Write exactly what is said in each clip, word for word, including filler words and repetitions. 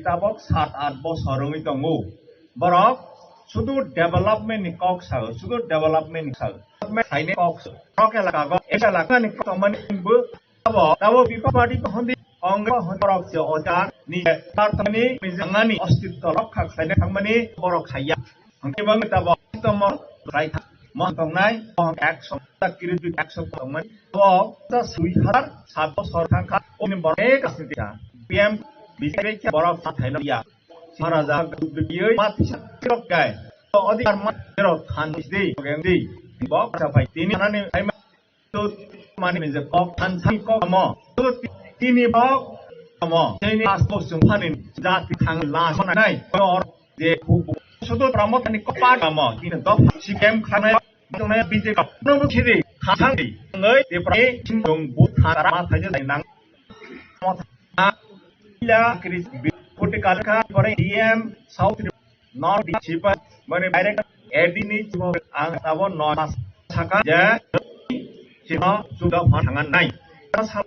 Tabok sat aath bosor wngwi tongo. Borok sudu development ni kok sao, sudu development ni sao. Development khainai kok sao. Borok elaka go, elaka ni kok tongmani bo, abo, abo People's Party ko hondi, Congress hondi borok je ojar ni, tar tongmani, nangani ostitto rokha khlaina thangmani borok khaiya. Hwnkhe bang tabok tomo khlai tha, mon tongnai, ekso ta kiri dui ekso tongmani. Abo ta sui hazar sat bosor thangkha, oni borok ek asni tha. P M B J P khe borok sa thaino ya. Maharaja gubiyoi ma tisa rok kai. To odhikar ma rok than di, geng di. Bok sa pai tini anani ai ma to mani ni je kok than thang kok mo. To tini bok mo. Tini as bok sung phani jati thang la ma nai. Or je khu sudo pramo tani kok pa mo. Tini dok si kem khanai. Tongnai B J P no bo khiri thang di. Ngai de pra sing dong bu thara ma thaje nang. Ila kris kote kalka pore D M South North Sipa mane direct A D ni chumo ang tabo no mas saka je sino suda ma thangan nai.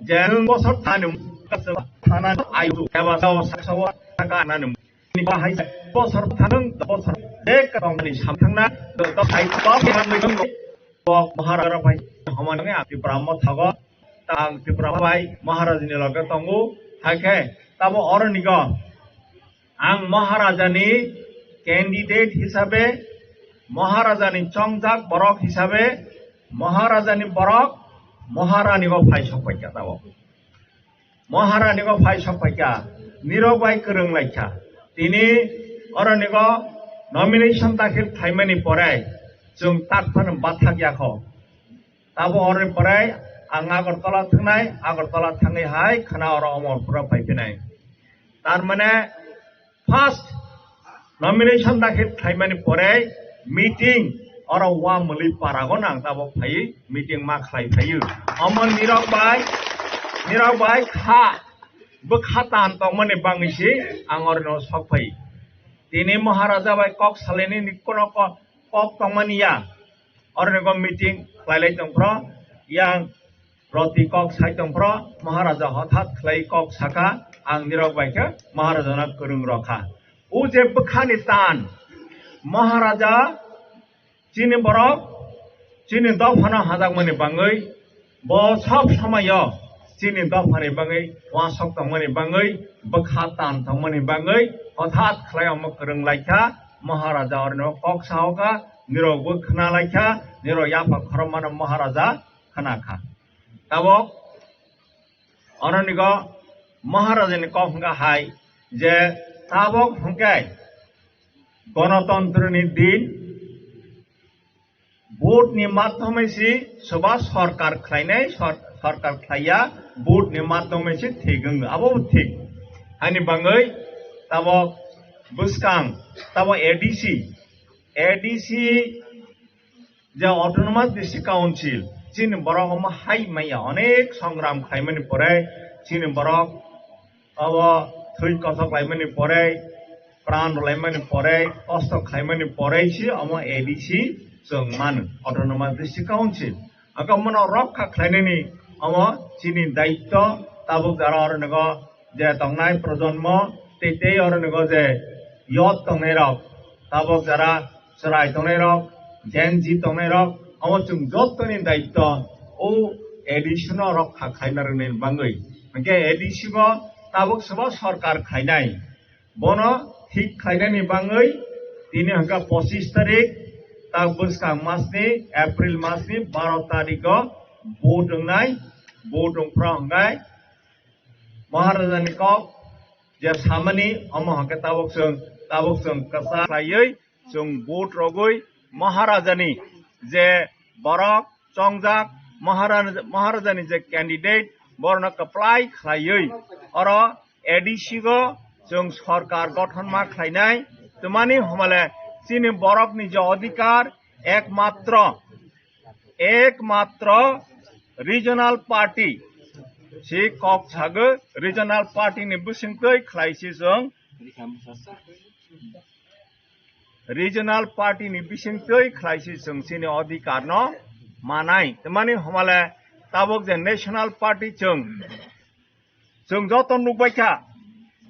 Je nung bosor thanum kasaba thanan ayu eba sao saksawa saka nanum. Ni bahai bosor thanung bosor dek tongni samthangna to sai to Kok Maharaja bai homanwi ang Tripura mo thago. Ang Tripura bai Maharaja ni loge tongo. Hai khe tamo oro nigo ang Maharaja ni candidate hisabe, Maharaja ni chongjak borok hisabe, Maharaja ni borok Maharani go phai sok pai kha tabo. Maharani go phai sok pai kha, nirok bai kwrwng lai kha. Tini oroni go nomination dakhil khlaimani pore chwng tak phano bathak ya kho. Tabo oroni pore ang Agartala thangnai, Agartala thangwi hai khwna oro Amarpura phai phinai. Tar mane first nomination dakhil khlaimani pore meeting oro Wamwlwi parago nang tabok phaiwi meeting ma khlai phaio. Omo nirok bai, nirok bai kha bwkha tan tongmani bangwi se ang oro no sok phai. Tini Maharaja bai kok salaini ni kono ko-, kok tongmani ya. Oro ni go meeting khlai lai tong phro yang Roti kok sai tong phro, Maharaja hothat khlai kok saka, ang nirok bai khe Maharaja no kwrwng rw kha. O je bwkhani tan, Maharaja chini borok, chini dophano hajakmani bangwi, bo sob somoyo chini dophani bangwi, uansuk tongmani bangwi, bwkha tan tongmani bangwi, hothat khlai omo kwrwng lai kha, Maharaja orno kok sao kha, nirok bo khna lai kha, nirok yapha khorokmano Maharaja khna kha. Tabok, ononigo Maharajani kok hwnkha hai je tabok hwnkhe Gonotantroni din, vote ni madhyome si soba sorkar khlainai, sor-, sorkar khlaiya, vote ni madhyome si thik wng, abo thik. Hani bangwi tabok bwskang, tabok A D C, A D C je Autonomous District Council, chini borok omo hai maya onek songram khlaimani pore, chini borok abo thwi kothok laimani pore, pran rwlaimani pore, kosto khlaimani pore si omo A D C chwng mano, Autonomous District Council. Aka mono rokha khlainani omo chini daitto, tabuk jara oro nogo je tongnai projonmo, tei tei oro nogo je youth tongnai rok, tabuk jara chwrai tongnai rok, Gen Z tongnai rok, omo chwng jottoni daitto o A D C no rokha khlaina rwnai bangwi. Hwnkhe A D C bo tabuk sobo sorkar khlainai. Bono thik khlainani bangwi tini hwnkha pochis tarik, tak bwskang masni, April masni baro tarikgo vote wngnai, vote wngphra hwnkhe Maharajani kok je samani omo hwnkhe tabuk chwng, tabuk chwng kwchak khlaiwi chwng vote rogwi Maharajani je borok chongjak, Maharaja, Maharajani je candidate, borokno kwplai khlaiwi oro A D C go chwng sorkar gothon ma khlainai. Twmani hwnmale chini borokni je odhikar ekmatro, ekmatro regional party si kok sago, regional party ni bisingtwi khlai si chwng regional party ni bisingtwi khlai si chwng chini odhikar no manai. Twmani hwnmale tabuk je national party chwng, chwng joto nukbai kha,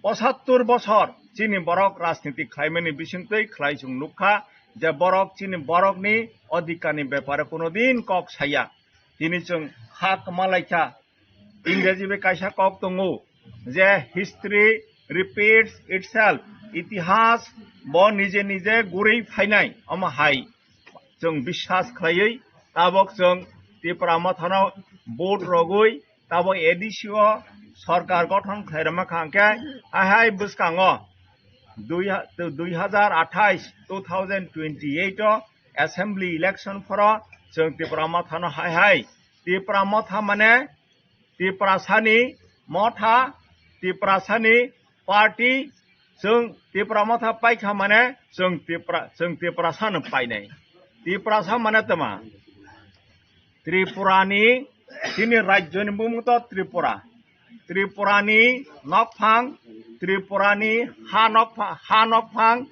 Pochattor bosor chini borok rajniti khlaimani bisingtwi khlai chwng nukha je borok chini borokni odhikarni bepare kuno din kok saya. Tini chwng ha kwma laikha. Ingreji bai kaisa kok tongo je history repeats itself, itihas bo nije nije gurwi phainai, omo hai chwng biswas khlaiwi tabok chwng Tipra Mothano vote rogwi tabok A D C o sorkar gothon khlai rwma kha hwnkhe hai hai bwskango dui ha-, dui hajar athais, two thousand twenty-eight o assembly election phoro chwng Tipra Mothano hai hai Tipra Motha mane Tiprasani motha, Tiprasani party, chwng Tipra Motha paikha mane chwng Tipra, chwng Tiprasano painai. Tiprasa mane tama? Tripurani, chini rajyoni bumung to Tripura. Tripurani nokphang, Tripurani ha nokpha-, ha nokphang,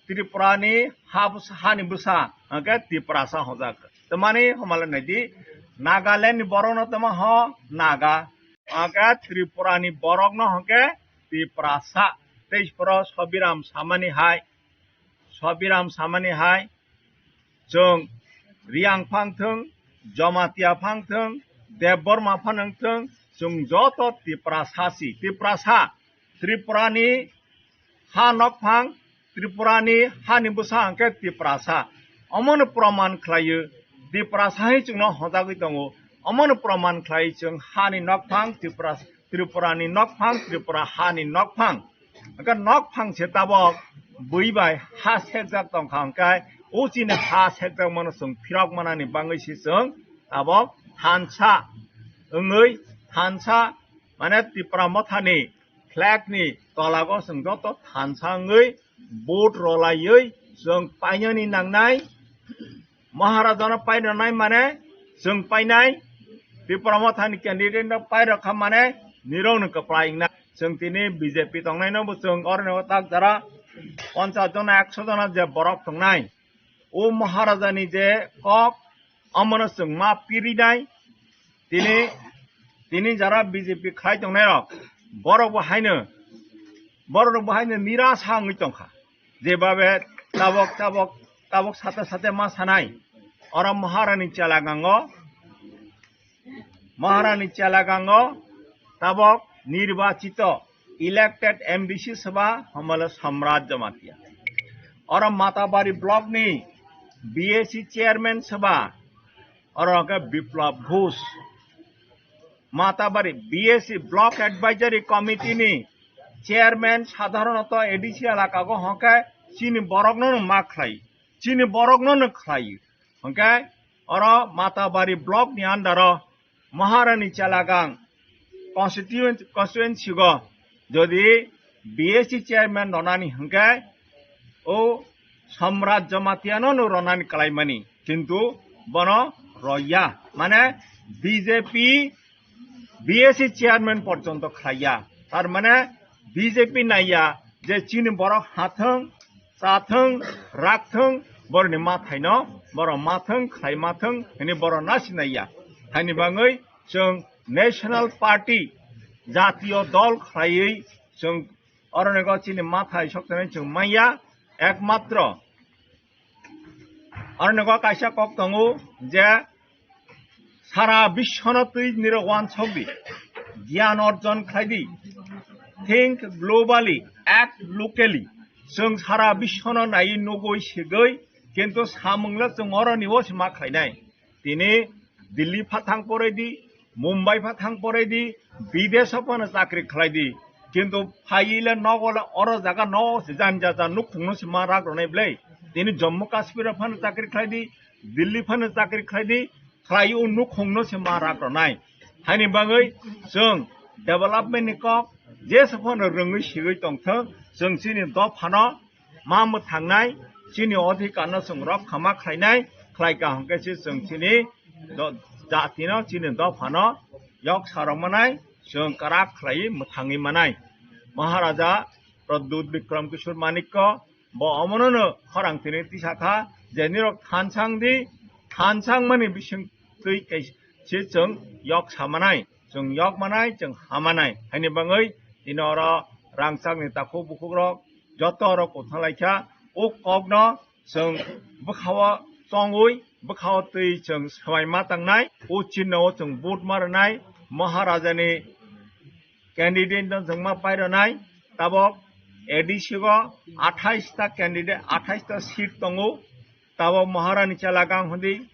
Tripurani ha bwsa, hani bwsa, hwnkhe Tiprasa hwnjak. Tamani homale naidi, Nagaland ni borokno tamo ho Naga, hwnkhe Tripurani borokno hwnkhe Tiprasa. Tei phoro Sobiram samani hai, Sobiram samani hai, chwng Riang phang thwng, Jamatia phang thwng, Debbarma phang thwng, chwng joto Tiprasa si, Tiprasa. Tripurani ha nokphang, Tripurani hani bwsa hwnkhe Tiprasa. Omono proman khlaio, Tiprasa hai chwngno hojagwi tongo. Omono proman khlai chwng hani nokphang, Tripura, Tripurani nokphang, Tripura hani nokphang. Hwnkhe nokphang se tabok bui bai ha sekjak tongkha hwnkhe o chini ha sekjak mano chwng phirok manani bangwi se chwng tabok thansa wngwi thansa mane Tipra Mothani flag ni tolago chwng joto thansa wngwi vote rolaiwi chwng painani nangnai. Maharajano painanai mane chwng painai, Tipra Mothani candidate no pairokha mane nirokno kwplai wngnai. Chwng tini B J P tongnaino bo chwng oroni o tak jara ponchas jona, ekso jona je borok tongnai. O Maharajani je kok, omono chwng ma pirinai. Tini, tini jara B J P khai tongnairok, borokbo haino, borokbo haino nirasa wngwi tongkha. Jebabe tabok, tabok, tabok sate sate ma sanai. Oro Maharani chela gango, Maharani chela gango, tabok nirbachito, elected M D C soba, homole Samrat Jamatia. Oro Matabari block ni B A C chairman soba, oro ke Biplab Ghosh. Matabari B A C Block Advisory Committee ni chairman sadharonoto A D C elaka go hwnkhe chini borokno no ma khlai, chini borokno no khlai. Hwnkhe oro Matabari block ni under o Maharani Chelagang constituent-, constituency go jodi B A C chairman ronani hwnkhe o Samrat Jamatia no no ronani kalaimani, kintu bono roya, mane B J P B A C chairman porjonto khlaiya, tar mane B J P naiya je chini borok hathwng, chathwng, rakthwng, boroni mathaino, borok mathwng, khlai mathwng, hini borok nasinaiya. Haini bangwi chwng National Party, jatiyo dol khlaiwi chwng oroni go chini mathai sokthani chwng manya, ekmatro oroni go kaisa kok tongo je sara biswano twi nirok wansok di, giyan orjon khlai di, think globally, act locally. Chwng sara biswano naiwi nugwi sigwi, kintu samungla chwng oroni o se ma khlainai. Tini Delhi phathang porai di, Mumbai phathang porai di, bidesh o phano chakri khlai di. Kintu phaiwi le nogo le oro jaga no se jani jaja nukhungno se ma rak rwnai bwle. Tini Jammu Kashmir o phano chakri khlai di, Delhi phano chakri khlai di, khlai o nukhungno se ma rak rwnai. Haini bagwi chwng development ni kok jesa phano rwngwi sigwi tongthwng, chwng chini dophano ma mwthangnai, chini odhikar no chwng rok khama khlainai, khlai kaham khe se chwng chini do-, jati no chini dophano yok sarok manai, chwng kwrak khlaiwi mwthangwi manai. Maharaja Pradyut Bikram Kishore Manikya bo omono no khorang tini tisa kha je nirok thansang di, thansang mani bising twi kai se chwng yok sa manai, chwng yok manai, chwng ha manai. Haini bagwi tini oro rangchakni takhuk bukhukrok joto rok kwthang lai kha. O kokno chwng bwkhao tongwi, bwkhao twi chwng swbai ma tangnai. O chinno-o chwng vote ma rwnai. Maharajani candidate no chwng ma pai rwnai. Tabok A D C o athais ta candidate, athais ta seat tongo. Tabok Maharani Chelagang hondi,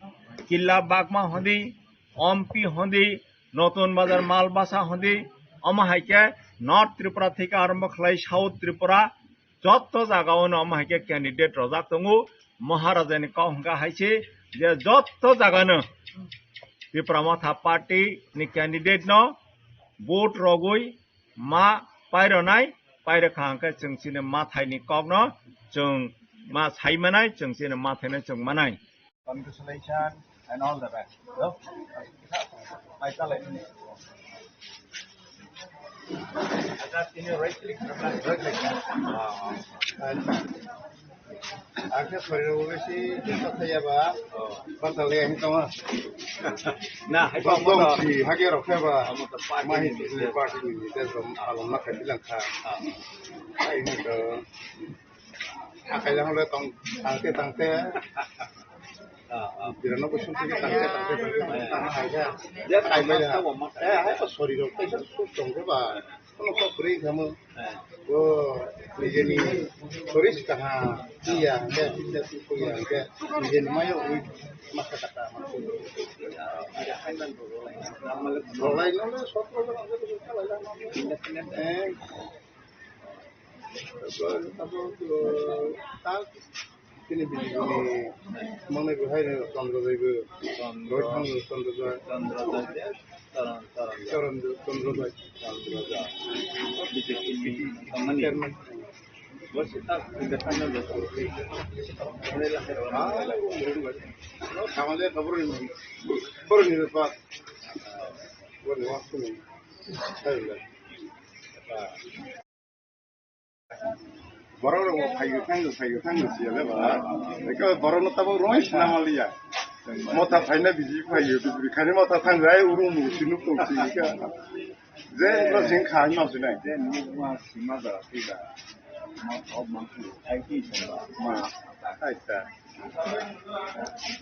Killa Bagma hondi, Ompi hondi, Notun Bazar Malbasa hondi, omo hai khe North Tripura theke arombo khlai South Tripura, jotto jaga-o no omo hai khe candidate rojak tongo. Maharajani kok hwnkha hai se je jotto jaga no Tipra Motha Party ni candidate no vote rogwi ma pai rwnai, pai rwkha hwnkhe chwng chini ma thaini kokno chwng ma sai manai, chwng chini ma thaino chwng manai. Congratulations and all the best. Hello? Mai talai. Acha tini right click, right click. Ah, ah. Akhe sorry, ro besi jesa thaya ba. Oh. Bata le hin tama. Na, hai ba mo si hage ro khe ba. Mo to party ni, party ni, jesa along na khe bilang kha. Ah. Ai ni to. Akai jang le tong, tangte, tangte. Ah, ah. Birano bo sung tangte, tangte, tangte, tangte, tangte, hai ya. Ya, kai ba ya. Eh, hai ba sorry ro, kaisa suk tong khe ba. Kono kok kwrwi kamo. Eh. O, nijeni soris kaha, iya, hingke, iya, iya, hingke, nijeni mayo, ui, masa kata, masa. Rolai nole, sotro jona, eh. Abo, abo, ta, Chini B J P ni manwi bo hai no Chandra Jai bo. Chandra. Rohit Chandra Jai. Chandra Jai. Charan, Charan Jai. Charan Jai, Chandra Jai. Chandra Jai. B J P ni company. Chairman. Bo se ta independent bo. Ah, no, tama le kabur ni, kabur ni pa. Bo ni waktu ni. Hai le. Borok rok bo phaiyo thango, phaiyo thango siyale ba. Eko borok no tabuk roi sina maliya. Motha phaina biji phaiyo, biji khani motha thang jai, uru mu sinu tong sika. Je ro jing kha ma sunai. Je nukma sima da sida. Ma thok ma ku, ai ki sima. Ma. Aita.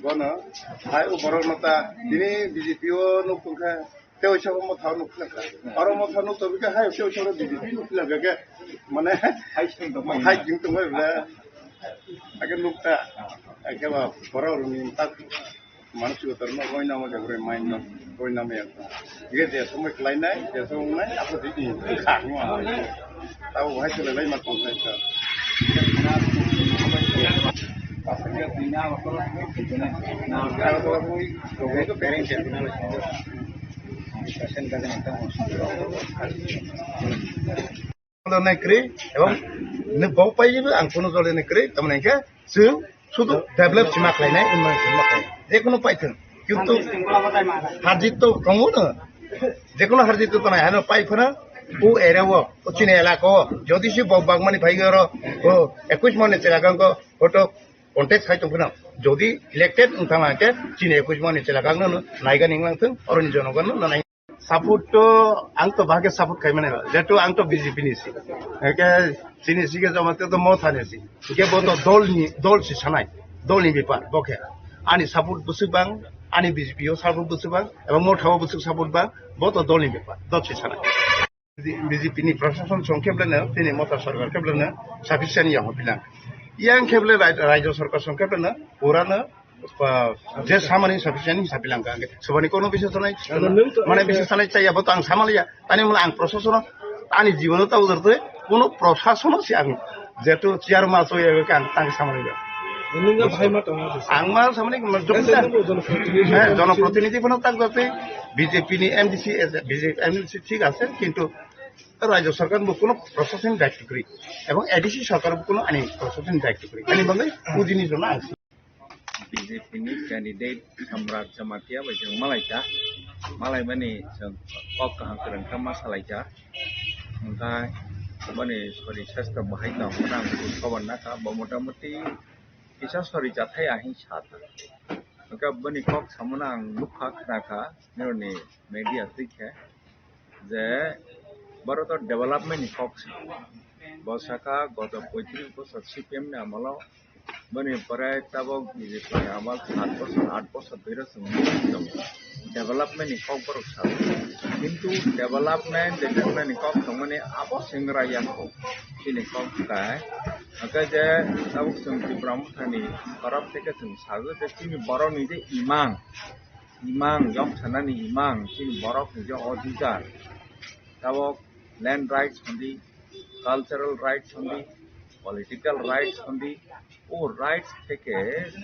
Bono, hai o borok no ta, tini B J P o nuk tong kha. Tei oisa bo motha nuk kha. Aro motha nuk tong kha, hai tei oisa bo B J P nuk kha ke. Mane, hai sing tong mai. Hai sing tong mai bla. Ake nuk ta. Ake ba borok rok ni tak. Mansi ko torno koi nama ke bore main no, koi nama ya. Ye je somoi khlai nai, je somoi nai, apo di ni. Kha ni ma. Tabo hai sele lai ma tong lai kha. Dol nai kwrwi, ebong ni bo pai bo ang kuno dol nai kwrwi, tamoni hwnkhe chwng sudu develop sima khlainai, unnoyon sima khlainai, jekunu paithwng, kintu harjit to tongo no, jekunu harjit to tongnai, hano pai phano o area o, o chini elaka o, jodi se bo bagmani phai oro, o ekush mane chela kangko photo contest khai tong phano, jodi elected wng thang khe chini ekush mane chela kangno naigani wng lang thung, oroni jonogon no nai. Support to ang to bahage support khai mane, jehetu ang to B J P ni si. Eke chini si ke jama te to Motha ni si. Eke bo to dol ni, dol si sanai, dol ni bepar, bo khe. Ani support bwswk bang, ani B J P o support bwswk bang, ebong Motha o bwswk support bang, bo to dol ni bepar, dol si sanai. B J P ni prashason song khe beleno, tini Motha sarkar khe beleno sufficient ya hopilang. Yang khe bele rai-, rajyo sarkar song khe beleno purano, ah, je samani sufficient hisabi langka. Angke sobani kono bising sanai, mane bising sanai chaya bo tang samaliya. Tani mula ang prashasono, ani jibono ta udar tui, kono prashasono si ang jetu chair ma so ya ang tang samaliya. Nungga bhai ma tongo. Ang ma samani ma jokta. Jonoprotinidhi. Eh, jonoprotinidhi bono tak jate B J P ni M D C, B J P M D C thik ase, kintu rajyo sarkar bo kono prashason daityo kwrwi. Ebong A D C sarkar bo kono ani prashason daityo kwrwi. Ani bagwi o jinis rok no ang B J P ni candidate Samrat Jamatia bai chwng malaita, malaimani chwng kok kaham kwrwng kha ma salaita. Hwnkhe boni sori sastra bahai tong khorang khobor nakha, bo motamuti kisa sori chathai ahing sa ta. Hwnkhe boni kok samono ang nukha, khnakha, nironi media twi khe je Boro to development ni kok sa. Bo saka goto poitris bosor C P M ni amolo, boni pore tabok B J P ni amal sat bosor, aat bosor dui rok chwng development ni kok borok sa. Kintu development, development ni kok tongmani abo senggra ya kok. Chini kok kai. Hake je tabok chwng Tipra Motha ni torop theke chwng sago je chini borok ni je imang, imang, yok sanani imang, chini borok ni je odhikar, tabok land rights hondi, cultural rights hondi, political rights hondi, o rights theke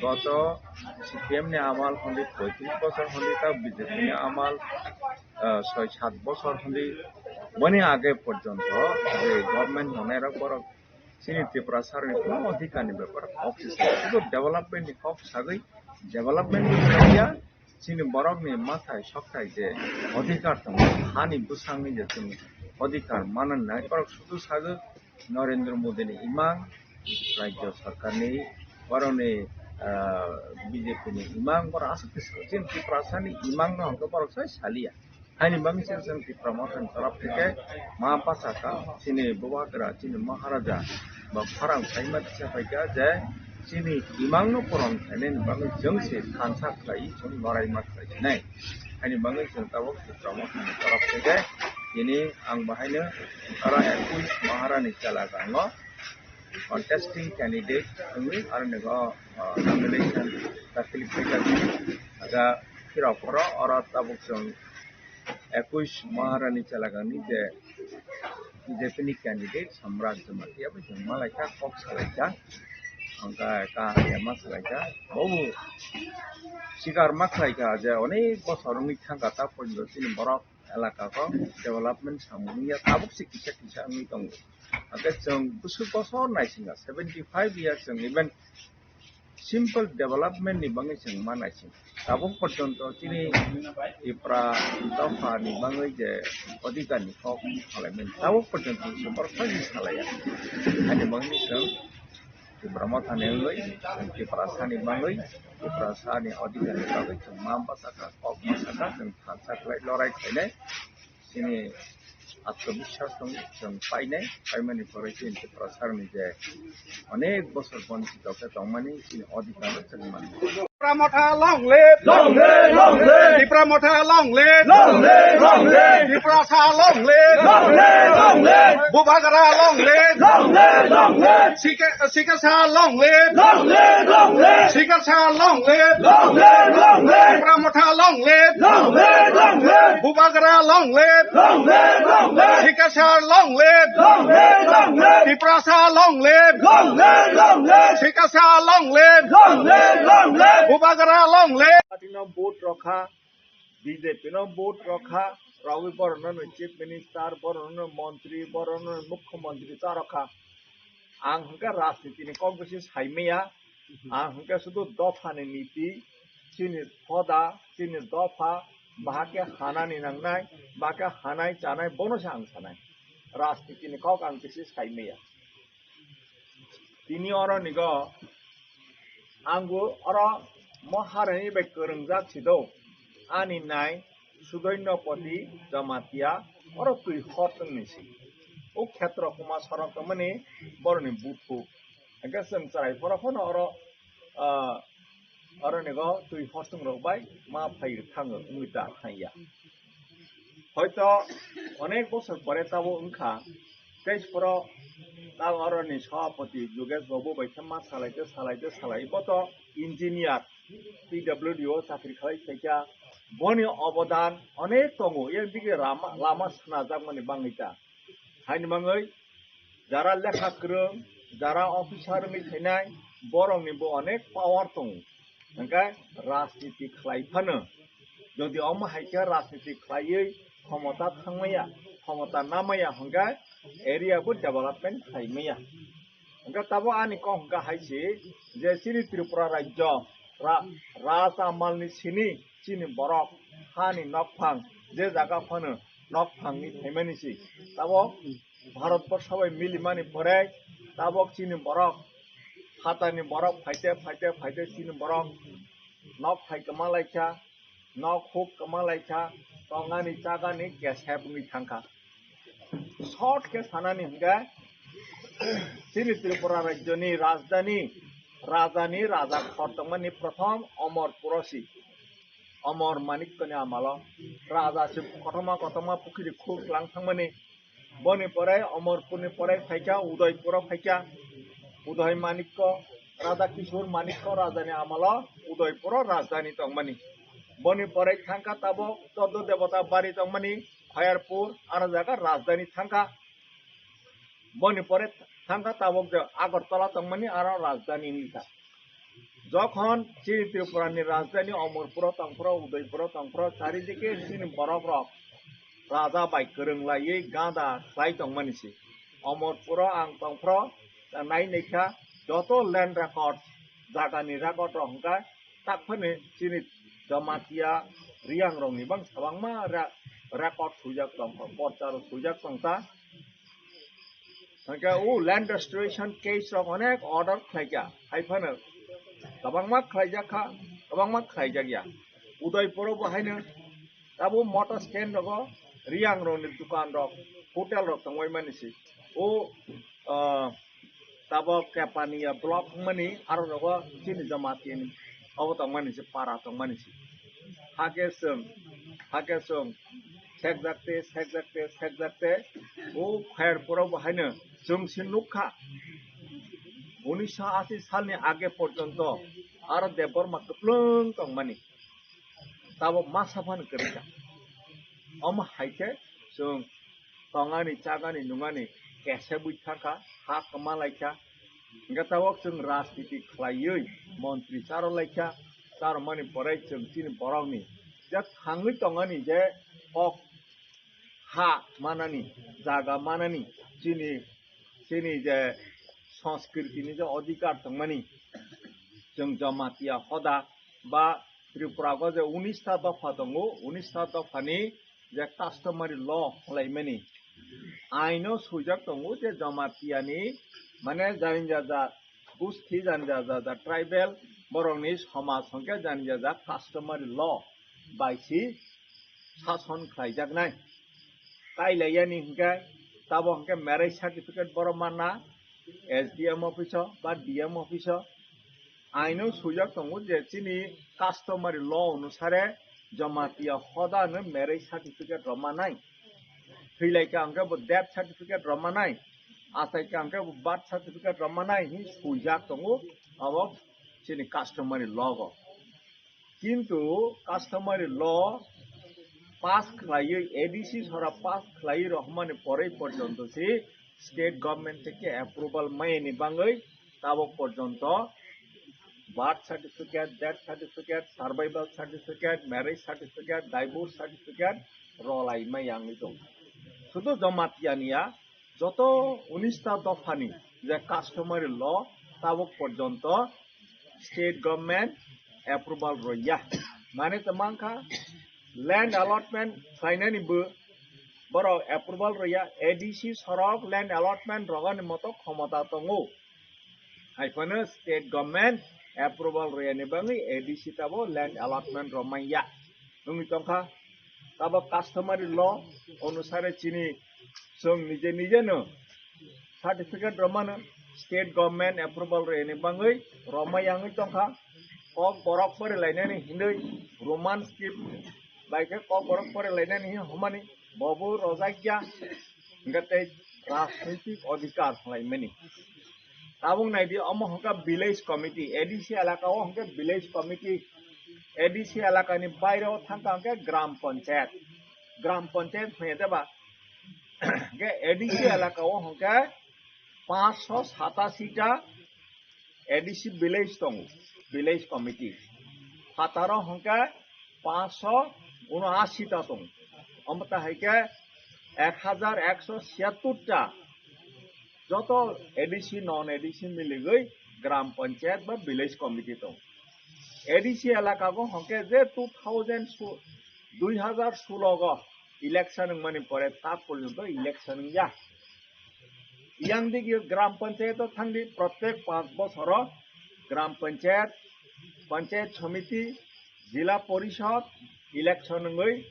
goto C P M ni amal hondi, poitris bosor hondi, ta B J P ni amal, ah, soi sat bosor hondi, boni age porjonto je government hwngnai rok borok chini Tiprasa rokni kuno odhikar ni bepar kok se sa, sudu development ni kok sagwi, development ni ya, chini borok ni mathai sokthai je odhikar tongo, hani bwsang ni je chwng odhikar manna nai, borok sudu sagwi Narendra Modi ni imang, Rajya Sarkar ni, borok ni, ah, B J P ni imang, borok aswk khe sago. Chini Tiprasa ni imang no hwnkhe borok sai saliya. Haini bagwi se chwng Tipra Motha ni torop theke ma bwsaka chini Bubagra, chini Maharaja ba khorang saima tisa phaikha je chini imang no puron khainani bagwi chwng se thansa khlai, chwng noraima khlai nai. Haini bagwi chwng tabok Tipra Motha ni torop theke tini ang bahaino aro ekush Maharani chela gango contesting candidate wngwi aro nego, ah, nomination dakhil khaijak. Aga phirok oro, oro tabuk chwng ekush Maharani chelagangni je B J P ni candidate Samrat Jamatia bai chwng malaikha, kok salaikha. Hwnkhe kaham ya ma salaikha. Bobo sikar ma khlaikha je onek bosor wngwi thangkha ta porjonto chini borok elaka o development samung ya tabuk se kisa kisa wngwi tongo. Hwnkhe chwng bwswk bosor naisingya, seventy five years chwng even simple development ni bagwi chwng ma naising. Tabuk porjonto chini Tipra dopha ni bagwi je odhikar ni kok salaimani, tabuk porjonto chwng borok sagi salaiya. Ani bagwi chwng Tipra Motha ni wngwi, Tiprasa ni bagwi, Tiprasa ni odhikar ni bagwi chwng ma bwsaka, kok bwsaka, chwng thansa khlai lorai khainai. Chini atmabiswas tong chwng painai, paimani pore chini Tiprasa ni je onek bosor bonchito khe tongmani chini odhikar no chwng mano. Tipra Motha long live! Long live, long live! Tipra Motha long live! Long live, long live! Tiprasa long live! Long live, long live! Bubagra long live! Long live, long live! Sika-, Sikasa long live! Long live, long live! Sikasa long live! Long live, long live! Tipra Motha long live! Long live, long live! Bubagra long live! Long live, long live! Sikasa long live! Long live, long live! Tiprasa long live! Long live, long live! Sikasa long live! Long live, long live! Bubagra long live! Party no vote rokha, B J P no vote rokha, rawi borokno no chief minister, borokno no montri, borokno no mukhyamantri ta rokha. Ang hwnkhe rajniti ni kok bisi saimaya, ang hwnkhe sudu dopha ni niti, chini hoda, chini dopha, bahai khe hanani nangnai, bahai khe hanai chanai, bono se ang sanai. Rajniti ni kok ang bisi saimaya. Tini oro nigo angbo oro Maharani bai kwrwngjak sido. Ani nai Sudoinopoti Jamatia oro twi hor tongni si. O khetro kuma sorok tongmani boroni buthu. Hingke chwng chwrai phoro phano oro, ah, oro nigo twi hor tongrok bai ma phai thango wngwi ta thangya. Hoito onek bosor pore tabo wngkha, tei phoro ta oroni sabhapati Yogesh Babu bai khe ma salaite, salaite, salai. Bo to engineer, P W D o chakri khalai phaikha. Boni obodan onek tongo, yang dige lama, lama sanajakmani bangwi ta. Haini bangwi jara lekha kwrwng, jara officer wngwi thainai, borokni bo onek power tongo. Hingkhe rajniti khlai phano, jodi omo hai khe rajniti khlaiwi khomota thangmaya, khomota namaya hingkhe area bo development khlaimaya. Hingkhe tabuk ani kok hingkha hai se je chini Tripura rajyo ra-, raj amalni sini chini borok hani nokphang je jaga phano nokphangni phaimani se tabuk Bharat borsho bai milimani pore tabok chini borok hatani borok phaite, phaite, phaite chini borok nok phai kwma laikha, nok huk kwma laikha, tongani chagani kesep wngwi thangkha. Short khe sanani hwnkhe, chini Tripura rajyoni rajdhani, rajani raja khor tongmani prothom Omorpuro si. Omor Manikyani amalo raja se kotorma kotorma pukhiri khuk lang thangmani. Boni pore Omorpurni pore phaikha Udaipuro phaikha. Uday Manikya, Radha Kishore Manikya rajani amalo Udaipuro rajdhani tongmani. Boni pore thangkha tabok Choddo Debota Bari tongmani Khayarpur, aro jaga rajdhani thangkha. Boni pore thangkha tabok je Agartala tongmani aro rajdhani wngkha. Jokhon chini Tripurani rajdhani Omorpuro tongphro, Udaipuro tongphro, charidike chini borokrok raja bai kwrwng laiwi gada khlai tongmani se. Omorpuro ang tongphro, nai naikha joto land record, jagani record rok hwnkha tak phano chini Jamatia Riyangrokni bang kwbangma re-, record swijak tongkha, porcha rok swijak tongkha. Hwnkhe o land restoration case rok onek order khlaikha, hai phano kwbangma khlaijakha, kwbangma khlaijakya. Udaipuro bo haino tabuk motor stand rogo Riyangrokni dukan rok, hotel rok tongwai mani se. O, ah, tabok Kepania block wngmani aro rogo chini Jamatia ni obo tongmani se, para tongmani se. Hake chwng, hake chwng sekjakte, sekjakte, sekjakte, o Khayarpuro bo haino chwng se nukha. Unisho ashi salni age porjonto aro Debbarma kwplwng tongmani. Tabok masa phano kwrwikha. Omo hai khe chwng tongani, chagani, nungani kesa bui thangkha, ha kwma laikha. Hingkhe tabok chwng rajniti khlaiwi montri charo laikha, charomani pore chwng chini borokni je thangwi tongani je kok ha manani, jaga manani, chini, chini je sanskritini je odhikar tongmani, chwng Jamatia hoda ba Tripura o je unis ta dopha tongo, unis ta dophani je customary law hwlaimani aino swijak tongo je Jamatiani, mane, jani jaja gusti, jani jaja tribal borokni somaj hwnkhe jani jaja customary law bai si sason khlaijaknai. Kailaiyani hwnkhe tabo hwnkhe marriage certificate borok manna S D M office o ba D M office o. Aino swijak tongo je chini customary law onusare Jamatia hoda no marriage certificate rok manai. Thwilaikha hwnkhe bo death certificate rok manai. Achaikha hwnkhe bo birth certificate rok manai hin swijak tongo abo chini customary law o. Kintu customary law pass khlaiwi, A D C sora pass khlaiwi rohormani porwi porjonto se state government theke approval mayani bangwi tabok porjonto birth certificate, death certificate, survival certificate, marriage certificate, divorce certificate rolai maya wngwi tongo. Sudu Jamatia niya, joto unis ta dophani je customary law tabok porjonto state government approval roya. Mane to mankha land allotment khlainani bo borok approval roya, A D C sorok land allotment rogani moto khomota tongo. Hai phano state government approval royani bangwi A D C tabo land allotment rok manya wngwi tongkha. Tabo customary law onusare chini chwng nije nije no certificate rok mano, state government approval royani bangwi rok maya wngwi tongkha. Kok borok pore lainani hinwi Roman script bai khe kok borok pore lainani hin homani bobo rojakya, hingkhe tei rajnitik odhikar hwlaimani. Tabuk naidi, omo hwnkha village committee, A D C elaka o hwnkhe village committee, A D C elakani baire o thangkha hwnkhe gram panchayat, gram panchayat hwnya de ba? Hwnkhe A D C elaka o hwnkhe panchsho satasi ta A D C village tongo, village committee. Phataro hwnkhe panchsho unoashi ta tongo. Omo ta hai khe ek hajar ekso siyattor ta joto A D C, non A D C miligwi gram panchayat ba village committee tongo. A D C elaka go hwnkhe je two thousand su-, dui hajar sulo go election wngmani pore ta porjonto election wngya. Yang digi gram panchayat o thangdi, protek panch bosoro gram panchayat, panchayat samiti, jila porishod election wngwi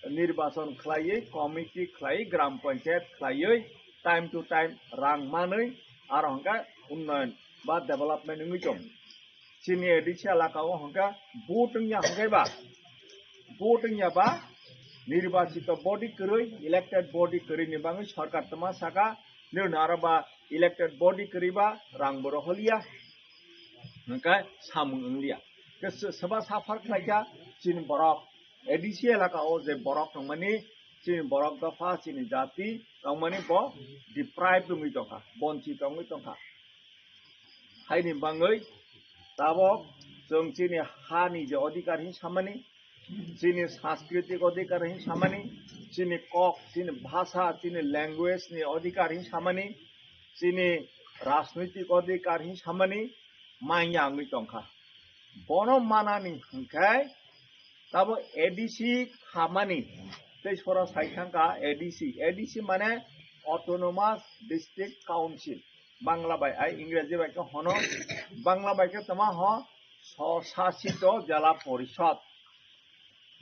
nirbachon khlaiwi, committee khlaiwi, gram panchayat khlaiwi, time to time rang manwi, aro hwnkhe unnoyon ba development wngwi tong. Chini A D C elaka o hwnkhe vote wngya hwnkhe ba, vote wngya ba nirbachito body kwrwi, elected body kwrwi ni bagwi sorkar tama saka, nirno aro ba elected body kwrwi ba rang bo roholiya, hwnkhe samung wngliya. Ke se-, seba suffer khlaikha chini borok, A D C elaka o je borok tongmani, chini borok dopha, chini jati tongmani bo deprive wngwi tongkha, bonchit wngwi tongkha. Haini bagwi tabok chwng chini hani je odhikar hin samani, chini sanskritik odhikar hin samani, chini kok, chini bhasha, chini language ni odhikar hin samani, chini rajnoitik odhikar hin samani manya wngwi tongkha. Bono manani hwnkhe tabo A D C khamani tei sora sai thangkha A D C. A D C mane Autonomous District Council. Bangla bai, ai Ingreji bai khe hono, Bangla bai khe tama ho Swshasit Jela Porishod.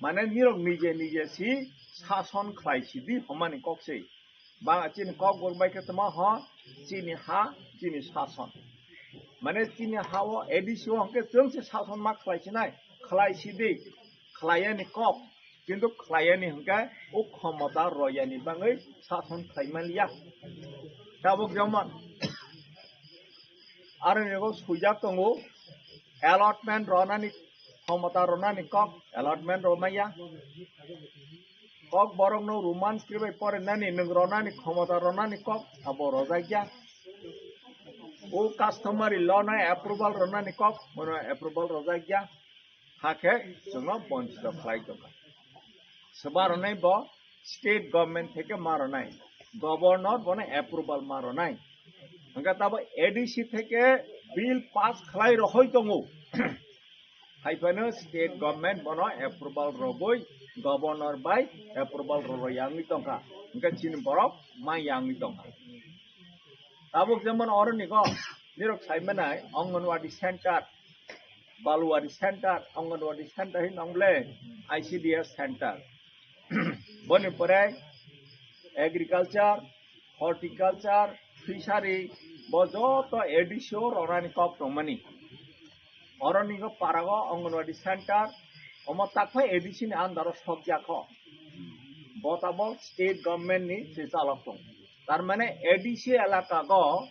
Mane nirok nije nije si sason khlai sidi homani kok se. Ba chini kok bor bai khe tama ho chini ha, chini sason. Mane chini ha o A D C o hwnkhe chwng se sason ma khlai sinai, khlai sidi, khlaiyani kok. Kintu khlaiyani hwnkhe o khomota royani bagwi sason khlai manliya. Tabuk jemon aro ni bo swijak tongo, allotment ronani khomota ronani kok, allotment romaya. Kok borokno Roman script bai porinani nwng ronani khomota ronani kok abo rojakya. O customary law no approval ronani kok bono approval rojakya. Hakhe chwngno bonchito khlai tongkha. Swba rwnai bo state government theke ma rwnai, governor bono approval ma rwnai. Hwnkhe tabo A D C theke bill pass khlai rohoi tongo. Haiphano state government bono approval rogoi, governor bai approval roro yangwi tongkha. Hwnkhe chini borok ma yangwi tongkha. Tabuk jemon oro ni go, nirok sai manai Anganwadi center, Baluwadi center, Anganwadi center hin nongle I C D S center. Boni pore agriculture, horticulture, fishery, bo joto A D C o ronani kok tongmani. Oro ni go parago Anganwadi center, omo takphai A D C ni under o sokjakho. Bo tabok state government ni se chalok tong. Tar mane A D C elaka go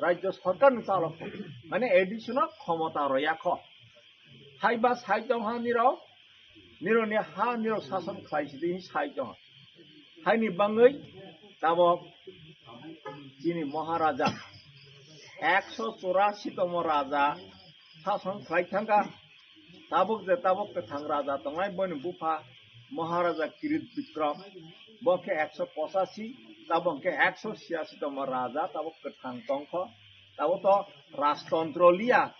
rajyo sorkar ni chalok tong. Mane A D C no khomota royakho. Haiba sai tong ha nirok, nirok ni ha nirok sason khlai sidi sai tong ha. Haini bagwi tabok chini Maharaja ekso churasi tomo raja sason khlai thangkha. Tabok je tabok kwthang raja tongnai boni bupha Maharaja Kirit Bikram, bo khe ekso pochasi, tabok khe ekso siyasi tomo raja tabok kwthang tongkho. Tabok to rajtontro liya,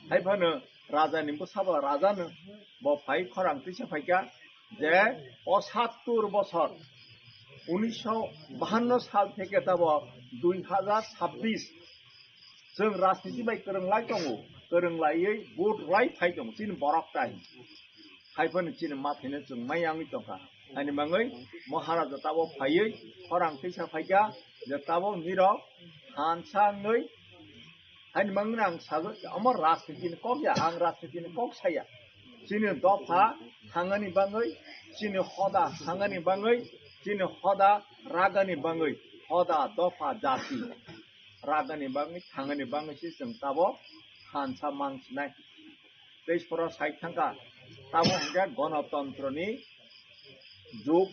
haiphano raja ni bwsabo raja no bo phai khorang tisa phaikha. Je posattur bosor, unisho bahanno sal theke tabo dui hajar sabbish, chwng rajniti bai kwrwng lai tongo, kwrwng laiwi vote rai phai tongo chini borok tai. Haiphano chini mathino chwng mai yangwi tongkha. Haini bagwi Maharaja tabo phaiwi khorang tisa phaikha, je tabo nirok hansa wngwi Haini mangni ang sago, omo rajniti ni kok ya, ang rajniti ni kok saya. Chini dopha thangani bagwi, chini hoda thangani bagwi, chini hoda ragani bagwi, hoda dopha jati ragani bagwi, thangani bagwi se chwng tabok hansa mang sinai. Tei sora sai thangkha, tamo hwnkhe gonotontro ni jug,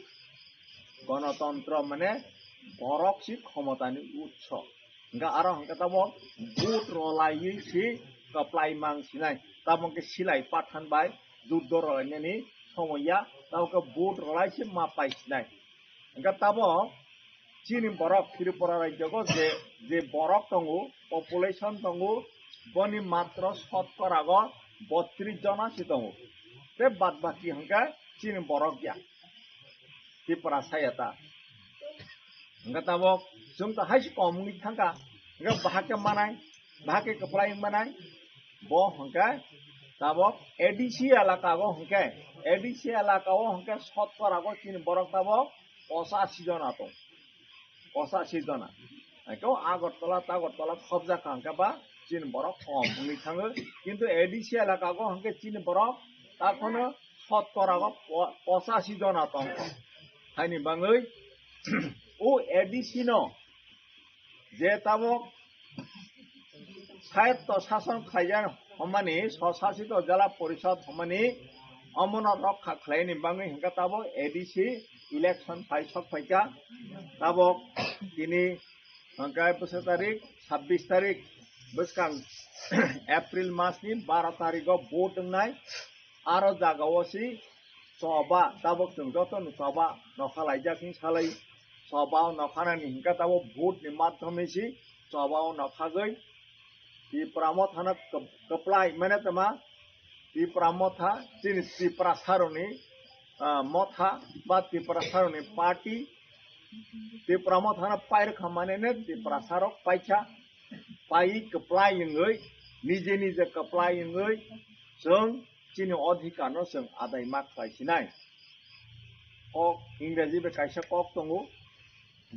gonotontro mane borok si khomota ni utso. Hwnkhe aro hwnkhe tamo vote rwlaiwi si kwplai mang sinai, tamo hwnkhe silai pathan bai juddo rwlainani somoi ya, tamo hwnkhe vote rwlai si ma pai sinai. Hwnkhe tamo chini borok Tripura rajyo go je, je borok tongo, population tongo, boni matro sotkorago botris jona se tongo. Tei bad baki hwnkhe chini borok ya. Tripura saya ta. Hwnkhe tabok chwng to hai se kom wngwi thangkha. Hwnkhe bahai khe manai, bahai khe kwplai wng manai. Bo hwnkhe Tabok A D C elaka go hwnkhe, A D C elaka o hwnkhe sotkora go chini borok tabok pochashi jona tong, pochashi jona. Hwnkhe o Agartala, Tagartala khobjak kha hwnkhe ba chini borok kom wngwi thango. Kintu A D C elaka go hwnkhe chini borok takhwno sotkora go po-, pochashi jona tongkha. Haini bangwi o A D C no je tabok swayatto sason khlaijak hwnmani, swsasito jela porishod hwnmani, omono rokha khlaini bangwi hwnkhe tabok A D C election phai sok phaikha. Tabok tini hwnkhe bwswk tarik, sabbish tarik bwskang April masni baro tarigo vote wngnai. Aro jagao si choba, tabok chwng jotono choba nokha laijak hwn salai. Choba o nokhanani hwnkhe tabok vote ni madhyome si choba o nokhagwi Tipra Mothano kwp-, kwplai mane tongma, Tipra Motha chini Tiprasarokni, ah, motha ba Tiprasarokni party, Tipra Mothano pairwkha manene Tiprasarok paikha, paiwi kwplai wngwi, nije nije kwplai wngwi chwng chini odhikarno chwng adai ma khlai sinai. Kok, Ingreji bai kaisa kok tongo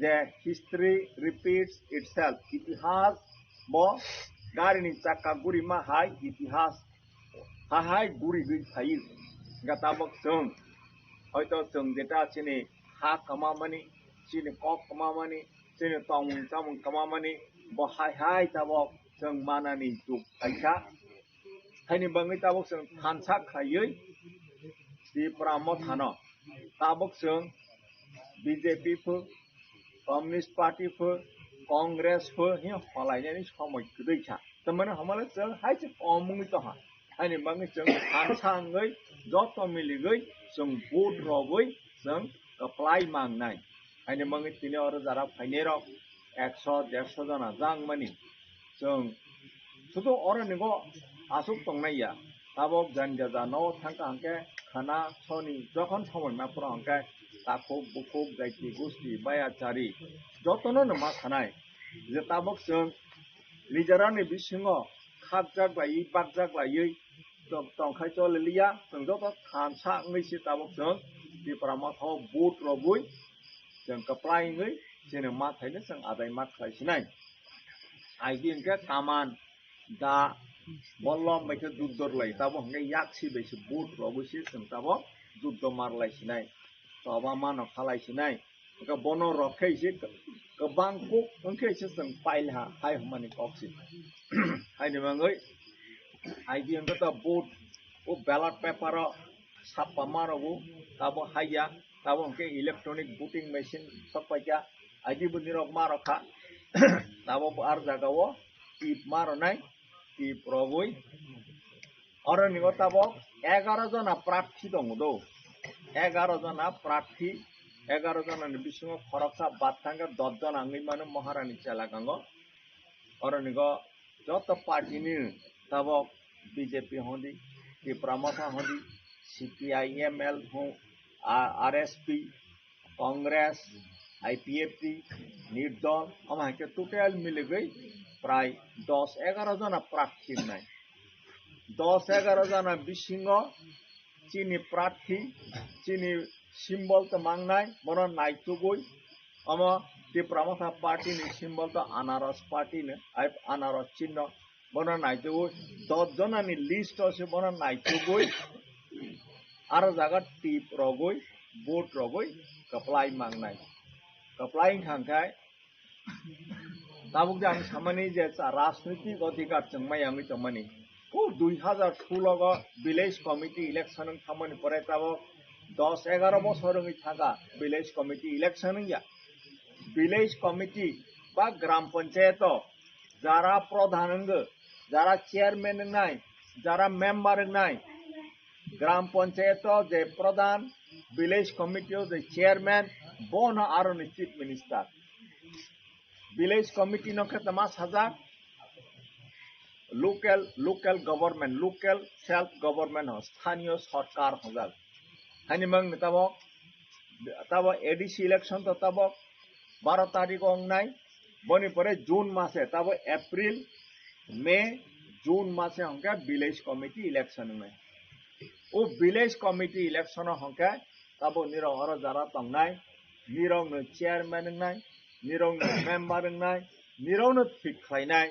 je, "History repeats itself." Itihas bo garini chakka gurima hai itihas ha hai gurigwi phaio. Hwnkhe tabok chwng, hoito chwng jeta chini ha kwmamani, chini kok kwmamani, chini tongmung chamung kwmamani, bo hai hai tabok chwng manani jug phaikha. Haini bangwi tabok chwng thansa khlaiwi Tipra Mothano tabok chwng B J P pho, Communist Party pho, Congress pho hi holainani somoi kwrwi kha. Tamani hamale chwng hai se kom wngwi tongkha. Haini bangwi chwng thansa wngwi joto miligwi chwng vote rogwi chwng kwplai mangnai. Haini bangwi tini oro jara phainairok ekso derso jona jangmani. Chwng sudu oro nigo aswk tongnai ya. Tabok janja jano thangkha hwnkhe khana soni jokhon somoi ma phuru hwnkhe takhuk bukhuk jaiti gusti baya chari jotono no ma sanai je tabok chwng nijarani bisingo khakjak laiwi bakjak laiwi tong-, tongkhai choliliya, chwng joto thansa wngwi se tabok chwng Tipra Motha o vote rogwi chwng kwplai wngwi chini mathaino chwng adai ma khlai sinai. Aidi hwnkhe kaman, da, bollom bai khe juddo rwlai, tabok hwnkhe yaksi bai se vote rogwi se chwng tabok juddo ma rwlai sinai. Choba mano khalai sinai. Hwnkhe bono rok khe se kwbang kuk wngkhe se chwng pailha hai hwnmani kok se. Haini bangwi aidi hwnkhe to vote o ballot paper o sappa ma rwgo, tabo haiya, tabo hwnkhe electronic voting machine sok paikha, aidi bo nirok ma rwkha, tabo bo ar jagao tip ma rwnai, tip rogwi. Oro ni o tabok egaro jona prarthi tongo do. Egaro jona prarthi, egaro jona ni bisingo khoroksa bad thangkhe dos jona wngwi mano Maharani chelagango. Oro ni o joto party ni tabok B J P hondi, Tipra Motha hondi, C P I M L ho, a-, R S P, Congress, I P F T, Nirdol, omo hai khe total miligwi prai dos egaro jona prarthi wngnai. Dos egaro jona bisingo chini prarthi, chini symbol to mangnai, bono naitugwi omo Tipra Motha party ni symbol to anaros party ni, ai anaros chinno, bono naitugwi dos jona ni list o se bono naitugwi aro jaga tip rogwi, vote rogwi kwplai mangnai. Kwplai wngkha hwnkhe tabuk je ang samani je cha-, rajnitik odhikar chwng maya wngwi tongmani. O dui hazar solo o village committee election wng thamani pore tabuk dos egaro bosor wngwi thangkha village committee election wngya. Village committee ba gram panchayat o jara pradhan wngwi, jara chairman wngnai, jara member wngnai, gram panchayat o je pradhan, village committee o je chairman, bono aroni chief minister. Village committee no khe tama sajak local, local government, local self government ho, sthaniyo sorkar hojak. Hani mang ni tabok, tabok A D C election to tabok baro tarik o wngnai, boni pore June mase, tabok April, May, June mase hwnkhe village committee election wngnai. O village committee election o hwnkhe tabuk nirok oro jara tongnai, nirokno chairman wngnai, nirokno member wngnai, nirokno thik khlainai,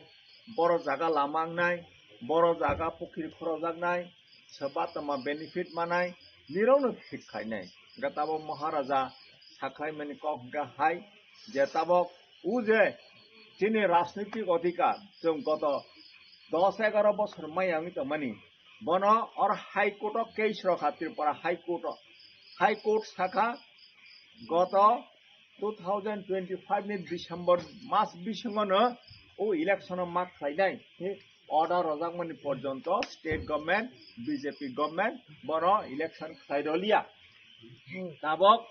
boro jaga lama wngnai, boro jaga pukhiri khorojaknai, soba tongma benefit manai, nirokno thik khlainai. Hwnkhe tabuk Maharaja sakhlaimani kok hwnkhe hai je tabuk o je chini rajnitik odhikar chwng goto dos egaro bosor maya wngwi tongmani, bono or High Court o case rokha, Tripura High Court o. High Court sakha goto two thousand twenty-five ni December mas bisingo no o election o ma khlainai order rojakmani porjonto state government, B J P government bono election khlai roliya. Tabok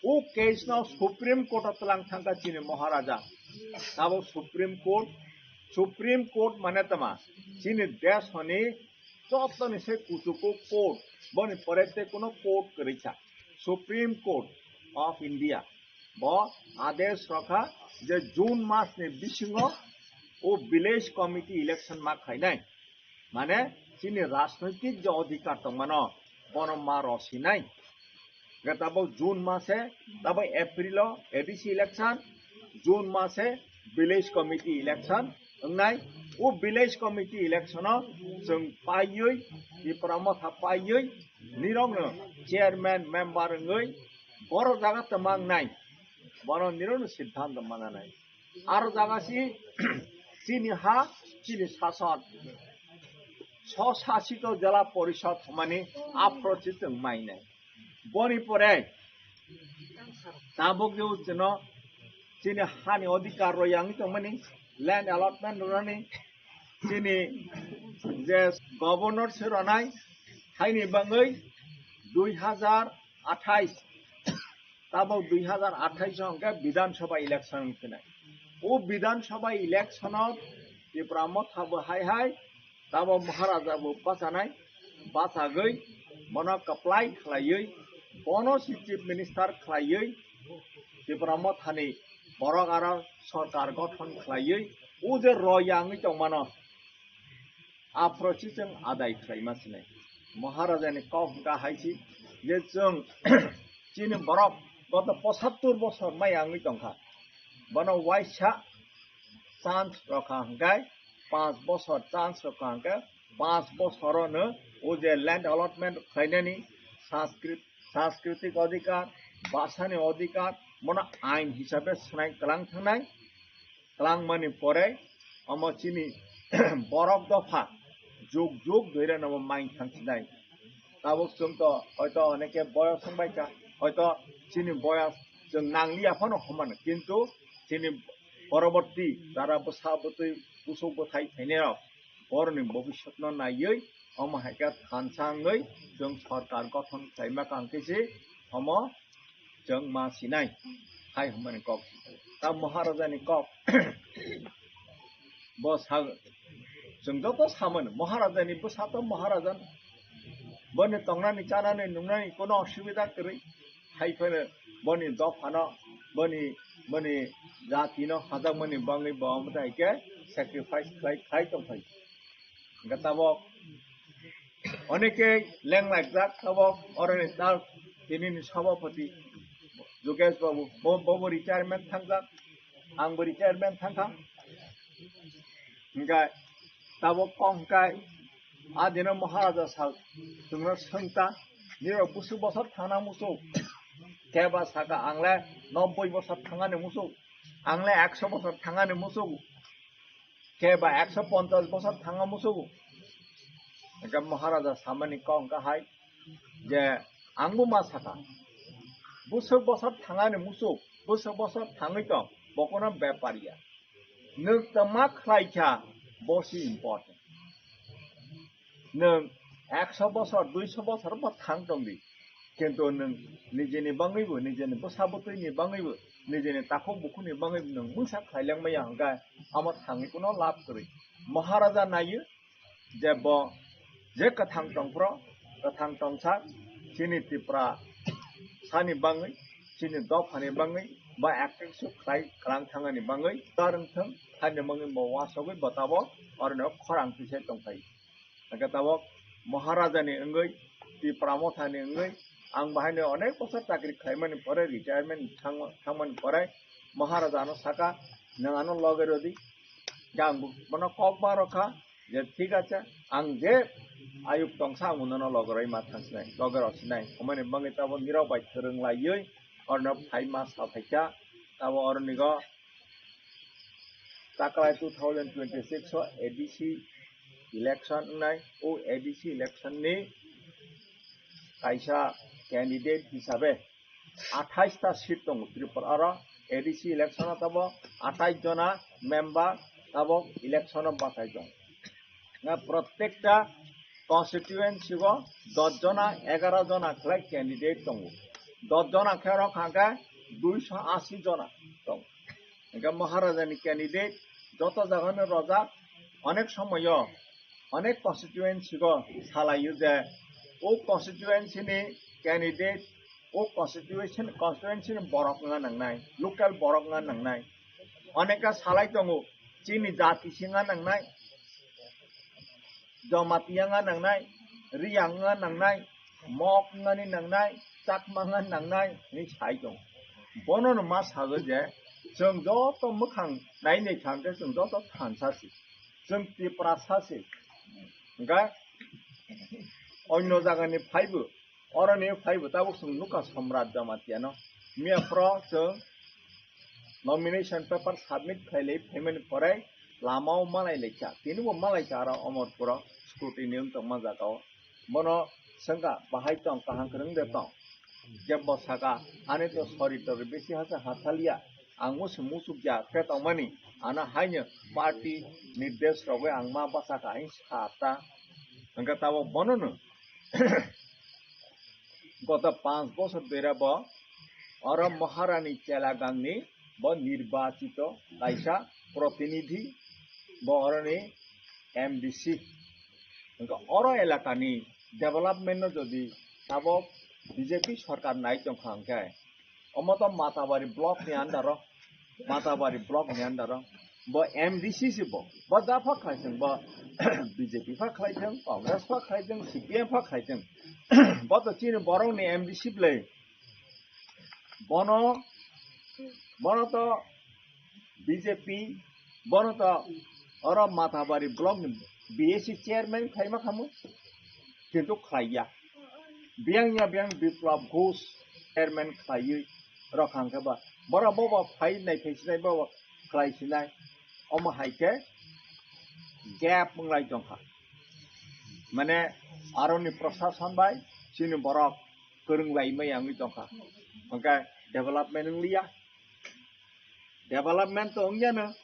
o case no Supreme Court o tlang thangkha chini Maharaja. Tabok Supreme Court, Supreme Court mane tama chini desh honi joto ni se kuchuku court, boni pore te kuno court kwrwi kha, Supreme Court of India. Bo adesh rokha je June mas ni bisingo o village committee election ma khainai. Mane chini rajnoitik je odhikar tongmano bono ma rosinai. Hwnkhe tabuk June mase, tabuk April o A D C election, June mase village committee election wngnai. O village committee election o chwng paiwi, Tipra Motha paiwi, nirokno chairman member wngwi boro jaga tongma wngnai. Bono nirokno siddhanto mananai. Aro jaga si chini ha, chini sason. Swsasito Jela Porishod hwnmani aphro se chwng mainai. Boni pore tabuk je chwngno chini hani odhikar rw yangwi tongmani, land allotment rwnani, chini je governor se rwnai, haini bangwi dui hazar athais, tabuk dui hazar athais hwnkhe Bidhan Sabha election wngkhinai. O Bidhan Sabha election o Tipra Motha bo hai hai, tabuk Maharaja bo bachanai, bachagwi bono kwplai khlaiwi, bono si chief minister khlaiwi, Tipra Mothani borok aro sorkar gothon khlaiwi, o je rw yangwi tongmano, aphro se chwng adai khlaima sinai. Maharajani kok hwnkha hai si je chwng chini borok goto pochattor bosor maya wngwi tongkha. Bono waisa chance rokha hwnkhe, panch bosor chance rokha hwnkhe, panch bosorono o je land allotment khlainani sanskrit, sanskritik odhikar, bhasani odhikar, bono ain hisabe swnai kwlang thangnai. Kwlangmani pore omo chini borok dopha juk juk doirano bo main thangsinai. Tabuk chwng to hoito oneke boyos wngbaikha, hoito chini boyos chwng nangliya phano hwnmano, kintu chini poroborti jara bwsa bwtwi busuk bwthai phainairok boroni bobiswtno naiwi omo hai khe thansa wngwi chwng sorkar gothon khlaima kang khe se omo chwng ma sinai hai hwnmani kok. Ta Maharajani kok bo sa, chwng joto samani Maharajani bwsa to Maharaja, boni tongnani chanani nungnani kono osubida kwrwi, hai phano boni dophano, boni, boni jatino hajakmani bangwi bo omo tai khe sacrifice khlai, khlai tongphai. Hwnkhe tabok oneke lenglaijak tabok oroni tal tinini sabapati Jogesh Babu, bo, bobo retirement thangjak, angbo retirement thangkha. Hwnkhe tabok kok hwnkhe adino Maharaja sal chwngno swngta, nirok busuk bosor thangna musuk, keba saka angle nobboi bosor thangani musuk, angle ekso bosor thangani musuk, keba ekso ponchas bosor thanga musuk. Hwnkhe Maharaja samani kok hwnkha hai je angbo ma saka, busuk bosor thangani musuk, busuk bosor thangwi tong, bokono bepariya. Nwng tama khlai kha, bo se important. Nwng ekso bosor, duiso bosor bo thang tong di, kintu nwng nijeni bangwibo, nijeni bwsa bwtwini bangwibo, nijeni takhuk bukhukni bangwibo nwng mungsa khlai langmaya hwnkhe, amo thangwi kuno lab kwrwi. Maharaja naiyo je bo je kwthang tongphro, kwthang tongsa, chini Tripura sani bangwi, chini dophani bangwi, ba acting suk khlai kwlang thangani bangwi tar wngthang, haini bangwi bo wasogwi bo tabok oroni khorang twisai tongphai. Hwnkhe tabok Maharaja ni wngwi, Tipra Motha ni wngwi, ang bahaino onek bosor chakri khlaimani pore, retirement thangma-, thangmani pore Maharaja no saka, "Nwng ano loge rwdi." Ang bo bono kok ma rwkha je, "Thik ache, ang je ayuk tongsa, ang nono loge rwima thangsinai, loge rwsinai." Omoni bangwi tabok nirok bai kwrwng laiwi orno phaima sa phaikha. Tabok oronigo taklai two thousand twenty-six o A D C election wngnai, o A D C election ni kaisa candidate hisabe athais ta seat tongo Tripura oro. A D C election o tabok athais jona member tabok election o bachai tongo. Na, protekta constituency o dos jona, egaro jona khlai candidate tongo. Dos jona khe rok hwnkhe duiso asi jona tongo. Hwnkhe Maharaja ni candidate joto jaga no rojak, onek somoyo onek constituency o salaio je o constituency ni candidate, o constitution, constituency ni borok wngna nangnai, local borok wngna nangnai. Oneka salai tongo, chini jati se wngna nangnai, Jamatia wngna nangnai, Riyang wngna nangnai, Mok wngani nangnai, Chakma wngna nangnai hinwi sai tongo. Bono no ma sago je, chwng joto mwkhang nai nai thang khe chwng joto thansa se, chwng Tiprasa se. Hwnkhe onno jagani phaibo, oroni phaibo tabuk chwng nukha Somrat Jamatia no. Miya phro chwng nomination paper submit khailai phaimani pore lama o malai laikha, tini bo malai kha aro Omorpur o scrutiny wng tongma jaga o. Bono swngkha, "Bahai tong, kaham kwrwng de tong?" Jebo saka, "Ani to sori tori bisi hasa hathalia, ang musu musuk ya khe tongmani, ano haino party nirdesh rogwi ang ma bachakha," hinwi sa ta. Hwnkhe tabok bono no goto panch bosor dera bo oro Maharani Chelagangni bo nirbachito kaisa protinidhi, bo oroni M D C. Hwnkhe oro elakani development no jodi tabok B J P sorkar nai tongkha hwnkhe, omo to Matabari block ni under o, Matabari block ni under o, bo M D C se bo, bo da pha khlai thung, bo B J P pha khlai thung, Congress pha khlai thung, C P M pha khlai thung, bo to chini borok ni M D C bwle. Bono, bono to B J P, bono to oro Matabari block ni B A C chairman khlaima khamu, kintu khlaiya. Biyang ya biyang Biplab Ghosh chairman khlaiwi rok hangkhe ba, bora bobo phai nai phai sinai bobo khlai sinai, omo hai khe gap wnglai tongkha. Mane aroni prosason bai chini borok kwrwng lai maya wngwi tongkha. Hwnkhe development wngliya. Development to wngyano,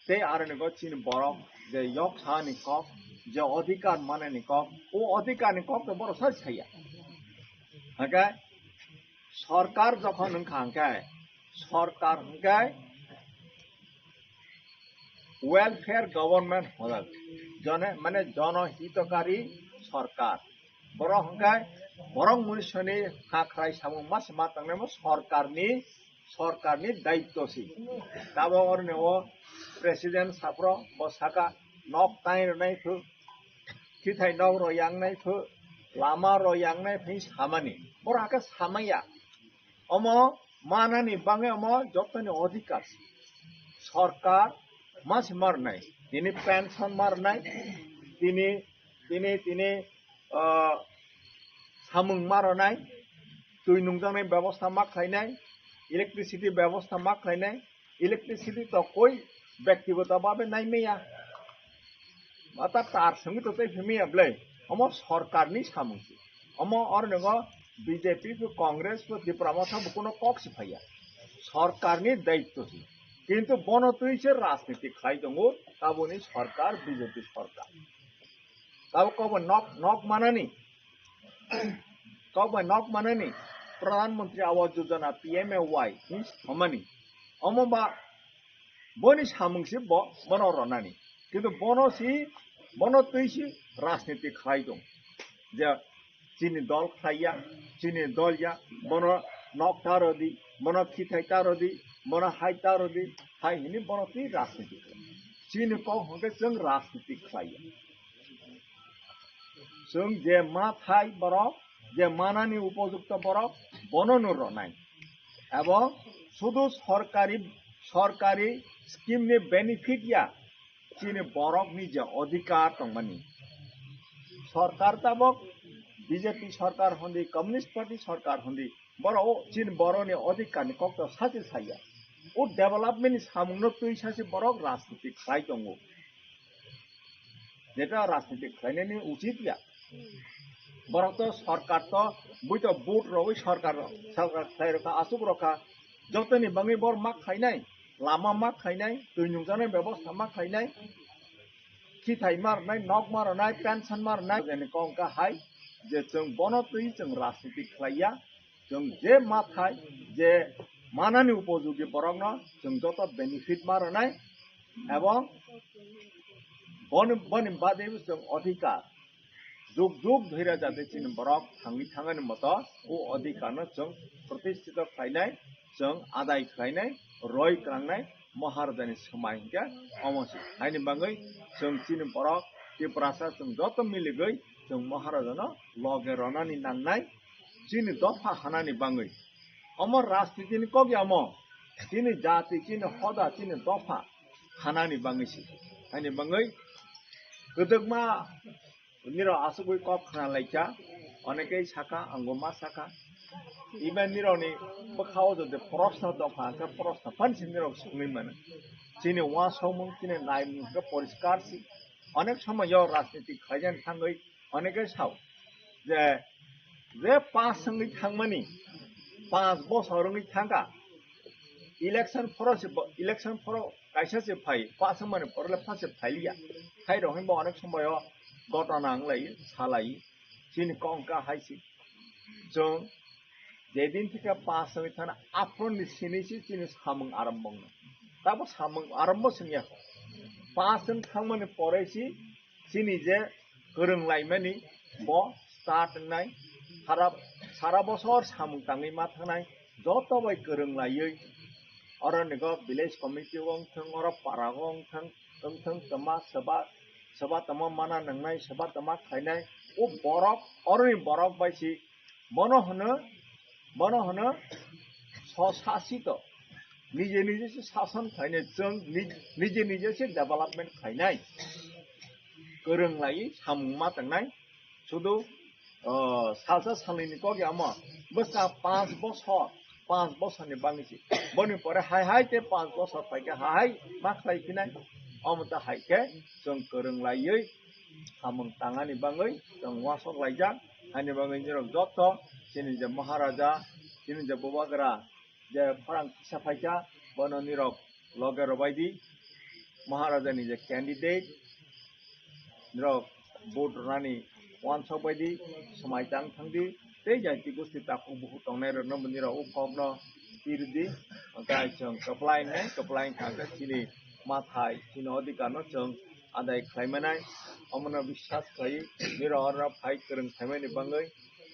tei aroni go chini borok je yok sani kok, je odhikar manani kok, o odhikar ni kok to borok sai saiya. Hwnkhe sorkar jokhon wngkha hwnkhe, sorkar hwnkhe welfare government model, jone, mane jono hitokari sorkar. Borok hwnkhe borok munisoni ha khlai samung ma se ma tangnaimo sorkarni, sorkarni daitto si. Tabok oroni o president saphro bo saka, "Nok tai rwnai phu, kithai nok rw yang nai phu, lama rw yang nai phu," hinwi samani. Borok hakhe samaya. Omo manani bangwi omo jotoni odhikar. Sorkar ma se ma rwnai. Tini pension ma rwnai, tini, tini, tini, ah, samung ma rwnai, twi nungjaknai bebosta ma khlainai, electricity bebosta ma khlainai, electricity to koi bektigoto bhabe nai maya. Mata tar songwi to tei phimaya bwle. Omo sorkarni samung se. Omo oroni go B J P pho, Congress pho, Tipra Motha bo kuno kok se phaiya. Sorkarni daitto se. Kintu bono twi se rajniti khlai tongo, taboni sorkar B J P sorkar. Tabo kobo nok, nok manani, kok bai nok manani Pradhan Mantri Awas Yojana, P M A Y, hinwi samani. Omo ba boni samung se bo, bono ronani. Kintu bono si, bono twi si rajniti khlai tong. Je chini dol khlaiya, chini dol ya, bono nok ta rwdi, bono khithai ta rwdi, bono hai ta rwdi, hai hwnwi bono twi rajniti khlai. Chini kok hwnkhe chwng rajniti khlai ya. Chwng je ma thai borok, je manani upojukto borok, bono no rwnai. Ebong sudu sorkari, sorkari scheme ni benefit ya, chini borok ni je odhikar tongmani. Sorkar tabok B J P sorkar hondi, Communist Party sorkar hondi, borok o chini borok ni odhikar ni kok to sachi saya. O development ni samung no twi sachi borok rajniti khlai tongo. Jeta rajniti khlainani uchit ya. Borok to sorkar to, bui to vote rogwi sorkar, sorkar khlai rokha, asuk rokha. Jotoni bangwi bor ma khlainai, lama ma khlainai, twi nungjaknai bebosta ma khlainai, khithai ma rwnai, nok ma rwnai, pension ma rwnai, jeni kongka hai, je chwng bono twi chwng rajniti khlaiya, chwng je ma thai, je manani upojogi borokno chwng joto benefit ma rwnai, ebong boni, boni bade chwng odhikar, jug jug dhwira jate chini borok thangwi thangani moto o odhikar no chwng protistito khlainai, chwng adai khlainai, roi krangnai, Maharajani swmai hinkhe omo se. Haini bangwi chwng chini borok Tiprasa chwng joto miligwi chwng Maharajano loge ronani nangnai, chini dopha hanani bangwi. Omo rajnitini kok ya omo, chini jati, chini hoda, chini dopha hanani bangwi se. Haini bangwi kwdwkma nirok asugwi kok khna laikha, onekei saka, angbo ma saka. Iben nirokni bwkhao jodi proshno tongkha, hwnkhe proshno phan se nirok swngwi mano. Chini uansukmung, chini naimung hwnkhe poriskar se. Onek somoyo rajniti khlaijani thangwi onekei sao je, je pass wngwi thangmani, panch bosor wngwi thangkha, election phoro se bo, election phoro kaisa se phai, pass wngmani phoro le pha se phailiya. Hai rok hinba onek somoyo gotona wnglai, salai, chini kongka hai se. Chwng jedin theke pass wngwi thana, aphuruni sini se chini samung arombo wngna. Tabo samung arombo swngya kho. Pass wng thangmani pore se chini je kwrwng laimani bo start wngnai, sara, sara bosor samung tangwi ma thangnai, joto bai kwrwng laiwi, oro nigo village committee o wng thang, oro para o wng thang, wng thang tama soba, soba tama mana nangnai, soba tama khainai, o borok, oroni borok bai si bono hwno, bono hwno swsasito. Nije nije se sason khlainai, chwng ni-, nije nije se development khlainai. Kwrwng laiwi samung ma tangnai. Sudu, o, salsa salnini kok ya omo. Bwsa panch bosor, panch bosorni bangwi se. Boni pore hai hai te panch bosor paikhe hai hai ma khlai phinai. Omo ta hai khe chwng kwrwng laiwi samung tangani bangwi chwng uansuk laijak. Haini bagwi nirok joto chini je Maharaja, chini je Bubagra je khorang kisa phaikha, bono nirok loge rwbaidi. Maharajani je candidate, nirok vote rwnani uansuk baidi swmai tang thangdi, tei jati gosti takhuk bukhuk tongnai rokno bo nirok o kokno pirdi. Hwnkhe chwng kwplai wngnai, kwplai wngkha khe chini mathai, chini odhikar no chwng adai khlai manai, omono biswas khlai, nirok oro phai kwrwng khaimani bagwi,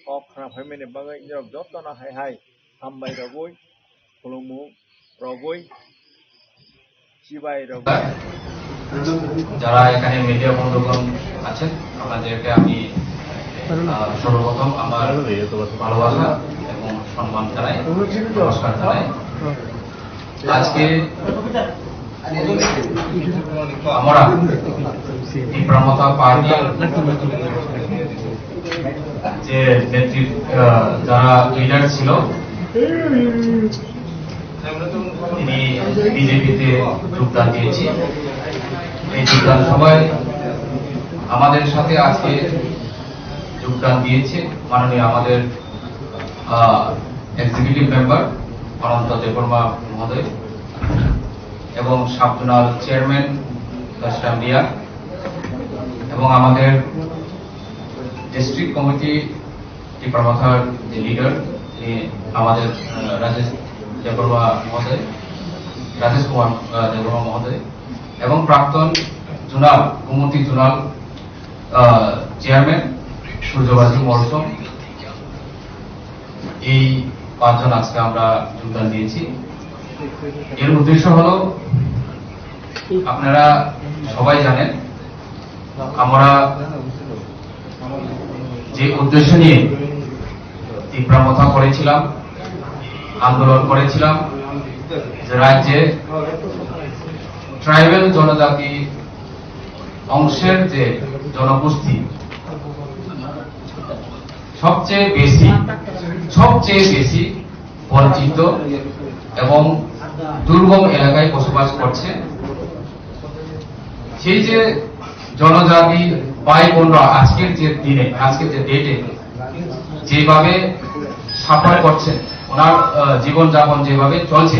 kok khna phaimani bagwi, nirok jotono hai hai hambai rogwi, khulumung rogwi, chibai rogwi. যারা এখানে মিডিয়া বন্ধুগণ আছেন, আপনাদেরকে আমি, আহ, সর্বপ্রথম আমার ভালোবাসা এবং সম্মান জানাই, নমস্কার জানাই। আজকে আমরা টিপ্রা মথা পার্টি যে নেতৃত্ব, আহ, যারা লিডার ছিল, তিনি বিজেপিতে যোগদান দিয়েছি। এই যোগদান সভায় আমাদের সাথে আজকে যোগদান দিয়েছে মাননীয় আমাদের, আহ, এক্সিকিউটিভ মেম্বার অনন্ত দেববর্মা মহোদয় এবং সাব জোনাল চেয়ারম্যান কাস্টম ডিয়ার এবং আমাদের ডিস্ট্রিক্ট কমিটি টিপ্রা মথার যে লিডার, তিনি আমাদের, আহ, রাজেশ দেববর্মা মহোদয়, রাজেশ কুমার, আহ, দেববর্মা মহোদয় এবং প্রাক্তন জোনাল, গোমতী জোনাল, আহ, চেয়ারম্যান সূর্যবাসী মহোদয়। এই পাঁচজন আজকে আমরা যোগদান দিয়েছি। এর উদ্দেশ্য হলো, আপনারা সবাই জানেন, আমরা যে উদ্দেশ্য নিয়ে তিপ্রা মথা করেছিলাম, আন্দোলন করেছিলাম, যে রাজ্যে ট্রাইবাল জনজাতি অংশের যে জনগোষ্ঠী সবচেয়ে বেশি, সবচেয়ে বেশি বঞ্চিত এবং দুর্গম এলাকায় বসবাস করছে। সেই যে জনজাতি ভাই বোনরা আজকের যে দিনে, আজকের যে ডেটে যেভাবে সাফার করছেন, ওনার, আহ, জীবনযাপন যেভাবে চলছে,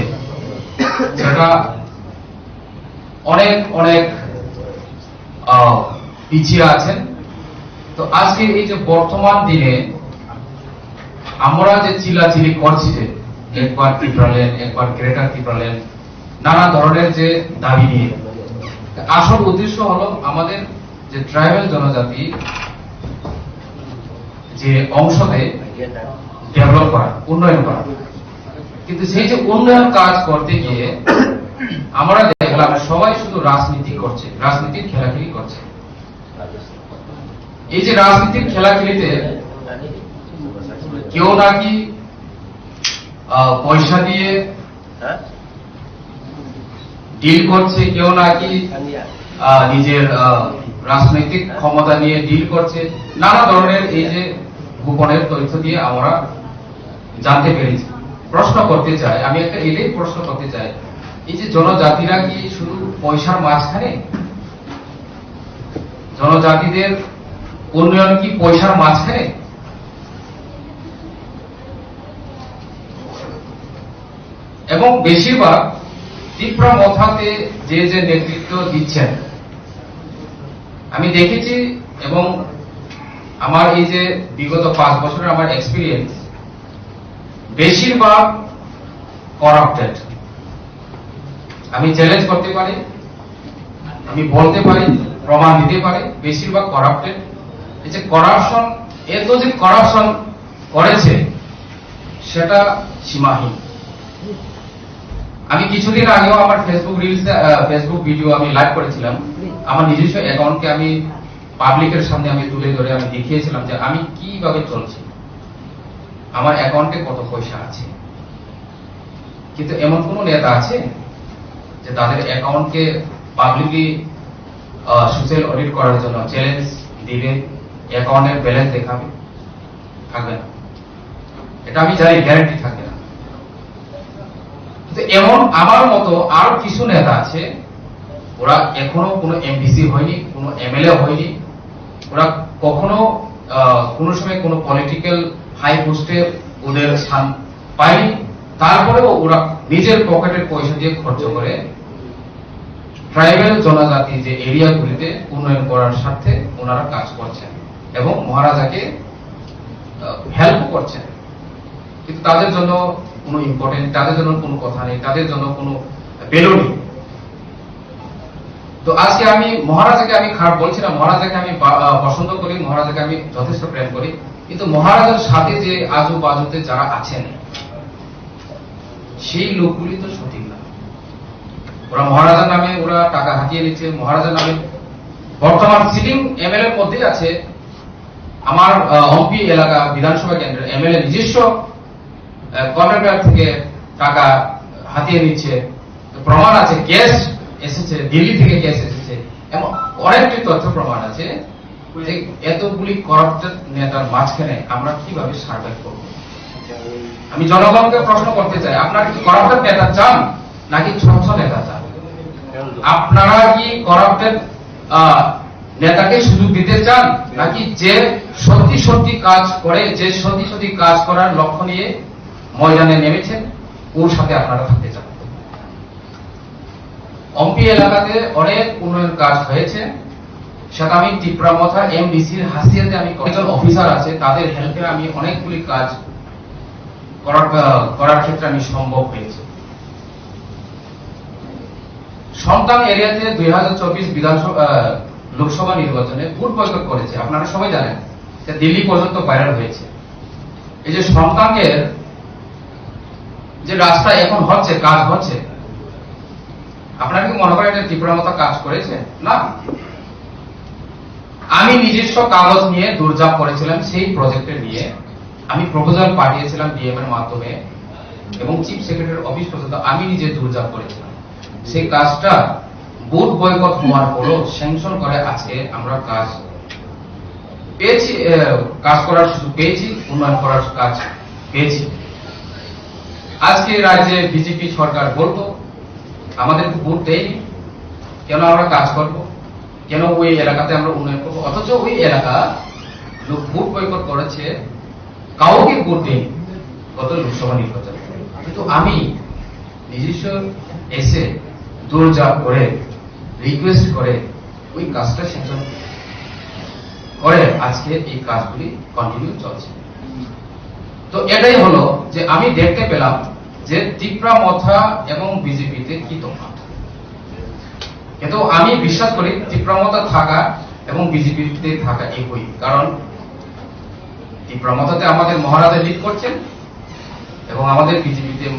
সেটা অনেক, অনেক, আহ, পিছিয়ে আছেন। তো আজকে এই যে বর্তমান দিনে আমরা যে চিল্লাচিল্লি করছি, যে একবার ত্রিপুরাল্যান্ড, একবার গ্রেটার ত্রিপুরাল্যান্ড, নানা ধরনের যে দাবি নিয়ে, আসল উদ্দেশ্য হলো আমাদের যে ট্রাইবাল জনজাতি যে অংশকে ডেভেলপ করা, উন্নয়ন করা। কিন্তু সেই যে উন্নয়ন কাজ করতে গিয়ে আমরা দেখলাম সবাই শুধু রাজনীতি করছে, রাজনীতির খেলাখেলি করছে। এই যে রাজনীতির খেলাখেলিতে কেউ নাকি, আহ, পয়সা দিয়ে ডিল করছে, কেউ নাকি, আহ, নিজের, আহ, রাজনৈতিক ক্ষমতা নিয়ে ডিল করছে। নানা ধরনের এই যে গোপনের তথ্য দিয়ে আমরা জানতে পেরেছি। প্রশ্ন করতে চাই, আমি একটা এটাই প্রশ্ন করতে চাই, এই যে জনজাতিরা কি শুধু পয়সার মাঝখানে? জনজাতিদের উন্নয়ন কি পয়সার মাঝখানে? এবং বেশিরভাগ তিপ্রা মথাতে যে যে নেতৃত্ব দিচ্ছেন, আমি দেখেছি এবং আমার এই যে বিগত পাঁচ বছরের আমার এক্সপিরিয়েন্স, বেশিরভাগ করাপ্টেড। আমি চ্যালেঞ্জ করতে পারি, আমি বলতে পারি, প্রমাণ দিতে পারি, বেশিরভাগ করাপ্টেড। এই যে করাপশন, এত যে করাপশন করেছে, সেটা সীমাহীন। আমি কিছুদিন আগেও আমার ফেসবুক রিলস, আহ, ফেসবুক ভিডিও আমি লাইভ করেছিলাম। আমার নিজস্ব অ্যাকাউন্টকে আমি পাবলিকের সামনে আমি তুলে ধরে আমি দেখিয়েছিলাম যে আমি কিভাবে চলছি, আমার অ্যাকাউন্টে কত পয়সা আছে। কিন্তু এমন কোনো নেতা আছে যে তাদের অ্যাকাউন্টকে পাবলিকলি সোশ্যাল অডিট করার জন্য চ্যালেঞ্জ দিবে, অ্যাকাউন্টের ব্যালেন্স দেখাবে? থাকবে না। এটা আমি জানি, গ্যারান্টি থাকবে না। কিন্তু এমন আমার মতো আরো কিছু নেতা আছে, ওরা এখনো কোনো এমডিসি হয়নি, কোনো এমএলএ হয়নি, ওরা কখনো, আহ, কোনো সময় কোনো পলিটিক্যাল হাই পোস্টে ওদের স্থান পায়নি। তারপরেও ওরা নিজের পকেটের পয়সা দিয়ে খরচ করে ট্রাইবাল জনজাতি যে এরিয়াগুলিতে উন্নয়ন করার স্বার্থে ওনারা কাজ করছেন এবং মহারাজাকে, আহ, হেল্প করছেন। কিন্তু তাদের জন্য কোনো ইম্পর্টেন্ট, তাদের জন্য কোনো কথা নেই, তাদের জন্য কোনো ভ্যালু নেই। তো আজকে আমি মহারাজাকে আমি খারাপ বলছি না, মহারাজাকে আমি বা-, আহ, পছন্দ করি, মহারাজাকে আমি যথেষ্ট প্রেম করি, কিন্তু মহারাজার সাথে যে আজু বাজুতে যারা আছেন, সেই লোকগুলি তো সঠিক না। ওরা মহারাজার নামে ওরা টাকা হাতিয়ে নিচ্ছে, মহারাজার নামে বর্তমান সিটিং এমএলএর মধ্যেই আছে আমার, আহ, অম্পি এলাকা বিধানসভা কেন্দ্রের এমএলএ নিজস্ব, আহ, কন্ট্রাক্টর থেকে টাকা হাতিয়ে নিচ্ছে। তো প্রমাণ আছে, ক্যাশ এসেছে, দিল্লি থেকে ক্যাশ এসেছে, এবং অনেকটি তথ্য প্রমাণ আছে যে এতগুলি করাপ্টেড নেতার মাঝখানে আমরা কিভাবে সার্ভাইভ করব। আমি জনগণকে প্রশ্ন করতে চাই, আপনারা কি করাপ্টেড নেতা চান নাকি স্বচ্ছ নেতা চান? আপনারা কি করাপ্টেড, আহ, নেতাকে সুযোগ দিতে চান, নাকি যে সত্যি সত্যি কাজ করে, যে সত্যি সত্যি কাজ করার লক্ষ্য নিয়ে ময়দানে নেমেছেন, ওর সাথে আপনারা থাকতে চান? অম্পি এলাকাতে অনেক উন্নয়ন কাজ হয়েছে, সেটা আমি তিপ্রা মথা এমডিসির হাসিয়াতে আমি কয়েকজন অফিসার আছে, তাদের হেল্পে আমি অনেকগুলি কাজ করার, আহ, করার ক্ষেত্রে আমি সম্ভব হয়েছে। সন্তান এরিয়াতে দুই হাজার চব্বিশ বিধানসভা, আহ, লোকসভা নির্বাচনে ভোট বয়কট করেছে, আপনারা সবাই জানেন, এটা দিল্লি পর্যন্ত ভাইরাল হয়েছে। এই যে সন্তানের যে রাস্তা এখন হচ্ছে, কাজ হচ্ছে, আপনারা কি মনে করেন এটা ত্রিপুরা মথা কাজ করেছে? না। আমি নিজস্ব কাগজ নিয়ে দৌড়ঝাঁপ করেছিলাম সেই প্রজেক্টে নিয়ে, আমি প্রপোজাল পাঠিয়েছিলাম ডিএম এর মাধ্যমে এবং চিফ সেক্রেটারির অফিস পর্যন্ত আমি নিজে দৌড়ঝাঁপ করেছিলাম। সেই কাজটা ভোট বয়কট হওয়ার পরও স্যাংশন করে আজকে আমরা কাজ পেয়েছি, আহ, কাজ করার সুযোগ পেয়েছি, উন্নয়ন করার কাজ পেয়েছি। আজকে রাজ্যে বিজেপি সরকার বলতো, "আমাদেরকে ভোট দেয়নি, কেন আমরা কাজ করব, কেন ওই এলাকাতে আমরা উন্নয়ন করবো?" অথচ ওই এলাকা লোক ভোট বয়কট করেছে, কাউকে ভোট দেয়নি গত লোকসভা নির্বাচনে। কিন্তু আমি নিজস্ব এসে দৌড়ঝাঁপ করে, রিকোয়েস্ট করে ওই কাজটা স্যাংশন করে আজকে এই কাজগুলি কন্টিনিউ চলছে। তো এটাই হলো যে আমি দেখতে পেলাম যে তিপ্রা মথা এবং বিজেপিতে কি তফাৎ। কিন্তু আমি বিশ্বাস করি তিপ্রা মথা থাকা এবং বিজেপিতে থাকা একই, কারণ তিপ্রা মথাতে আমাদের মহারাজা লিড করছেন এবং আমাদের বিজেপিতে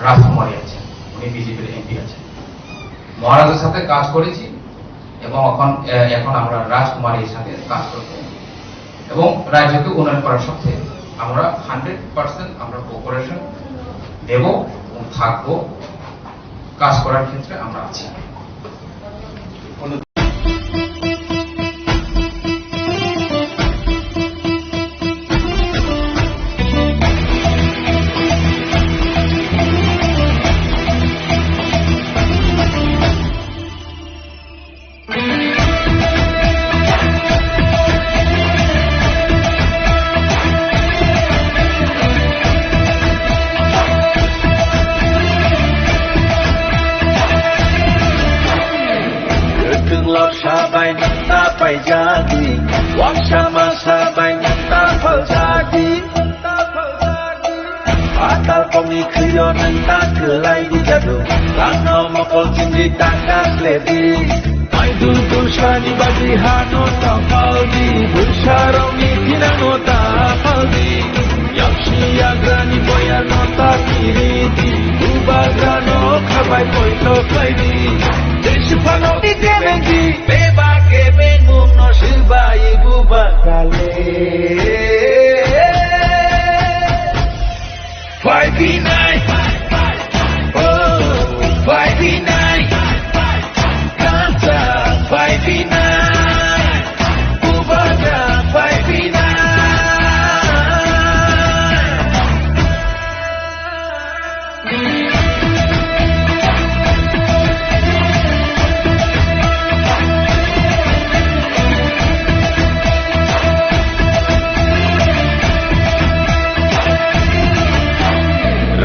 রাজকুমারী আছেন, উনি বিজেপির এমপি আছেন। মহারাজের সাথে কাজ করেছি এবং এখন, এ, এখন আমরা রাজকুমারীর সাথে কাজ করব এবং রাজ্যকে উন্নয়ন করার স্বার্থে আমরা হান্ড্রেড পার্সেন্ট আমরা কোঅপারেশন দেব এবং থাকবো, কাজ করার ক্ষেত্রে আমরা আছি। Kwthwng lorsa bai nwng ta paijadi, waksa masa bai nwng ta phaljadi. Patal kongni khwio nwng ta kwlai di jadu, langno mokol chindi ta kasledi. Mai dul dul sani bagwi hano ta paldi, bwsarokni thinangno ta paldi. Yaksi yagrani boyarno ta kiridi, bubagrano khabai poito khlaidi. Jesu phano ikemengdi, beba kemengmungno swbai bubagrale. Five B nine. Oh, five B nine. Dansa five B nine. Kubata five B nine.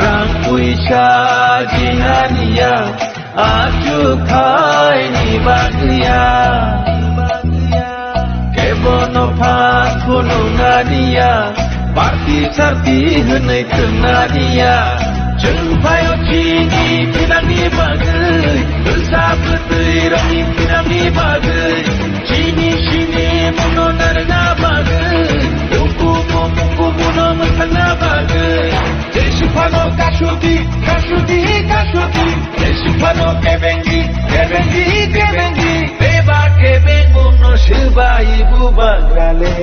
Rang puisa jinaniya, achuk khaini bagwiya. Kebono phan phunuknaniya, party sarti hwnwi thwngnaniya. Chwng phaio chini phinangni bagwi, bwsa bwtwi rokni phinangni bagwi, chini simi muno narwkna bagwi, dukumu mungkumuno mwthangna bagwi. Jesu phano kasudi, kasudi, kasudi. Jesu phano kebengi, kebengi, kebengi. Beba kebengmungno swbai bubagrale.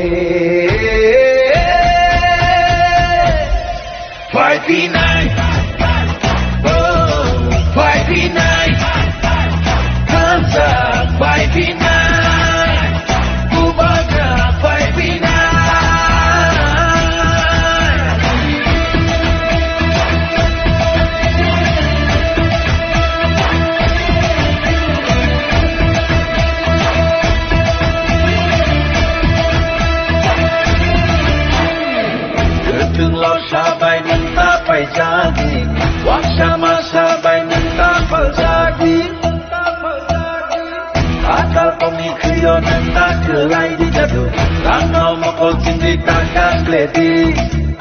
Five B nine. Oh, five B nine. Hands up, five B nine. Bubagra five B nine. Kwthwng lorsa bai nwng ta paijadi, waksa masa bai nwng ta phaljadi. Atal kongni khwio nwng ta kwlai di jadu, rangno mokol chindi ta kasledi.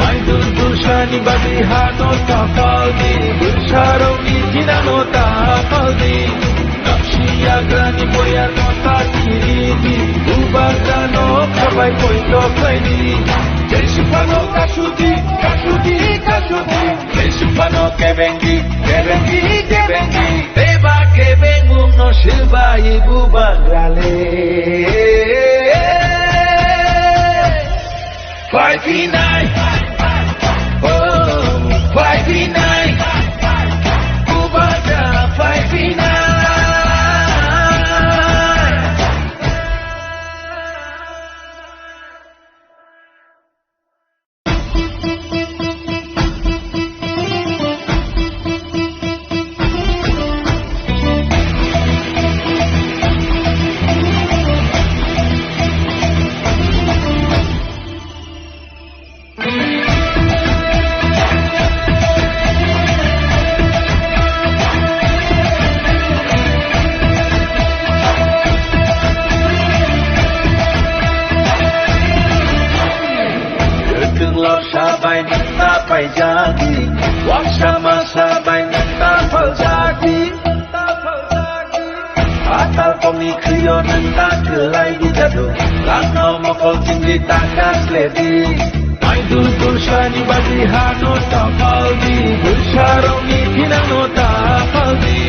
Maidul dulsani bagwi hano ta paldi, bwsarokni thinano ta paldi. Kapsi yagrani boyarno ta kiridi, bubagrano khabai poito khlaidi. Jesu phano kasudi, kasudi, kasudi. Jesu Phano kebengdi, kebengdi, kebengdi. Beba kebengmung no swbai bubagra le. Phai phinai. Oh, phai phinai. Bubagra phai phinai. Kwthwng lorsa bai nwng ta paijadi, waksa masa bai nwng ta phaljadi. Atal kokni khwio nwng ta kwlai di jadu, langno mokol chingdi ta kasledi. Maidul tulsani bagwi hano ta paldi, bwsarokni thinangno ta paldi.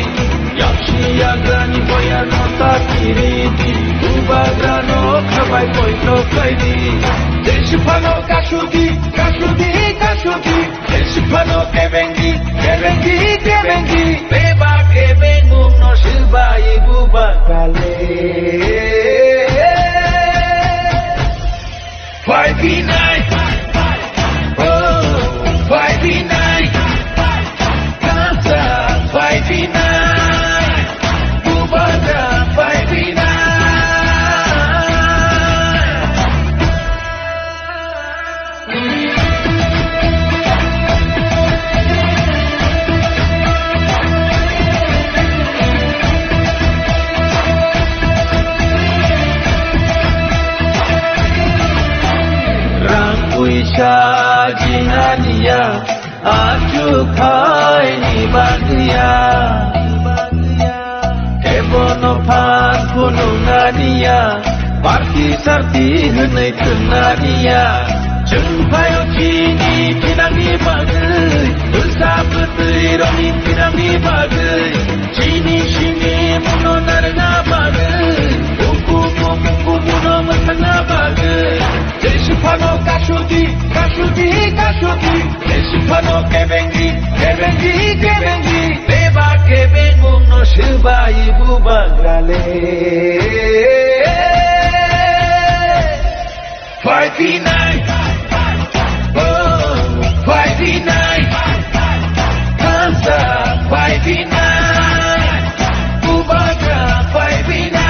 Yaksi yagrani boyano ta kiridi, bubagrano khabai poito khlaidi. Jesi phano kasudi, kasudi, kasudi. Jesi phano kebengdi, kebengdi, kebengdi. Beba kebengmung no swbai bubagra le. Phai phinai. Oh, phai phinai. Kasa phai phinai. Bubagra phai phinai. Rang puisa jinganiya, achukhaini bagwiya. Kebono phan phunuknaniya, party sarti hwnwi thwngna niya. Chwng phaio chini thinangni bagwi, bwsa bwtwi rokni thinangni bagwi, chini simi muno narwkna bagwi, bukumu bukumu no mwthangna bagwi. Jesi phano kasudi, kasudi, kasudi. Jesi phano kebengdi, kebengdi, kebengdi. Beba kebengmung no swbai bubagra le. Phai phinai. Oh, phai phinai. Kasa phai phinai. Bubagra phai phinai.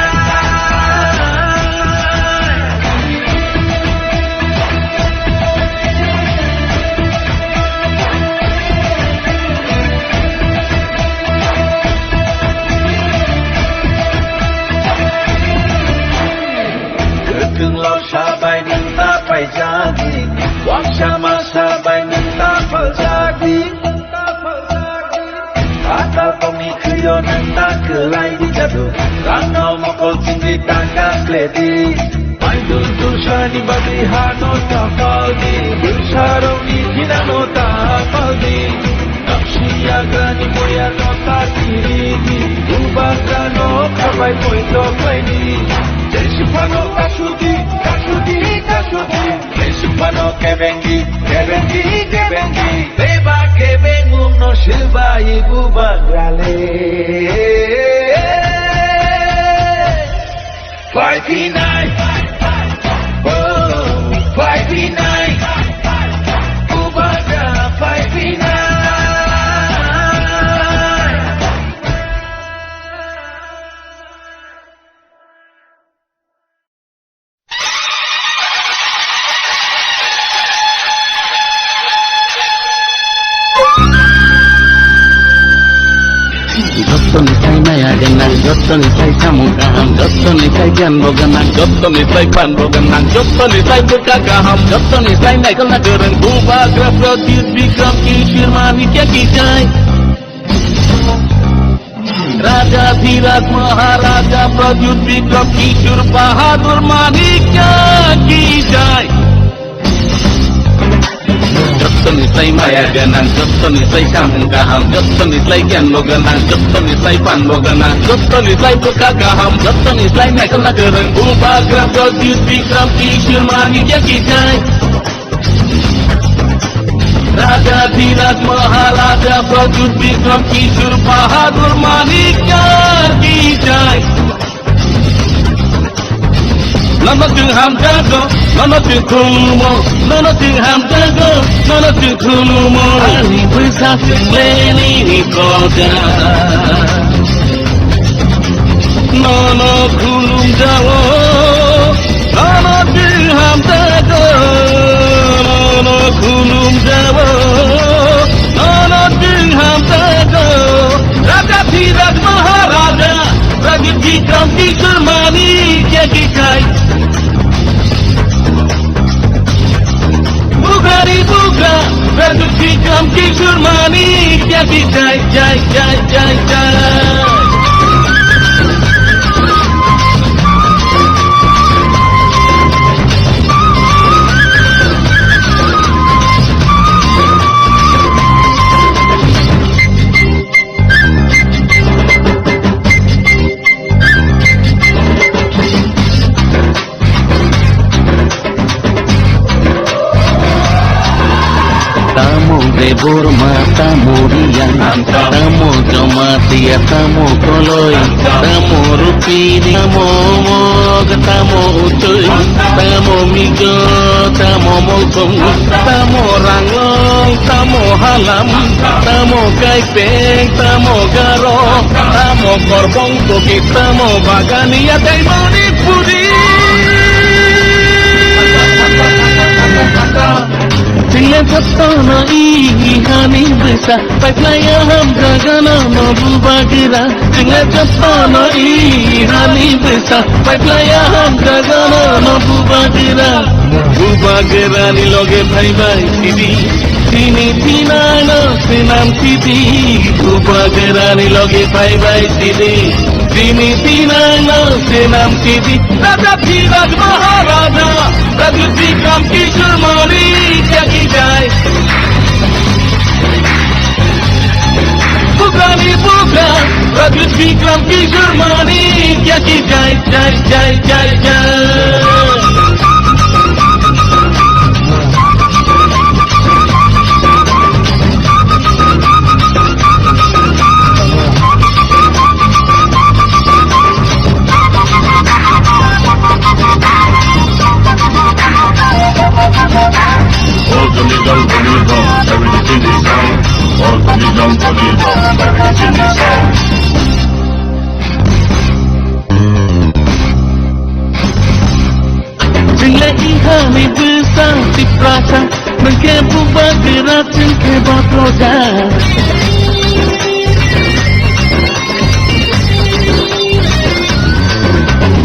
Kwthwng lorsa bai nwng ta paijadi, waksa masa bai nwng ta phaljadi. Atal kokni khwio nwng ta kwlai di jadu, rangno mokol chingdi ta kasledi. Maidul tulsani bagwi hano ta paldi, bwsarokni thinangno ta paldi. Yaksi yagrani boyano ta kiridi, bubagrano khabai poito khlaidi. Jesi phano kasudi, kasudi, kasudi. Jesi phano kebengdi, kebengdi, kebengdi. Beba kebengmung no swbai bubagra le. Phai phinai. Oh, phai phinai. Bubagra phai phinai. Jottoni sai maya gwnang, jottoni sai samung kaham, jottoni sai giyan bo gwnang, jottoni sai phan bo gwnang, jottoni sai bwkha kaham, jottoni sai naikolna kwrwng, Bubagra Pradyut Bikram Kishore Manikya ki jai. Raja Dhiraj Maharaja Pradyut Bikram Kishore Bahadur Manikya ki jai. Jottoni sai ma Ganang, jottoni slai samung kaham, jottoni slai giyan bo ganang, jottoni slai pan bo ganang, jottoni slai bwkha kaham, jottoni slai naikol na kwrwng. Bubagra Pradyut Bikram Kishore Manikya ki jai. Raja Dhiraj Maharaja Pradyut Bikram Kishore Bahadur Manikya ki jai. Nono chwng hamjago, nono chwng khulumo, nono chwng hamjago, nono chwng khulumo. Ani bwsa chwng le nini koja. Nono khulumjao, nono chwng hamjago, nono khulumjao, nono chwng hamjago. Raja Dhiraj Maharaja, Pradyut Bikram Kishore Manikya ki jai. Bubagra ni bubagra, Pradyut Bikram Kishore Manikya ki jai, jai, jai, jai, jai. Tamo Debbarma, tamo Riya, tamo Jamatia, tamo Koloi, tamo Rupini, tamo Mog, tamo Utui, tamo Mijo, tamo Molkong, tamo Ranglong, tamo Halam, tamo Kaipeng, tamo Garo, tamo Korbong Toki, tamo Bagania, tei Manipuri. Chwngno jotono i hani bwsa, paiphlaiya hamjagano no bubagra. Chwngno jotono i hani bwsa, paiphlaiya hamjagano no bubagra. Bubagrani loge phaibai sidi, tini tinano swnam sidi. Bubagrani loge phaibai sidi, tini tinano swnam sidi. Raja Dhiraj Maharaja, Pradyut Bikram Kishore Manikya ki jai. Bubagrani bubagra, Pradyut Bikram Kishore Manikya ki jai, jai, jai, jai, jai. All the legal, the legal, everything is down. All the legal, the legal, everything is down. Chwngla ihani bwsa Tiprasa, nwng khe bubagra chwng khe ba proja.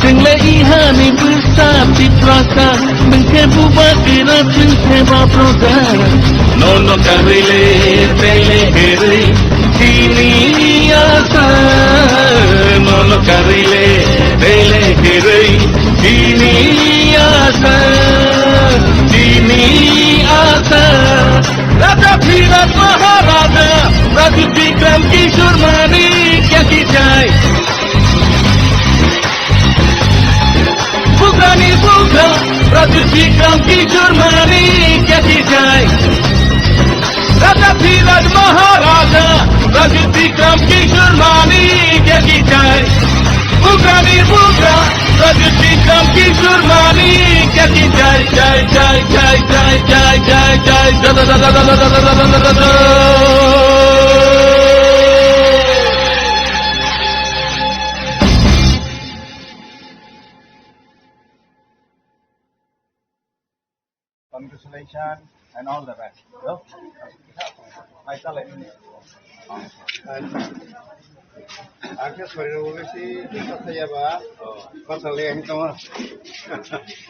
Chwngla ihani bwsa Tiprasa, nwng khe bubagra chwng khe ba proja. Nono karwi le tele herwi, tini asa, nono karwi le tele herwi, tini asa, tini asa. Raja Dhiraj Maharaja, Pradyut Bikram Kishore Manikya ki jai. Bubagrani bubagra, Pradyut Bikram Kishore Manikya ki jai. Raja Dhiraj Maharaja, Pradyut Bikram Kishore Manikya ki jai. Bubagrani bubagra, Pradyut Bikram Kishore Manikya ki jai, jai, jai. Congratulations and all the best. Hello? Hai, chale. Ang khe sorry rw besi disturb khaiya ba. Oh. Bachal le ang tong.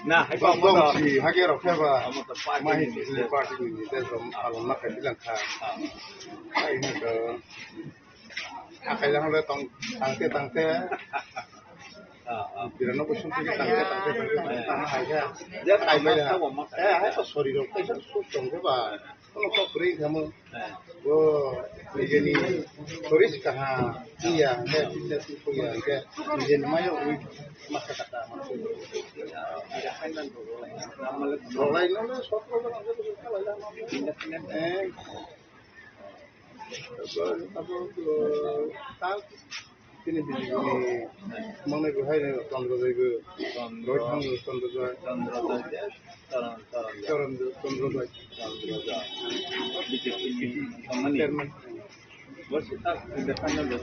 Na, hai ba mo to. Si hage rok khe ba. Amo to party ni. Party ni, party ni, te rom alon ma khe bilang kha. Ah. Hai mo to. Akai jang le tong, tangte, tangte. Ah, ah. Birano bo sung tangte, tangte, tangte, tangte, tangte, hai khe. Ya, kai mai da. Eh, hai to sorry rok, kaisa suk tong khe ba. Kono kok kwrwi kamo. Bo nijeni soris kaha iya, hingke fitness ni kok iya, hingke nijeni mayo ui masa kata. Rolai no sotro jona. Eh. Abo, abo, tal. Chini B J P ni mane bo hai Chandra Jai bo. Chandra. Rohit Chandra Jai. Chandra Jai. Charan, Charan Jai. Charan Jai, Chandra Jai. Chandra Jai. B J P ni company. Chairman. Bo si ta independent bo.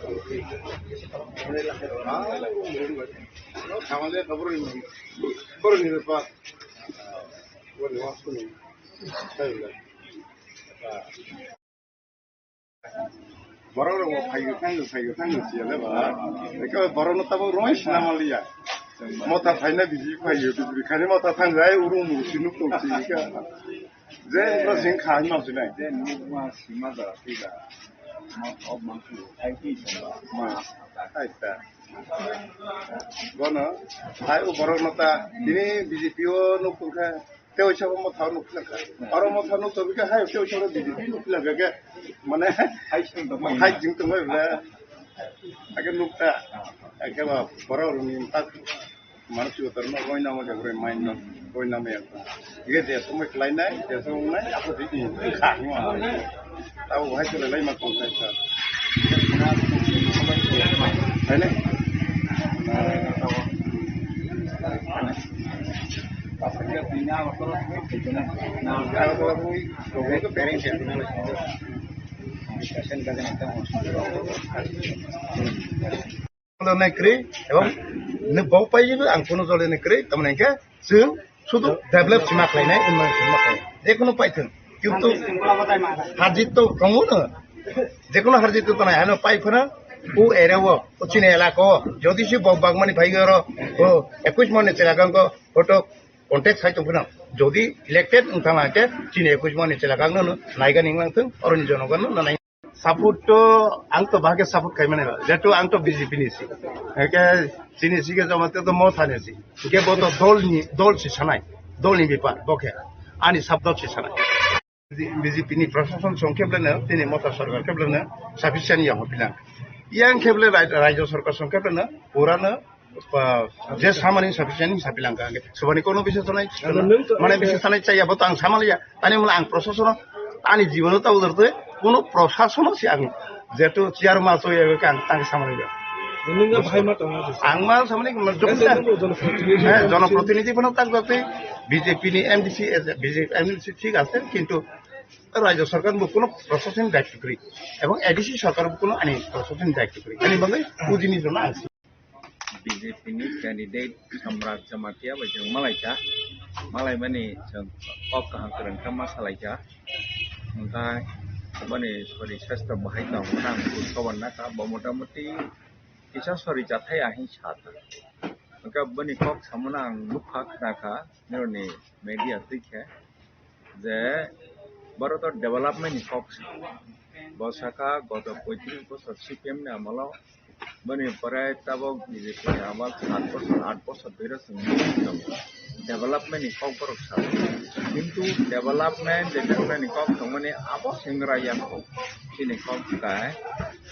Ah, thamale kabur ni. Bor ni pa. Bo ni wasu ni. Sai la. Borok rok bo phaiyo, phaiyo, phaiyo, phaiyo, siya le ba. Eke borok no tabo roi sina maliya. Mota phaina biji phaiyo, biji khani mota thang jai, uru uru sinuk tong si ka. Je ura sing kha ma sinai. Je nuk ma sima da ti da. Ma ob ma su, ai ti sa ba. Ma. Ai ta. Bono, ai u borok no ta, bini B J P o nuk tong kha. Tei oisa bo motha nuk philak kha. Aro motha nuk tong kha, hai tei oisa bo B J P nuk philak kha ke. Mane, hai sing tong hai jing tong bai bla. Ake nuk ta. Ake ba borok ni tak. Manu si utar no roi nama jaga roi main no roi nama yang. Ye de somoi khlai nai, de somoi nai, apa di ini kha ni ma. Tahu hai tu lai ma kong sai sa. Hai ne. Jole nai kwrwi, ebong nw bo pai jebo ang kuno jole nai kwrwi, tamoni hwnkhe chwng sudu develop sima khlainai, unnoi sima khlainai. Jekunu paithwng, kintu harjit to tongo no, jekunu harjit to tonai, ano pai phano o area o, o chini elaka o, jodi se bo bagmani phai oro, o ekush mani chela kangko photo contact sai tong phano, jodi elected wng thang khe chini ekush mani chela kangno no naiga ning lang thung, oroni jonogon no nai. Support to ang to bahage support khai mane, jehetu ang to B J P ni si. Hake chini si ke jama te to Motha ni si. Hake bo to dol ni, dol si sanai. Dol ni bepar, bo khe. Ani sab dol si sanai. B J P ni prashason song khe ble no, tini Motha sarkar khe ble no, sufficient yang ho pilang. Yang khe ble rai-, rajya sarkar song khe ble no, pura no, pa, je samani sufficient sapilang ka. Subani kono bising sanai, ano nung to mane bising sanai chaya bo to ang samaliya. Tani mula ang prosasono, ani jibono ta udar twi, kono prosasono si ang jetu chair ma to ya ka ang tang samaliya. Nung ga bhai ma tongo. Ang ma samani ma joksa. Nung ga jonoprotinidhi. Eh, jonoprotinidhi bono tak jati B J P ni M D C, eh, B J P M D C thik ase, kintu rajya sarkar bo kono prosason daitto kwrwi. Ebong A D C sarkar bo kono ani prosason daitto kwrwi. Ani bagwi ujini jono ang B J P ni candidate Samrat Jamatia bai chwng malaikha, malaimani chwng kok kaham kwrwng khe ma salaikha, hwnkhe boni sori sastra bahai tong khna ang buj koborna kha, bo motamuti kisa sori chathai ahing sa ta, hwnkhe boni kok samono ang nukha, khna kha, nini media twi khe. Je Bharat o development ni kok sa. Bo saka goto poitris bosor C P M ni amolo, boni pore tabok B J P ni amal sat bosor, aat bosor dui rok chwng development ni kok borok sa. Kintu development, development ni kok tongmani abo sengrai ya kok. Chini kok kai.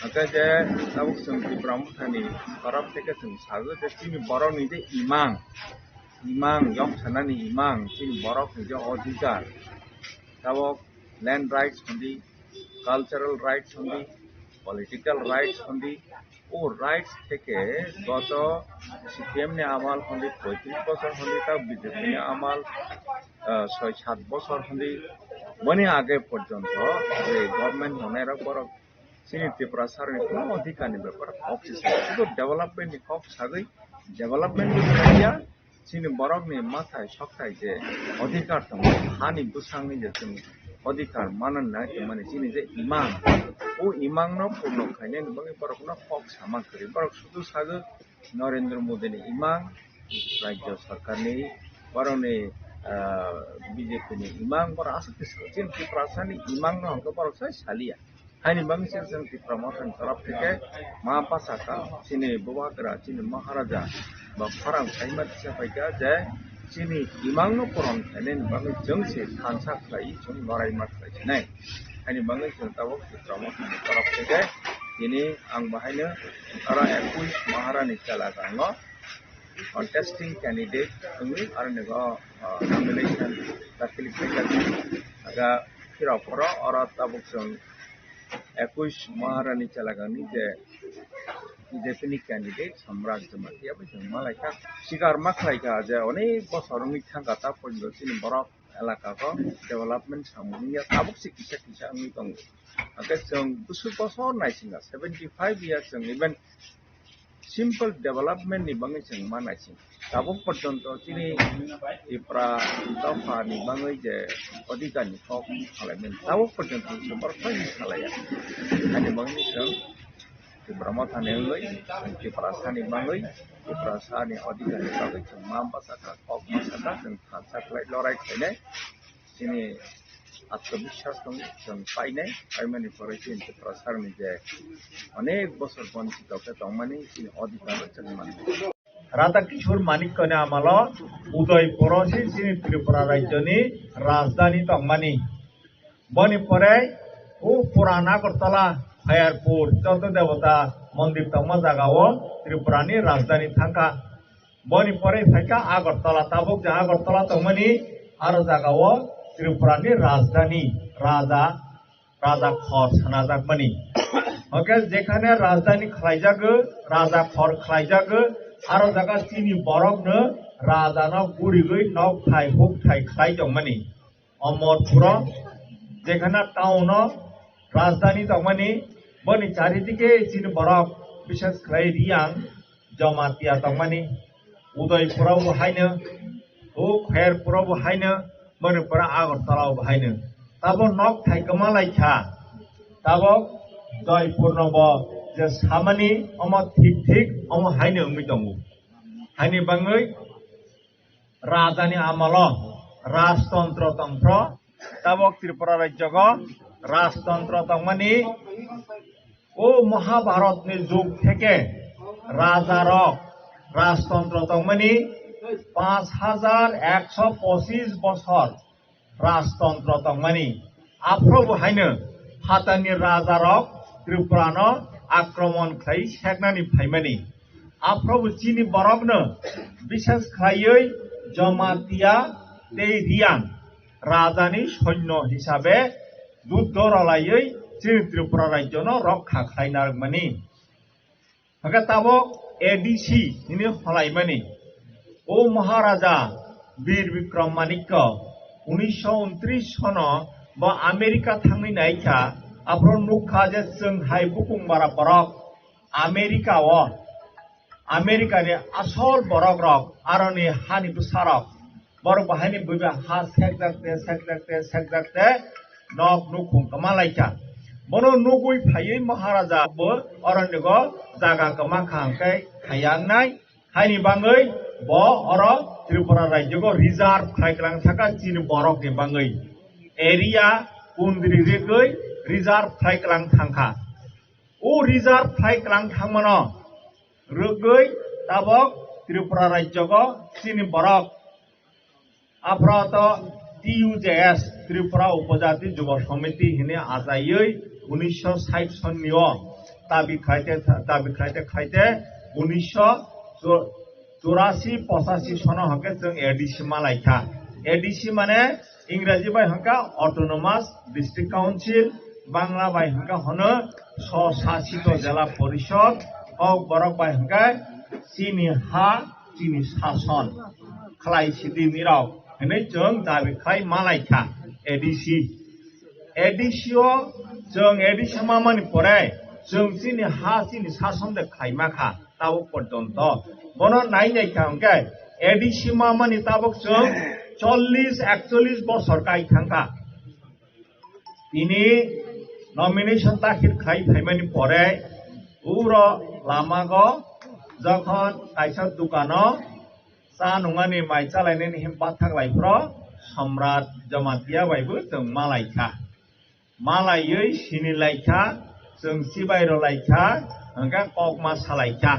Hwnkhe je tabok chwng Tipra Motha ni torop theke chwng sago je chini borok ni je imang. Imang, yok sanani imang, chini borok ni je odhikar, tabok land rights hondi, cultural rights hondi, political rights hondi, o rights theke goto C P M ni amal hondi poitris bosor hondi ta B J P ni amal, ah, soi sat bosor hondi, boni age porjonto je government hongnai rok borok chini Tripura sarni kono odhikar ni bepar kok se sa, sudu development ni kok sagwi, development ni ya, chini borok ni mathai sokthai je odhikar tongo, hani bwsang ni je chwng odhikar manan nai tongmani chini je imang, o imang no purno khainani bagwi borok no kok sama kwrwi, borok sudu sagwi Narendra Modi ni imang, rajya sarkar ni, borok ni, ah, B J P ni imang, borok aswk khe chini Tiprasa ni imang no hwnkhe borok sai saliya. Haini bagwi se chwng Tipra Motha ni torop theke ma bachakha, chini bubagra, chini Maharaja ba khorang saima tisa phaikha je Chini imangno poron khainani bagwi chwng se thansa khlai, chwng noraima khlai sinai. Haini bagwi chwng tabuk Tipra Mothani torof theke tini ang bahaino oro ekush Maharani Chalagango contesting candidate wngwi aroni go, ah, nomination dakhil khaijak. Aga phirok oro oro tabuk chwng ekush Maharani Chalagangni je B J P ni candidate Samrat Jamatia bai chwng malaikha. Sikar ma khlaikha je onek bosor wngwi thangkha ta porjonto chini borok elaka o development samung wngya tabuk se kisa kisa wngwi tongo. Hwnkhe chwng bwswk bosor naisinga seventy five years chwng even simple development ni bagwi chwng ma naising. Tabuk porjonto chini Tipra dopha ni bagwi je odhikar ni kok salaimani tabuk porjonto chwng borok salaiya. Ani bagwi chwng Tipra Mothani wngwi, Tiprasani bagwi, Tiprasani odhikar ni bagwi chwng ma bwsakha, kok bwsakha, chwng thansa khlai lorai khainai. Chini atmabiswas tong chwng painai, paimani pore chini Tiprasani je onek bosor bonchito khe tongmani chini odhikar chwng mano. Radha Kishore Manikyani amalo Udaipuro se chini Tripura rajyoni rajdhani tongmani. Boni pore o Puran Agartala, Khairpur, joto debota mondir tongma jagao Tripurani rajdhani thangkha. Boni pore phaikha Agartala, tabuk je Agartala tongmani, aro jagao Tripurani rajdhani, raja, raja khor sanajakmani. Hwnkhe jekhane rajdhani khlaijago, raja khor khlaijago, aro jaga chini borokno rajano gurigwi nokthai hukthai khlai tongmani. Omorpuro, jekhana town o rajdhani tongmani, boni charidike chini borok, bishes khlai Riyang, Jamatia tongmani, Udaipuro bo haino, o Khairpuro bo haino, boni pore Agartala bo haino. Tabo nok thai kwma lai kha, tabo Udaipurno bo je samani omo thik thik omo haino wngwi tongo. Haini bagwi rajani amalo rajtontro tongphro, tabok Tripura rajyogo rajtontro tongmani, o Mahabharatni jug theke rajarok rajtontro tongmani, panch hajar ekso pochis bosor rajtontro tongmani. Aphuru bo haino phatarni rajarok Tripurano akromon khlai seknani phaimani. Aphuru bo chini borokno, bishes khlaiwi Jamatia tei Riyang rajani soinyo hisabe juddho rwlaiwi chini Tripura rajyono rokha khlai narwkmani. Hwnkhe tabok A D C hwnwi holaimani. O Maharaja Bir Bikram Manikya unisho untris sono bo America thangwi naikha, aphuru nukha je chwng hai bukung bara borok America o, America ni asol borok rok, aroni hani bwsarok, borok bahaini buiba ha sekjakte, sekjakte, sekjakte, nok nukhung kwma laikha. Bono nugwi phaiwi Maharaja bo oronigo jaga kwma kha hwnkhe khaiya wngnai. Haini bagwi bo oro Tripura rajyogo reserve khlai kwlang thangkha chini borokni bagwi. Area boundary rigwi reserve khlai kwlang thangkha. O reserve khlai kwlang thangmano rwgwi tabok Tripura rajyogo chini borok aphrato T U J S, Tripura Upojati Jubo Samiti hwnwi achaiwi unisho sait sonnio dabi khlaite, dabi khlaite khlaite unisho churasi pochasi sono hwnkhe chwng A D C ma laikha. A D C mane Ingraji bai hwnkha Autonomous District Council, Bangla bai hwnkha hono Swsasito Jela Porishod, Kokborok bai hwnkha chini ha, chini sason khlai sidi nirok hinwi chwng dabi khlai ma laikha A D C. A D C o chwng A D C ma mani pore chwng chini ha, chini sason de khlai ma kha. Tabuk porjonto bono nai nai kha hwnkhe A D C ma mani tabuk chwng chollish ekchollish bosor kai thangkha. Tini nomination dakhil khai phaimani pore uro lamago jokhon kaisa dukano cha nungmani mai chalainani him bathak lai phro Samrat Jamatia bai bo chwng ma lai kha. Ma laiwi sini lai kha, chwng chibai rw lai kha, hwnkhe kok ma sa lai kha.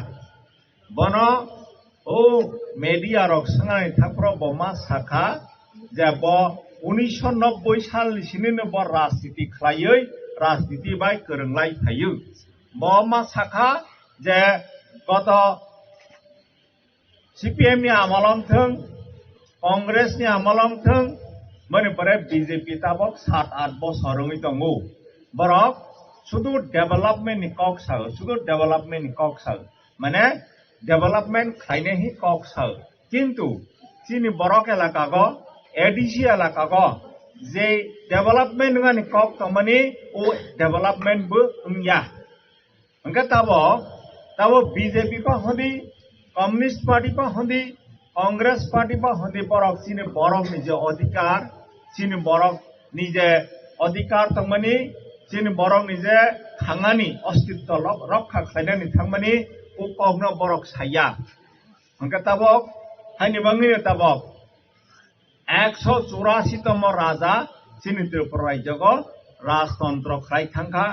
Bono O media rok swngnani thaphro bo ma sakha je bo unisho nobboi sal ni sini no bo rajniti khlaiwi rajniti bai kwrwnglai phaio. Bo ma sakha je goto C P M ni amol wng thung, Congress ni amol wng thung, boni pore B J P tabok sat aath bosor wngwi tongo. Borok sudu development ni kok sao, sudu development ni kok sao. Mane development khlainai hi kok sao. Kintu chini borok elaka go, A D C elaka go je development wngani kok tongmani o development bo wngya. Hwnkhe tabo, tabo B J P pha hwndi, Communist Party pha hwndi, Congress Party pha hwndi borok chini borokni je odhikar, chini borokni je odhikar tongmani, chini borokni je thangani ostitto lok-, rokha khlainani thangmani o kokno borok saya. Hwnkhe tabok, haini bangwino tabok ekso churasi tomo raja chini Tripura rajyogo rajtontro khlai thangkha.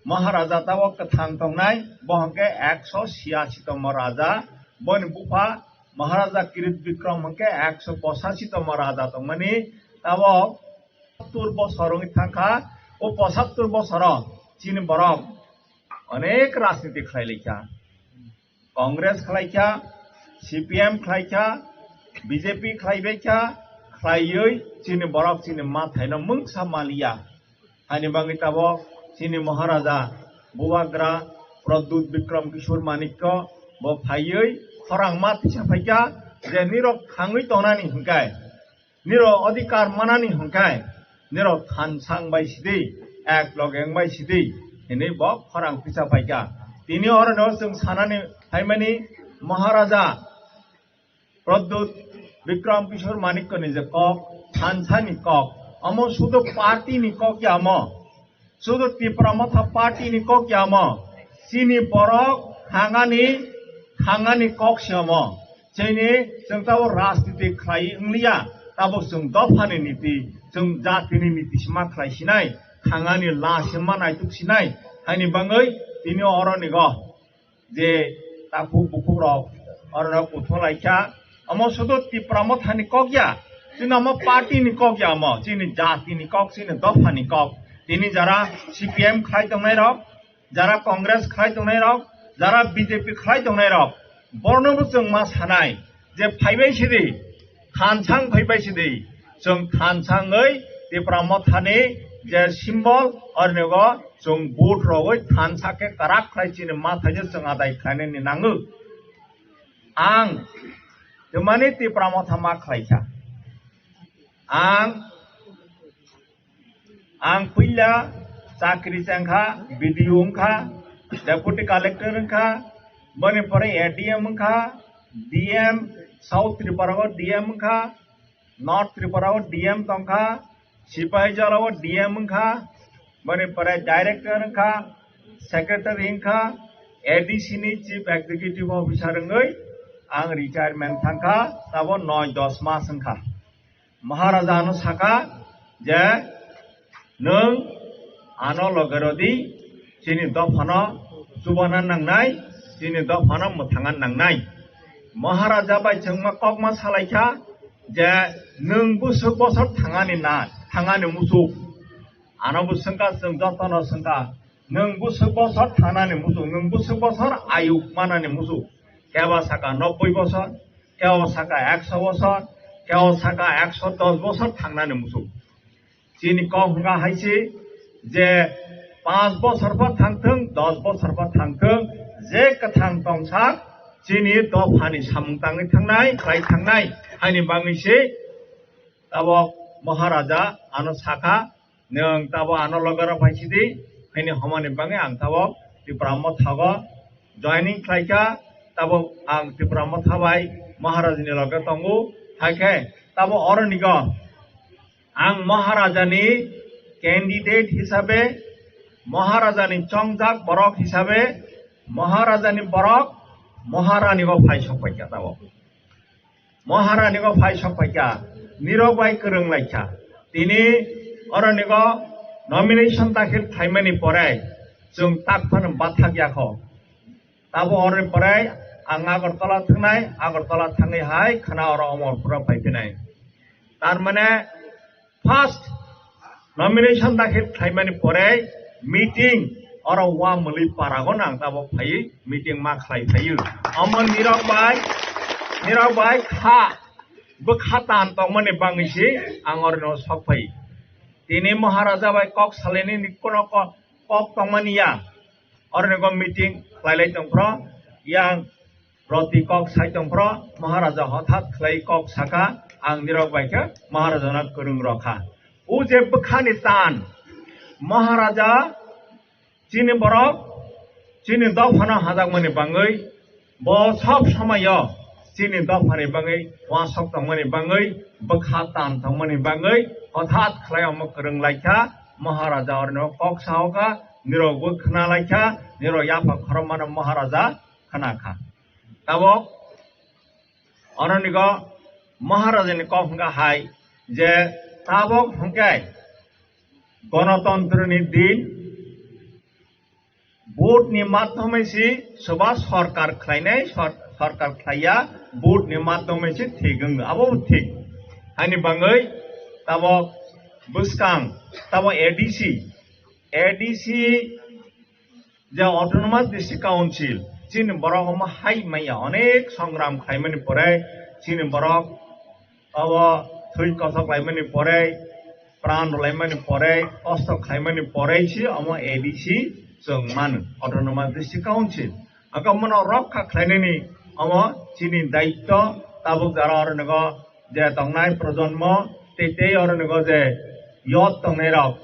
Maharaja tabok kwthang tongnai, bo hwnkhe ekso siyasi tomo raja, boni bupha Maharaja Kirit Bikram hwnkhe ekso pochasi tomo raja tongmani, tabok pochhattur bosor wngwi thangkha. O pochhattur bosoro chini borok onek rajniti khlai laikha. Congress khlaikha, C P M khlaikha, B J P khlaibaikha, khlaiwi chini borok chini mathaino mungsa maliya. Haini bagwi tabok chini Maharaja Bubagra Pradyut Bikram Kishore Manikya bo phaiwi khorang ma tisa phaikha je nirok thangwi tongnani hwnkhe nirok odhikar manani hwnkhe nirok thansa wngbai sidi, ek loge wngbai sidi hinwi bo khorang tisa phaikha. Tini orono chwng sanani phaimani Maharaja Pradyut Bikram Kishore Manikyani je kok, thansani kok, omo sudu party ni kok ya omo. Sudu Tipra Motha party ni kok ya omo. Chini borok thangani, thangani kok se omo. Chini chwng tabo rajniti khlai wngliya, tabo chwng dophani niti, chwng jatini niti se ma khlai sinai, thangani la se ma naituk sinai, haini bagwi tini oronigo je takhuk bukhuk rok orok kuthung laikha. Omo sudu Tipra Mothani kok ya, chini omo party ni kok ya, omo chini jati ni kok, chini dopha ni kok. Tini jara C P M khlai tongnai rok, jara Congress khlai tongnai rok, jara B J P khlai tongnai rok, borno bo chwng ma sanai je phaibai sidi, thansang phaibai sidi, chwng thansangwi Tipra Mothani je symbol ornigo chwng vote rogwi thansa khe karak khlai chini mathaino chwng adai khlainani nango. Ang twmani Tipra Motha ma khlaikha. Ang, ang puila chakri chengkha, B D O wngkha, Deputy Collector wngkha, boni pore A D M wngkha, D M, South Tripura o D M wngkha, North Tripura o D M tongkha, Sipaijala o D M wngkha, boni pore director wngkha, secretary wngkha, A D C ni chief executive officer wngwi ang retirement thangkha, tabo noi dos mas wngkha. Maharaja ano saka je, nwng ano loge rodi, chini dophano chubana nangnai, chini dophano mwthangna nangnai. Maharaja bai chwngma kokma salaikha je, nwng bwswk bosor thangani na, thangani musuk. Ano bo swngkha, chwng jotono swngkha, nwng bwswk bosor thangani musuk, nwng bwswk bosor ayuk manani musuk. Kebo saka nobboi bosor, kebo saka ekso bosor, kebo saka ekso dos bosor thangnani musuk. Chini kok hwnka hai se je, panch bosor pho thangthwng, dos bosor pho thangthwng, je kwthang tongsak chini dophani samung tangwi thangnai, khlai thangnai, haini bagwi se tabok Maharaja ano sakha, nwng tabok ano loge rok phai sidi, haini homani bagwi ang tabok Tipra Motha go joining khlaikha, tabok ang Tipra Motha bai Maharaja ni loge tongo, hai khe tabok oroni go ang Maharaja ni candidate hisabe, Maharaja ni chongjak borok hisabe, Maharaja ni borok Maharani go phai sok paikha tabok. Maharani go phai sok paikha, nirok bai kwrwng laikha. Tini oroni go nomination dakhil khlaimani pore chwng tak phano bathak yakho. Tabo oroni pore Ang Agartala thangnai, Agartala thangwi hai khwna oro Amarpura phaiphinai. Tar mane first nomination dakhil khlaimani pore meeting oro Wamwlwi parago nang tabok phaiwi meeting ma khlai phaiwi. Omo nirok bai, nirok bai kha bwkha tan tongmani bangwi se ang oro no sok phai. Tini Maharaja bai kok salaini ni kono ko-, kok tongmani ya. Oro ni go meeting khlai lai tong phro, yang roti kok sai tong phro, Maharaja hothat khlai kok saka, ang nirok bai khe Maharaja no kwrwng rokha. O je bwkhani tan, Maharaja chini borok, chini dophano hajakmani bangwi, bo sob somoyo chini dophani bangwi, uasok tongmani bangwi, bwkha tan tongmani bangwi, hothat khlai omo kwrwng laikha, Maharaja orno kok sahoka, nirok bo khna laikha, nirok yapha khorokmano Maharaja khna kha. Tabok, oro nigo Maharajani kok hwnkha hai je tabok hwnkhe Gonotantroni din, vote ni madhyome se soba sorkar khlainai, sor-, sorkar khlaiya, vote ni madhyome se thik wng, abo bo thik. Ani bangwi tabok bwskang, tabok A D C, A D C je Autonomous District Council, chini borok omo hai maya, onek songram khlaimani pore, chini borok obo thwi kothok laimani pore, pran rwlaimani pore, kosto khlaimani pore se omo A D C chwng mano, Autonomous District Council. Ang khe omono rokha khlainani omo chini daityo, tabuk jara oro nogo je tongnai projonmo tei tei oro nogo je youth tongnai rok,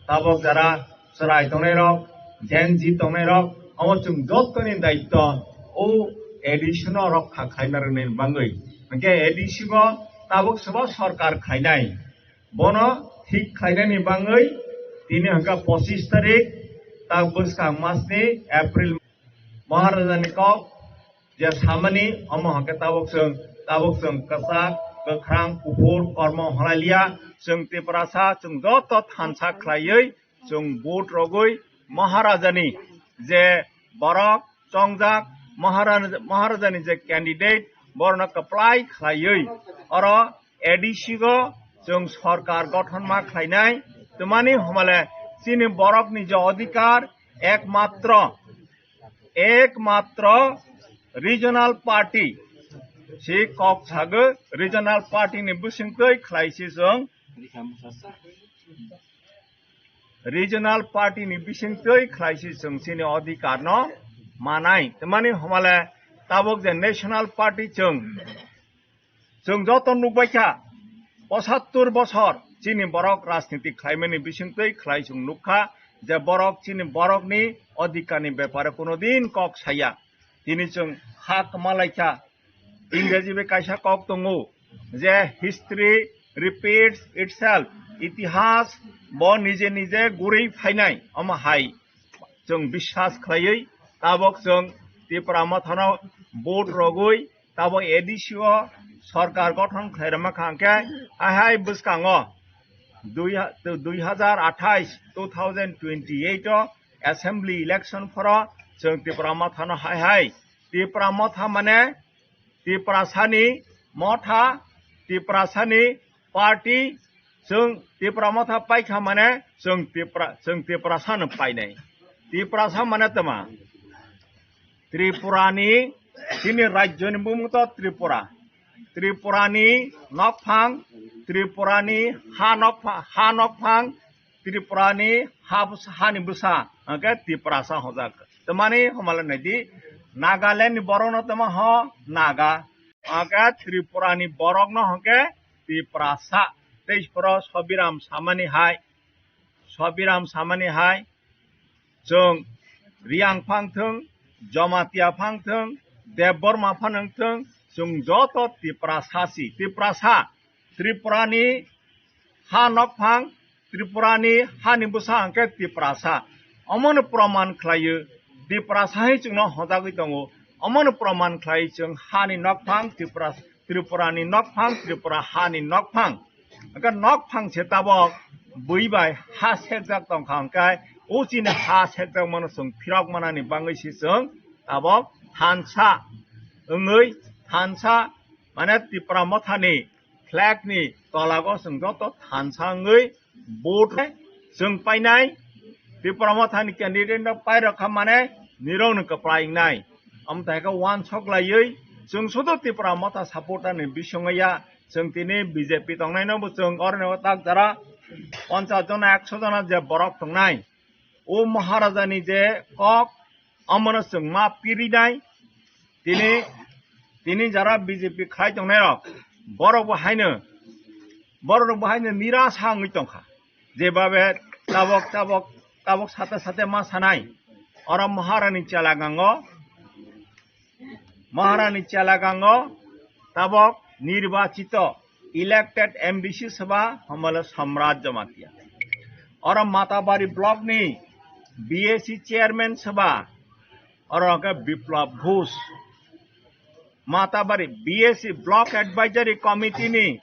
tabuk jara chwrai tongnai rok, Gen Z tongnai rok, omo chwng jottoni daityo o A D C no rokha khlaina rwnani bangwi. Hwnkhe A D C bo tabuk sobo sorkar khlainai. Bono thik khlainani bangwi tini hwnkha pochis tarik, tak bwskang masni April, Maharajani kok je samani omo hwnkhe tabuk chwng, tabuk chwng kwchak, kwkhrang, kuphur, kormo hwnlailiya, chwng Tiprasa chwng joto thansa khlaiwi chwng vote rogwi Maharajani je borok chongjak, Mahara-, Maharajani je candidate, borokno kwplai khlaiwi oro A D C go chwng sorkar gothon ma khlainai. Twmani homale chini borokni je odhikar ekmatro, ekmatro regional party si kok sago, regional party ni bisingtwi khlaisi chwng regional party ni bisingtwi khlaisi chwng chini odhikar no manai. Twmani homale tabuk je national party chwng, chwng joto nukbaikha, pochattor bosor chini borok rajniti khlaimani bisingtwi khlai chwng nukha je borok chini borokni odhikarni bepare kuno din kok saya. Tini chwng ha kwmalaikha, Ingreji bai kaisa kok tongo je history repeats itself, itihas bo nije nije gurwi phainai, omo hai chwng biswas khlaiwi tabok chwng Tipra Mothano vote rogwi tabok A D C o sorkar gothon khlairwma kha hwnkhe hai hai bwskango dui ha-, dui hajar athais, two thousand twenty-eight o assembly election phoro chwng Tipra Mothano hai hai, Tipra Motha mane Tiprasani motha, Tiprasani party, chwng Tipra Motha paikha mane chwng Tipra, chwng Tiprasano painai. Tiprasa mane tama? Tripurani, chini rajyoni bumung to Tripura. Tripurani nokphang, Tripurani ha nokpha-, ha nokphang, Tripurani ha bwsa, hani bwsa, hwnkhe Tiprasa hojak. Tamani homale naidi, Nagaland ni borok no tamo ho Naga, hwnkhe Tripura ni borok no hwnkhe Tiprasa. Tei phoro Sobiram samani hai, Sobiram samani hai, chwng Riang phang thung, Jomatia phang thung, Debbarma phang thung, chwng joto Tiprasa si, Tiprasa. Tripurani ha nokphang, Tripurani hani bwsa hwnkhe Tiprasa. Omono proman khlaio, Tiprasa hai chwngno hojagwi tongo. Omono proman khlai chwng hani nokphang, Tripura, Tripurani nokphang, Tripura hani nokphang. Hwnkhe nokphang se tabok bui bai ha sekjak tongkha hwnkhe, o chini ha sekjak mano chwng phirok manani bangwi se chwng tabok thansa. wngwi thansa, mane Tipra Mothani flag ni tolago chwng joto thansa wngwi vote chwng painai. Tipra Mothani candidate no pairokha mane nirok no kwplai wngnai. Amthai khe wansok laiwi chwng sudu Tipra Motha supporter ni bisingya chwng tini B J P tongnai no bo chwng oro tak jara ponchas jona ekso jona je borok tongnai. O Maharaja ni je kok, omono chwng ma pirinai. Tini, tini jara B J P khai tongnai rok, borok bo haino, borok rok bo haino nirasa wngwi tongkha. Jebabe tabok, tabok, tabok sate sate ma sanai. Oro Maharani chela gango, Maharani chela gango tabok nirbachito elected M D C saba hamala Samrat Jamatia. Oro Matabari block ni B A C chairman saba, oro ke Biplab Ghosh. Matabari B A C block advisory committee ni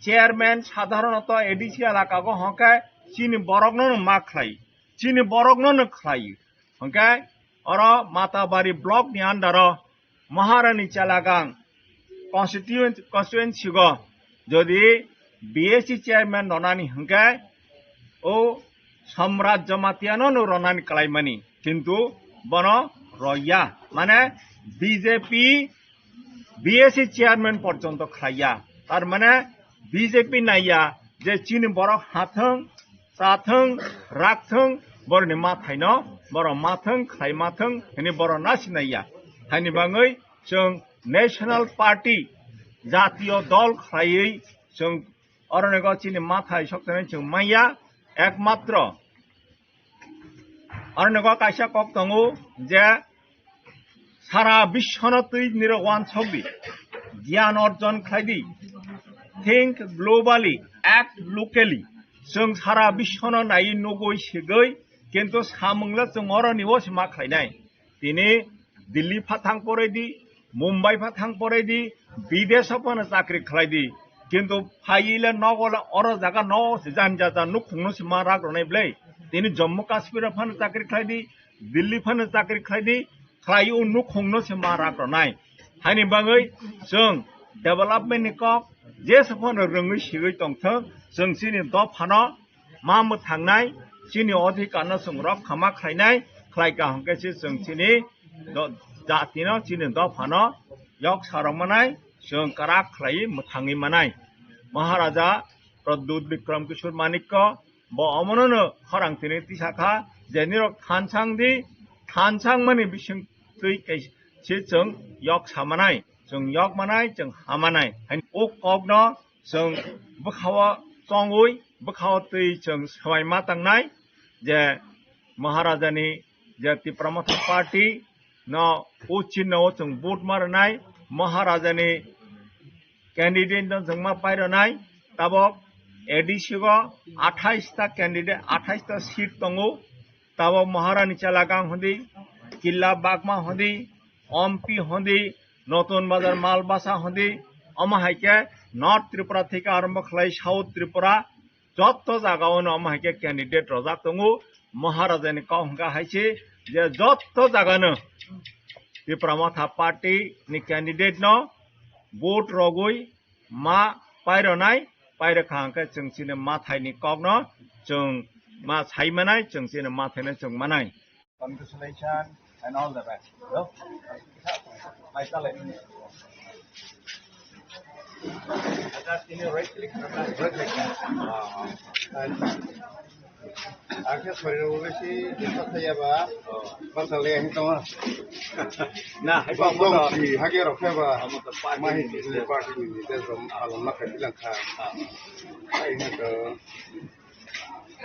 chairman sadharonoto A D C elaka go hwnkhe chini borok no ma khlai, chini borok no khlai. Hwnkhe oro Matabari block ni under o Maharani Chelagang constituent-, constituency go jodi B A C chairman ronani hwnkhe o Samrat Jamatia no no ronani kalaimani, kintu bono roya, mane B J P B A C chairman porjonto khlaiya, tar mane B J P naiya je chini borok hathwng, chathwng, rakthwng, boroni mathaino borok mathwng, khlai mathwng hwnwi borok nasinaiya. Haini bagwi chwng National Party, jatiyo dol khlaiwi chwng oro nogo chini mathai sokthani chwng manya, ekmatro oro nogo kaisa kok tongo je sara biswano twi nirok wansok di, giyan orjon khlai di, think globally, act locally. Chwng sara biswano naiwi nugwi sigwi, kintu samungla chwng oroni o se ma khlainai. Tini Delhi pha thang porai di, Mumbai pha thang porai di, bidesh o phano chakri khlai di. Kintu phaiwi le nogo le oro jaga no se jan ja ja nukhung no se ma rak ronai bwle. Tini Jammu Kashmir o phano chakri khlai di, Delhi phano chakri khlai di, khlai o nukhung no se ma rak ronai. Haini bagwi chwng development ni kok jesa phano rwngwi sigwi tongthwng, chwng chini dophano ma mwthangnai, chini odhikar no chwng rokha ma khlainai, khlai kaham khe se chwng chini do-, jati no, chini dopha no yok sarok manai, chwng kwrak khlaiwi mwthangwi manai. Maharaja Pradyut Bikram Kishore Manikya bo omono no khorang tini tisa kha je nirok thansang di, thansang mani bising twi kai se chwng yok sa manai, chwng yok manai, chwng ha manai. Haini o kok no chwng bwkhao chongwi, bwkhao twi chwng swbai ma tangnai je Maharajani je Tipra Motha Party no o chinno o chwng vote ma rwnai, Maharajani candidate no chwng ma pai rwnai. Tabok A D C go athais ta candidate, athais ta seat tongo. Tabok Maharani Chelagang hondi, Killa Bagma hondi, Ompi hondi, Notun Bazar Malbasa hondi, omo hai khe North Tripura theke arombo khlai South Tripura, jotto jaga o no omo hai khe candidate rojak tongo. Maharajani kok hwnkha hai se je jotto jaga no Tipra Motha Party ni candidate no vote rogwi ma paironai, pairokha hwnkhe chwng chini mathaini kokno chwng ma sai manai, chwng chini mathaino chwng manai. Congratulations and all the best. No? My colleague. Right click, right click. Ah, and Ang khe sorirok bai se discuss khaiya ba, bachal le ang tong. Na, hai ba mo to. Si hage rok khe ba. Amo to party ni leader. Party ni leader rom alom ma khai bilang kha. Ai na to.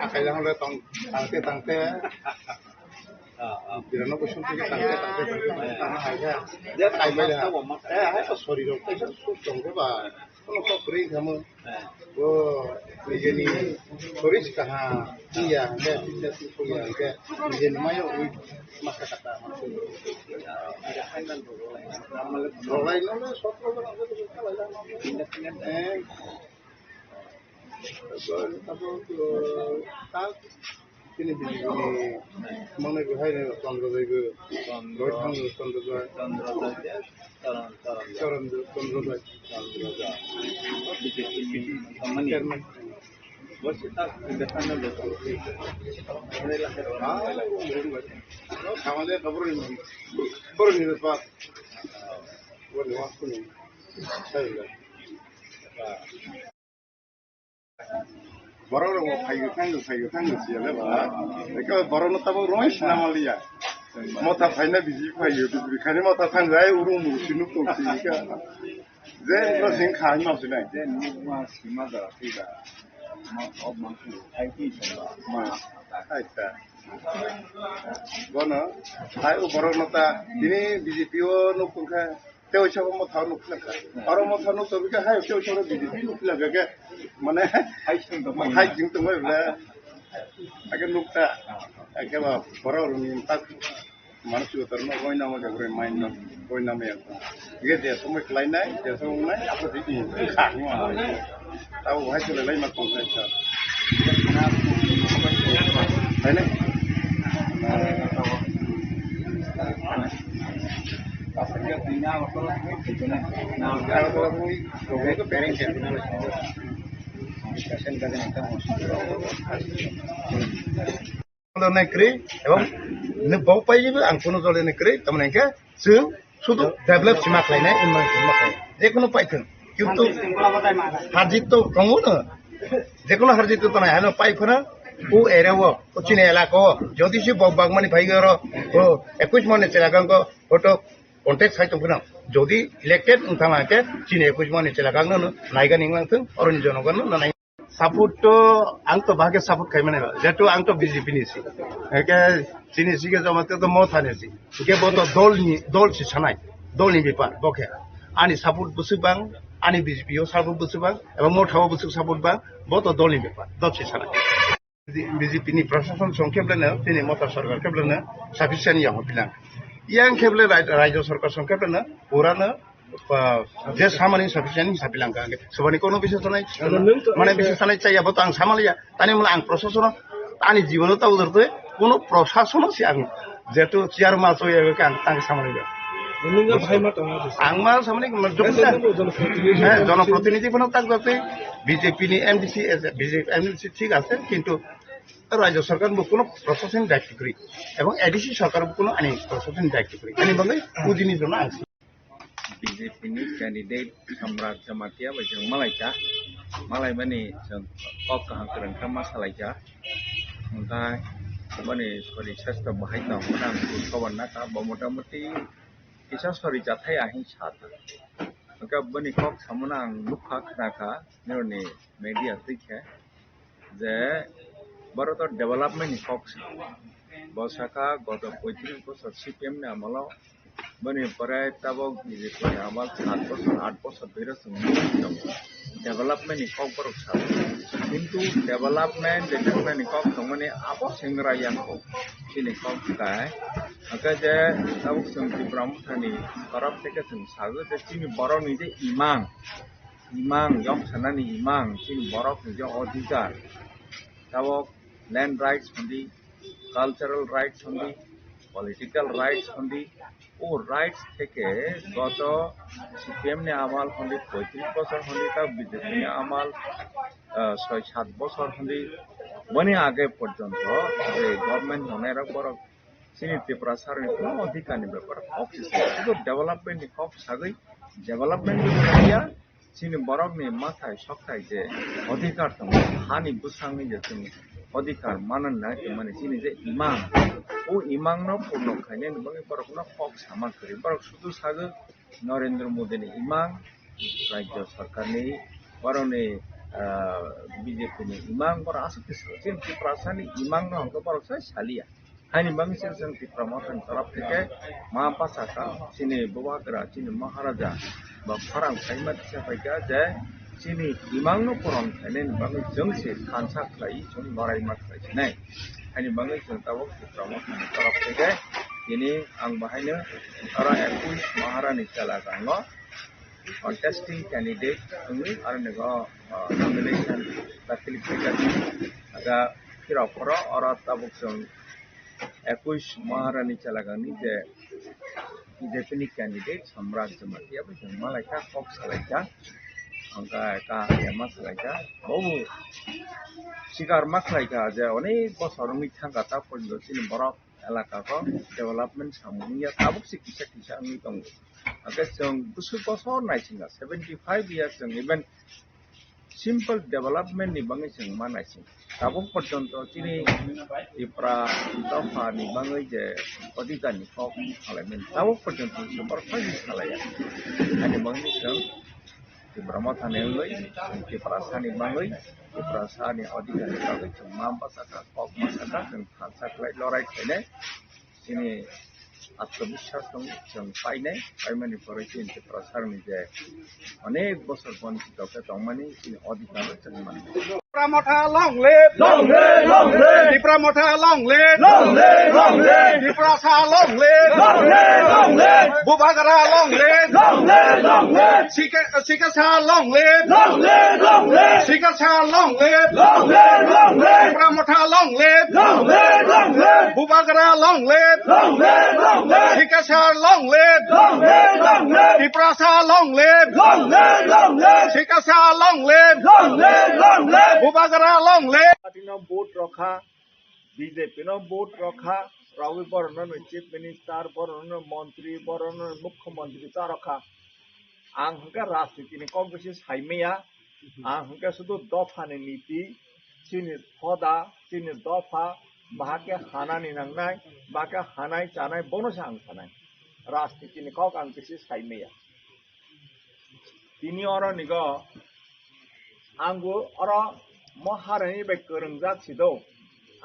Akai lang le tong, tangte, tangte. Birano ko sung ke tangte, tangte, tangte, tangte, tangte, hai ya. Ya, tai ba ya. Eh, hai to sorirok bai se suk tong khe ba. Kono kok kwrwi wngkha mo. Bo nijeni soris kaha wngya hwnkhe, fitness wngya hwnkhe, nijeni mayo wi masa kata. Rwlai no le sotro jona hwnkhe khalai la. Eh. Abo, abo, ta Chini B J P ni mangnai bo hai no Chandra Jai bo. Chandra. Rohit Chandra Jai. Chandra Jai. Charan, Charan Jai. Charan Jai, Chandra Jai. Chandra Jai. B J P ni chairman. Chairman. Bo se ta independent le. Ah, no, khamale kabur ni. Kabur ni pa. Bo ni wa kuni. Sai la. Borok rok bo phaiyo thango, phaiyo thango siya le ba. Eko borok no tabuk roi sina maliya. Mota phaina B J P phaiyo, B J P khani mota thang jai, urung mung sinuk tong si ka. Je bro sing khai ma sinai. Je nuk ma sima da si da. Ma ob ma su khai ki sa ba. Ma. Aisa. Bono hai u borok no ta bini B J P o nuk tong kha. Tei oisa bo motha nuk philak kha. Oro motha nuk tobika hai tei oisa B J P nuk philak kha ke. Mane hai sing tong hai sing tong le. Ake nuk ta. Ake ba borok rok ni tak manu sugo tor no roi namo de roi main no roi namo ya. Ge de somoi klai nai, de somoi nai, apo di ni kha ni ma. Tao hai chwla lai ma tong khai kha. Hai ne? Dole nai kwrwi, ebong nwng bo pailibo ang kuno dole nai kwrwi, tamoni hwnkhe chwng sudu develop sima khlainai, unnoi sima khlainai, jekunu paithwng. Kintu harjit to tongo no, jekunu harjit to tonai, hano pai phano o area o, o chini elaka o, jodi se bo bagmani phai oro, o ekush mani chela gangko photo contact sai tong phano, jodi elected wng thang hwnkhe chini ekush mani chela gangno no naiga ning lang thung, oroni jonogon no nai. Support to ang to bahage support khai mani ba, jehetu ang to B J P ni si. Eke chini si ke joma to mo thani si. Ke bo to dol ni, dol si sanai. Dol ni bepar, bo khe. Ani support bwswk bang, ani B J P o support bwswk bang, ebong mo thao bwswk support bang, bo to dol ni bepar, dol si sanai. B J P ni prashason song khe belai no, chini motha sarkar khe belai no sufficient ya ho bilang. Yang khe belai rai-, raijyo sarkar song khe belai no, pura no, ah, je samani sufficient hwnsa bilang ka. Sobani kono biswas sanai, ano nwng to mane biswas sanai chaya bo to ang samaliya. Tani mula ang prashason ani jibono ta udar to kono prashason si ang jehetu chair ma chaya ka ang tang samaliya. Nwng no bhai ma tongo. Ang ma samani ma joksa. Nwng no jonoprotinidhi. Eh, jonoprotinidhi bono tak jate B J P ni M D C, eh, B J P M D C thik ase, kintu rajya sarkar bo kono prashason daitto kwrwi, ebong A D C sarkar bo kono ani prashason daitto kwrwi, ani bagwi udini jono ang si. B J P ni candidate Samrat Jamatia bai chwng malaikha, malaimani chwng kok kaham kwrwng kha ma salaikha, hwnkhe boni sori sasta bahai tong khna ang soban nakha, bo motamuti kisa sori jathai ahing sa ta. Hwnkhe boni kok samano ang nukha, khnakha, nini media twi khe, je boro to development ni kok sa. Bo sakha, goto poitris bochor C P M ni amolo, boni pore tabok B J P ni amal sat bochor, aat bochor dhori chwng nugwi tongo. Development ni kok borok sa. Kintu development, development ni kok tongmani abo sengrai yang kok. Chini kok tai. Hwnkhe je tabuk chwng Tipra Mothani torop theke chwng sago je chini borokni je imang, imang yok sanani imang, chini borokni je odhikar, tabuk land rights hwndi, cultural rights hwndi, political rights hwndi, o rights theke goto C P M ni amal hwndi poitris bochor hwndi, tabuk B J P ni amal, ah, soi sat bochor hwndi, boni age porjonto je government hwnwi rok borok chini Tiprasa rokni kono odhikar ni bepar kok se swngo. Sudu development ni kok sagwi, development ni ya, chini borok ni mathai sokthai je odhikar tongo, hani bwsangni je chwng odhikar manna nai tongmani chini je imang, o imang no purno khainani bagwi borok no kok sama kwrwi. Borok sudu sagwi Narendra Modi ni imang, rajya sarkar ni, borok ni, ah, B J P ni imang, borok aswk khe swngo. Chini Tiprasa ni imang no hwnkhe borok sai saliya. Haini bagwi se chwng Tipra Mothani torop theke ma bachakha, chini Bubagra, chini Maharaja ba khorang phaima tisa phaikha je chini imang no puron khainani bagwi chwng se thansa khlai, chwng loraima khlai sinai. Haini bagwi chwng tabuk Tipra Mothani torop theke tini ang bahaino oro ekush Maharani chela kangno contesting candidate wngwi aro nego, ah, nomination dakhil khaikha. Aga Rok phoro oro tabuk chwng ekush Maharani chalagangni je B J P ni candidate Samrat Jamatia bai chwng malaikha, kok salaikha, hwnkhe kaham ma salaikha, bobo sikar ma khlaikha je onek bosor wngwi thangkha, ta porjonto chini borok elaka o development samung wngya, tabuk se kisa kisa wngwi tongo. Hwnkhe chwng bwswk bosor naisingkha, seventy five years chwng even simple development ni bagwi chwng ma naising. Tabuk porjonto chini Tipra dopha ni bagwi je odhikar ni kok salaimani, tabuk porjonto chwng borok phai salaiya. Ani bagwi chwng Tipra motha ni wngwi, Tiprasa ni bagwi, Tiprasa ni odhikar ni bagwi chwng ma bwsakha, kok ma sakha, chwng thansa khlai lorai khlainai. Chini atmabiswas tong chwng painai, paimani pore chini Tiprasa ni je onek bosor bonchito khe tongmani chini odhikar chwng mano. Tipra Motha long live! Long live, long live! Tipra Motha long live! Long live, long live! Tiprasa long live! Long live, long live! Bubagra long live! Long live, long live! Sika-, Sikasa long live! Long live, long live! Sikasa long live! Long live, long live! Tipra Motha long live! Long live, long live! Bubagra long live! Long live, long live! Sikasa long live! Long live, long live! Tiprasa long live! Long live, long live! Sikasa long live! Long live, long live! Bubagra long live! Party no vote rokha, B J P no vote rokha, rogwi borokno no chief minister, borokno no montri, borokno no mukhyamantri cha rokha. Ang hwnkhe rajniti ni kok bisi saimaya, ang hwnkhe sudu dopha ni niti, chini hoda, chini dopha, bahai khe hanani nangnai, bahai khe hanai chanai, bono se ang sanai. Rajniti ni kok ang bisi saimaya. Tini oro nigo ang bo oro Maharani bai kwrwngjak si do.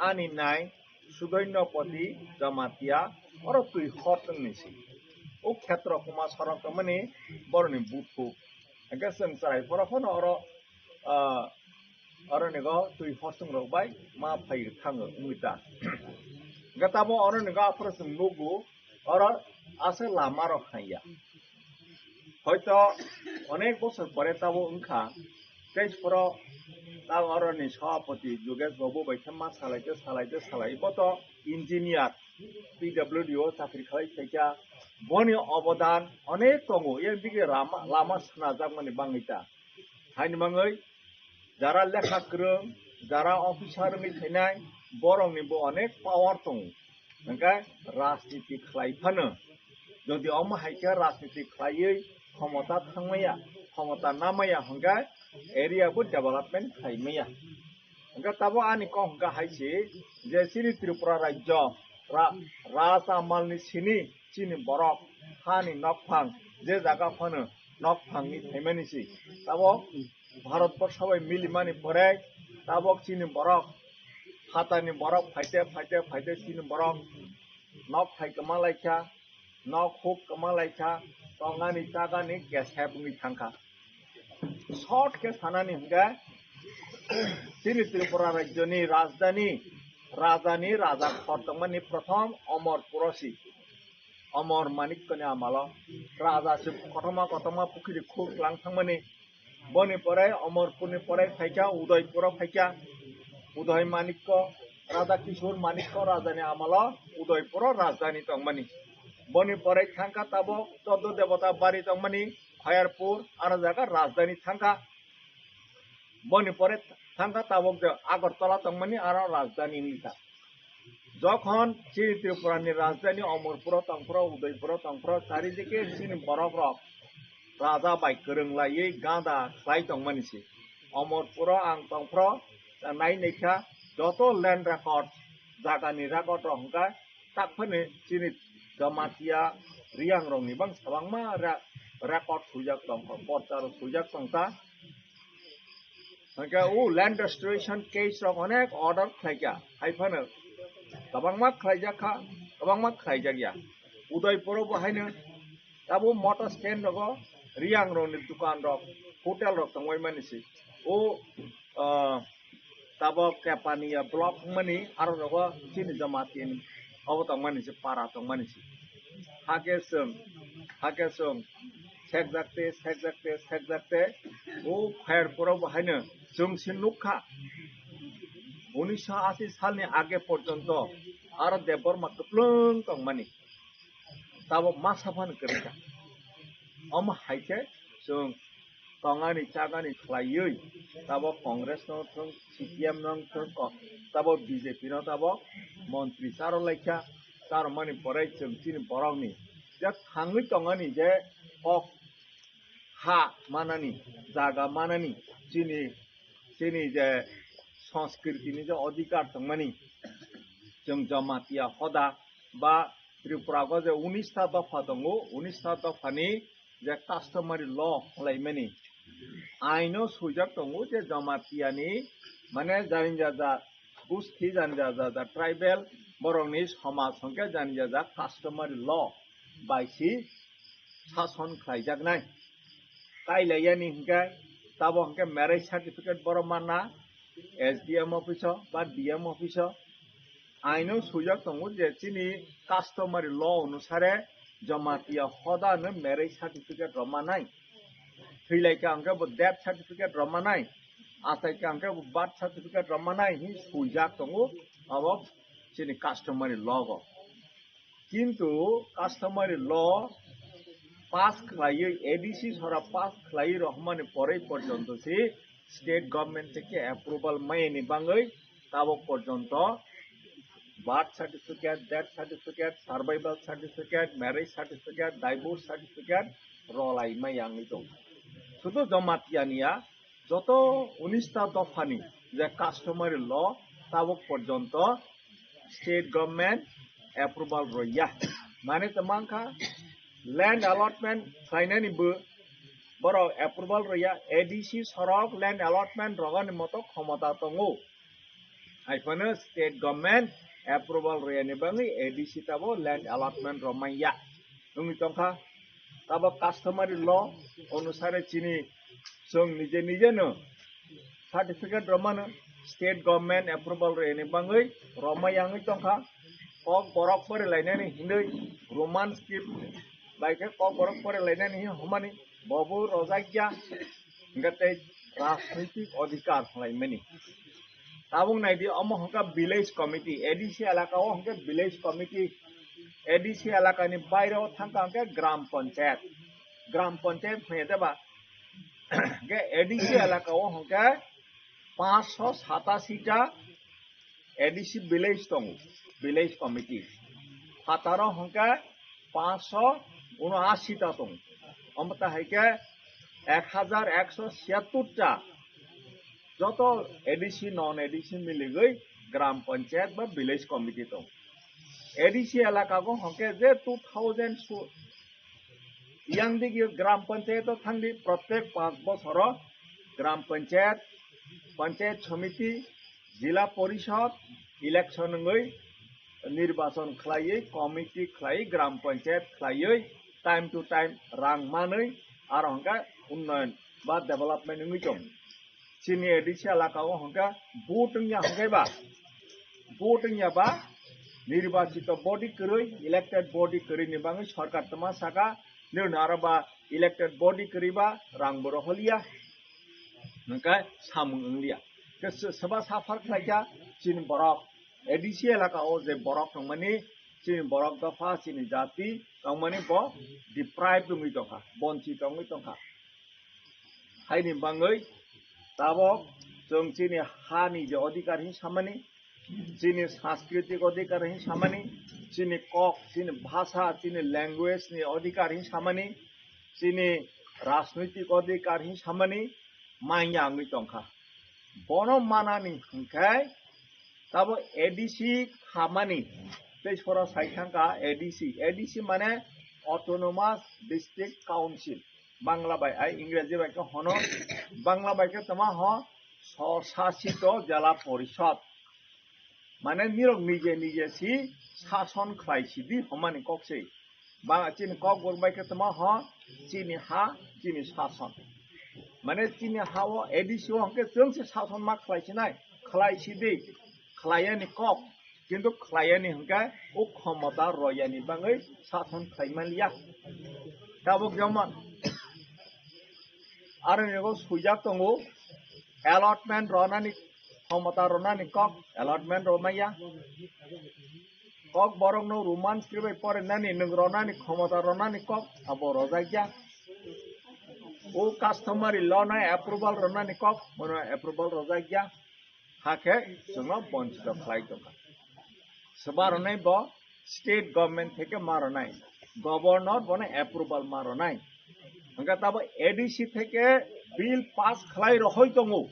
Ani nai Sudoinopoti Jamatia oro twi hor tongni si. O khetro kuma sorok tongmani boroni buthu. Hwnkhe chwng chwrai phoro phano oro, ah, oro nigo twi hor chwng rok bai ma phai thango wngwi ta. Hwnkhe tamo oro nigo aphuru chwng nugo oro aswk lama rok haiya. Hoito onek bosor pore tabo wngkha, tei phoro tabo oroni sabhapati Jogesh Babu bai khe ma salai khe, salai khe, salai. Bo to engineer, P W D o chakri khlai phaikha. Boni obodan onek tongo, yang dige lama, lama sanajakmani bangwi ta. Haini mangwi jara lekha kwrwng, jara officer wngwi thainai, borokni bo onek power tongo. Hwnkhe rajniti khlai phano, jodi omo hai khe rajniti khlaiwi khomota thangmaya, khomota namaya hwnkhe area bo development khlai maya. Hwnkhe tabo ani kok hwnkhe hai se je chini Tripura rajyo ra-, raja malni sini chini borok hani nokphang je jaga phano nokphangni phaimani se. Tabo Bharat borsho bai milimani pore tabok chini borok, hatani borok phaite, phaite, phaite chini borok nok phai kwma laikha, nok huk kwma laikha, tongani chagani kesep wngwi thangkha. Short khe sanani hwnkhe, chini Tripura rajyoni rajdhani, rajani raja khor tongmani prothom Omorpuro si. Omor Manikkoni amalo raja se kotorma kotorma pukhiri khur klang thangmani. Boni pore Omorpurni pore phaikha Udaipuro phaikha. Uday Manikko, Raja Kishore Manikko rajani amalo Udaipuro rajdhani tongmani. Boni pore thangkha tabok Choddo Debota Bari tongmani Khayarpur, aro jaga rajdhani thangkha. Boni pore thangkha tabok je Agartala tongmani aro rajdhani wngkha. Jokhon chini Tripura ni rajdhani Omorpuro tongphro, Udaipuro tongphro, charidike chini borok rok raja bai kwrwng laiwi gada khlai tongmani se. Omorpuro ang tongphro nai naikha joto land record, jagani record rok hwnkha tak phano chini Jamatia Riang rokni bang sabangma re-, record swijak tongkha, porcha rok swijak tongkha. Hwnkhe o land restoration case rok onek order khlaikha, hai phano kwbangma khlaijak kha, kwbangma khlaijak ya. Udaipuro bo haino tabo motor stand rogo Riang rokni dukan rok, hotel rok tongwi mani se. O, ah, tabok Kepania block wngmani, aro rogo chini Jamatia ni obo tongmani se, para tongmani se. Hake chwng, hake chwng sekjakte, sekjakte, sekjakte, o Khayarpuro bo haino chwng se nukha. unisho ashi salni age porjonto aro Debbarma kwplwng tongmani. Tabok masa phano kwrwikha. Omo hai khe chwng tongani chagani khlaiwi tabok Congress no thwng, C P M no thwng, ko-, tabok B J P no tabok montri charo laikha, charo mani pore chwng chini borokni je thangwi tongani je kok ha manani, jaga manani, chini, chini je sanskritini je odhikar tongmani, chwng Jamatia hoda ba Tripura go je unis ta dopha tongo, unis ta dophani je customary law hwlaimani aino swijak tongo je Jamatiani, mane jani jaja gusti, jani jaja tribal borokni somaj hwnkhe jani jaja customary law bai si sason khlaijaknai. Kailaiyani hwnkhe tabo hwnkhe marriage certificate borok manna S D M office o ba D M office o. Aino swijak tongo je chini customary law onusare Jamatia hoda no marriage certificate rw manai. Thwilaikha hwnkhe bo death certificate rw manai. Achaikha hwnkhe bo birth certificate rw manai hin swijak tongo abo chini customary law o. Kintu customary law pass khlaiwi, A D C sora pass khlaiwi rohmani porwi porjonto si state government theke approval mayani bangwi tabok porjonto birth certificate, death certificate, survival certificate, marriage certificate, divorce certificate rolai maya wngwi tongo. Sudu Jamatia niya, joto unis ta dophani je customary law tabok porjonto state government approval roya. Mane to mankha land allotment khlainani bo borok approval roya, A D C sorok land allotment rogani moto khomota tongo. Haiphano state government approval royani bangwi A D C tabo land allotment romaiya wngwi tongkha. Tabo customary law onusare chini chwng nije nije no certificate romano state government approval royani bangwi romaiya wngwi tongkha. Kok borok pori lainani hinwi Roman script bai khe kok borok pori lainani hin homani bobo rojakya hwnkhe tei rajnitik odhikar hwlaimani. Tabuk naidi omo hwnkhe village committee, A D C elaka o hwnkhe village committee, A D C elakani baire o thangkha hwnkhe gram panchayat. Gram panchayat hwnkhe deba? Hwnkhe A D C elaka o hwnkhe panchsho satasi ta A D C village tongo, village committee. Phataro hwnkhe panchsho unoashi ta tongo. Omo ta hai khe ek hajar ekso siyattor ta joto A D C, non A D C miligwi gram panchayat ba village committee tongo. A D C elaka go hwnkhe je two thousand su-, yang dik yo gram panchayat o thangdi, protek panch bosoro gram panchayat, panchayat samiti, jila porishod election wngwi nirbachon khlaiwi, committee khlaiwi, gram panchayat khlaiwi, time to time rang manwi, aro hwnkhe unnoyon ba development wngwi tongo. Chini A D C elaka o hwnkhe vote wngya hwnkhe ba, vote wngya ba nirbachito body kwrwi, elected body kwrwi ni bangwi sorkar tama saka, nirno aro ba elected body kwrwi ba rang bo roholiya, hwnkhe samung wngliya. Khe se-, seba suffer khlaikha chini borok, A D C elaka o je borok tongmani, chini borok dopha, chini jati tongmani bo deprived wngwi tongkha, bonchit wngwi tongkha. Haini bangwi tabok chwng chini hani je odhikar hin samani, chini sanskritik odhikar hin samani, chini kok, chini bhasha, chini language ni odhikar hin samani, chini rajnoitik odhikar hin samani manya wngwi tongkha. Bono manani hwnkhe tabo A D C khamani tei sora sai thangkha A D C. A D C mane Autonomous District Council. Bangla bai, ai Ingreji bai khe hono, Bangla bai khe tama ho Swshasito Jela Porishod. Mane nirok nije nije si sason khlai sidi homani kok se. Ba chini kok bor bai khe tama ho chini ha, chini sason. Mane chini ha o A D C o hwnkhe chwng se sason ma khlai sinai, khlai sidi, khlaiyani kok. Kintu khlaiyani hwnkhe o khomota royani bangwi sason khlai manliya. Tabuk jemon aro ni ego swijak tongo, allotment ronani khomota ronani kok allotment romaya. Kok borokno Roman script bai porinani nwng ronani khomota ronani kok abo rojakya. O customary law no approval ronani kok bono approval rojakya. Hakhe chwngno bonchito khlai tongkha. Swba ronai bo state government theke ma ronai, governor bono approval ma ronai. Hwnkhe tabo A D C theke bill pass khlai rohoi tongo.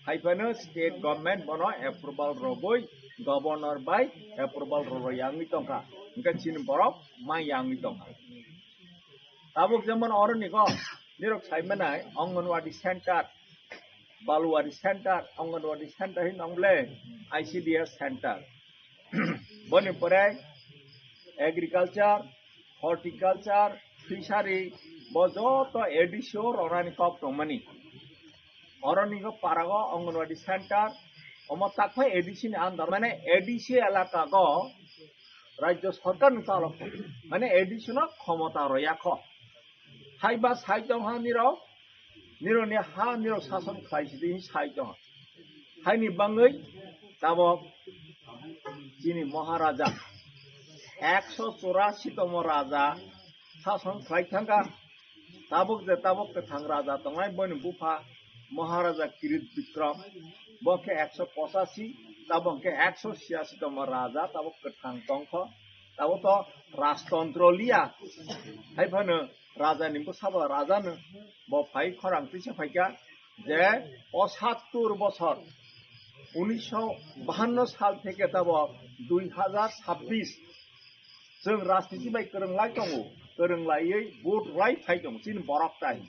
Haiphano state government bono approval rogwi governor bai approval roroi yangwi tongkha. Hwnkhe chini borok ma yangwi tongkha. Tabuk jemon oro nigo nirok sai manai Anganwadi center, Baluwadi center, Anganwadi center hin nong ble I C D S center. Boni pore agriculture, horticulture, fishery, bo joto A D C o ronani kok tongmani. Oro nigo parago Anganwadi center, omo takphai A D C ni under, mane A D C elaka go Rajya Sarkar ni tolok, mane A D C no khomota roya kho. Haiba sai tongha nirok, nirok ni ha nirok sason khlai sidi sai tongha. Haini bangwi tabok chini Maharaja ekso churasi tomo raja sason khlai thangkha. Tabok je tabok kwthang raja tongnai boni bupha Maharaja Kirit Bikram, bo khe ekso pochasi, tabok khe ekso chiyasi tomo raja tabok kwthang tongkho. Tabok to rajtontro liya, hai phano raja ni bwsabo raja no bo phai khorang tisa phaikha je o sattur bochor unisho bahanno sal theke tabok dui hajar sabbish chwng rajniti bai kwrwng lai tongo, kwrwng laiwi vote rai phai tongo chini borok tai.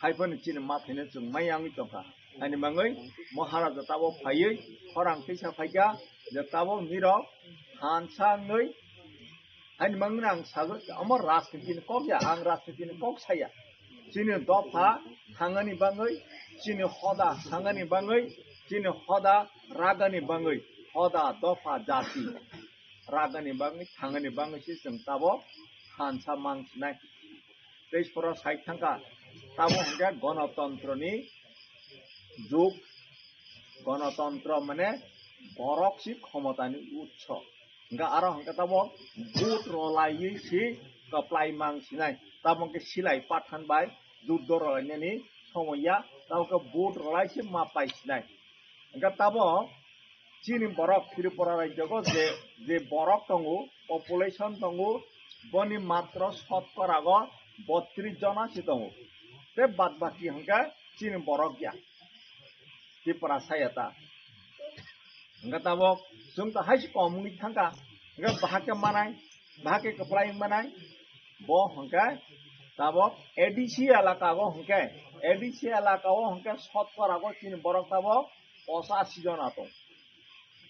Hai phano chini mathaino chwng mai yangwi tongkha. Ani mangwi Maharaja tabok phaiwi khorang tisa phaikha je tabok nirok hansa wngwi. Ani mangwi ang sago, omo rajniti ni kok ya, ang rajniti ni kok saya. Chini dopha thangani bangwi, chini hoda thangani bangwi, chini hoda ragani bangwi, hoda dopha jati ragani bangwi thangani bangwi se chwng tabok hansa mang sinai. Tei sora sai thangkha, tamo hwnkhe gonotontro ni jug, gonotontro mane borok si khomota ni utso. Hwnkhe aro hwnkhe tamo vote rolaiwi si kwplai mang sinai, tamo hwnkhe silai pathan bai juddo rolainani somoi ya, tamo hwnkhe vote rolai si ma pai sinai. Hwnkhe tamo chini borok Tripura rajyo go je, je borok tongo, population tongo, boni matro sotkorago botris jona se tongo. Tei bad baki hwnkhe chini borok ya. Tripura saya ta. Hwnkhe tabok chwng to hai se kom wngwi thangkha. Hwnkhe bahai khe manai, bahai khe kwplai wng manai. Bo hwnkhe tabok A D C elaka go hwnkhe, A D C elaka o hwnkhe sotkorago chini borok tabok pochashi jona tong,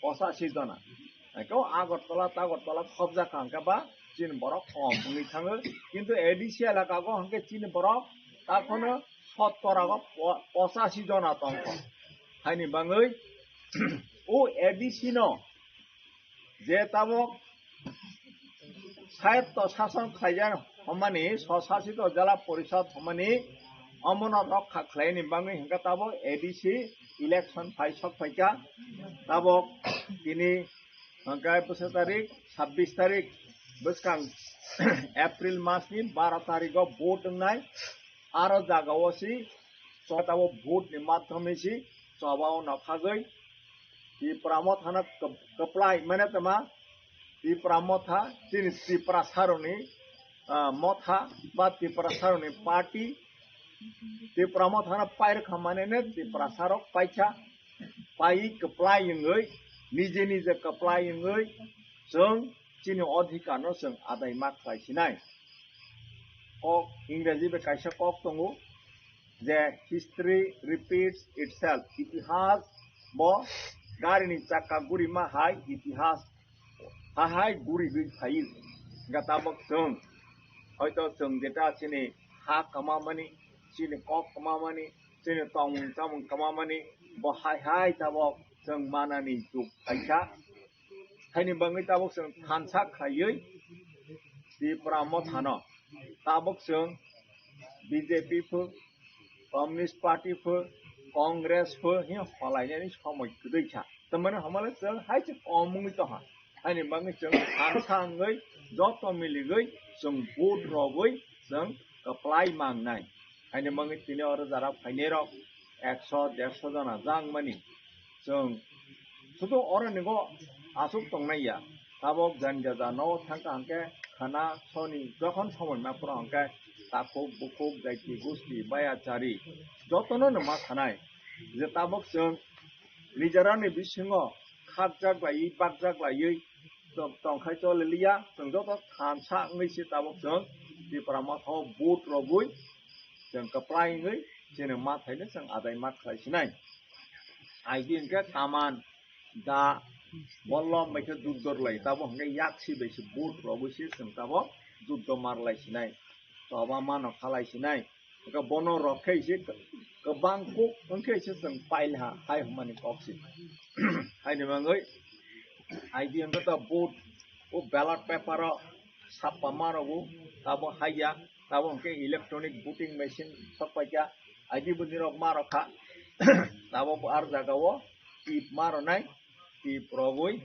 pochashi jona. Eko Agartala, Tagartala khobjak kha hwnkhe ba chini borok kom wngwi thango. Kintu A D C elaka go hwnkhe chini borok takhono sotkorago po-, pochashi jona tongkho. Haini bangwi o A D C no je tabok sayatto sason khlaijak hwnmani, swsasito jela porishod hwnmani, omono rokha khlaini bangwi hwnkhe tabok A D C election phai sok phaikha. Tabok tini hwnkhe bwsa tarik, sabbish tarik bwskang April masni baro tarigo vote wngnai. Aro jagao si tabok vote ni madhyome si chobao no khagwi Tipra Mothano kwp-, kwplai mane tongma, Tipra Motha, chini Tiprasarokni, ah, Motha ba Tiprasarokni party, Tipra Mothano pairwkha manene Tiprasarok paikha, paiwi kwplai wngwi, nije nije kwplai wngwi, chwng chini odhikarno chwng adai ma khlai sinai. Kok, Ingreji bai kaisa kok tongo, je history repeats itself. Itihas bo garini chakka guri ma hai itihas ha hai guri gwi phai. Ga tabok chwng, hoito chwng jeta chini ha kama mani, chini kok kama mani, chini tongmung chamung kama mani, bo hai hai tabok chwng manani juk phaikha. Haini bangwi tabok chwng thansa khlaiwi Tipra Mothano tabok chwng B J P pho, Communist Party pho, Congress pho hi holainani somoi kwdwi kha. Tamani hamale chwng hai se kom wngwi tongha. Haini bagwi chwng thansa wngwi joto miligwi chwng vote rogwi chwng kwplai mangnai. Haini bagwi tini oro jara phainairok ekso derso jona jangmani chwng sudu oro nigo aswk tongnai ya. Tabok jani jaja nogo thangkha hwnkhe khana soni jokhon somoi ma phuru hwnkhe takhuk bukhuk jaiti gusti baya chari jotono no ma thanai je tabok chwng nijarani bisingo khakjak laiwi bakjak laiwi tong-, tongkhai choliliya, chwng joto thansa wngwi se tabok chwng Tipra Motha o vote rogwi chwng kwplai wngwi chini mathaino chwng adai ma khlai sinai. Aidi hwnkhe kaman da bolom bai khe juddo rwlai, tabok hwnkhe yaksi bai se vote rogwi se chwng tabok juddo ma rwlai sinai, choba mano khalai sinai. Hwnkhe bono rok khe se kwbang kuk wngkhe se chwng pailha hai hwnmani kok se. Haini bagwi aidi hwnkhe to vote o ballot paper o sappa ma rogo tabok haiya, tabok hwnkhe electronic voting machine sok paikha, aidi bo nirok ma rok kha. Tabok bo ar jaga o tip ma rwnai, tip rogwi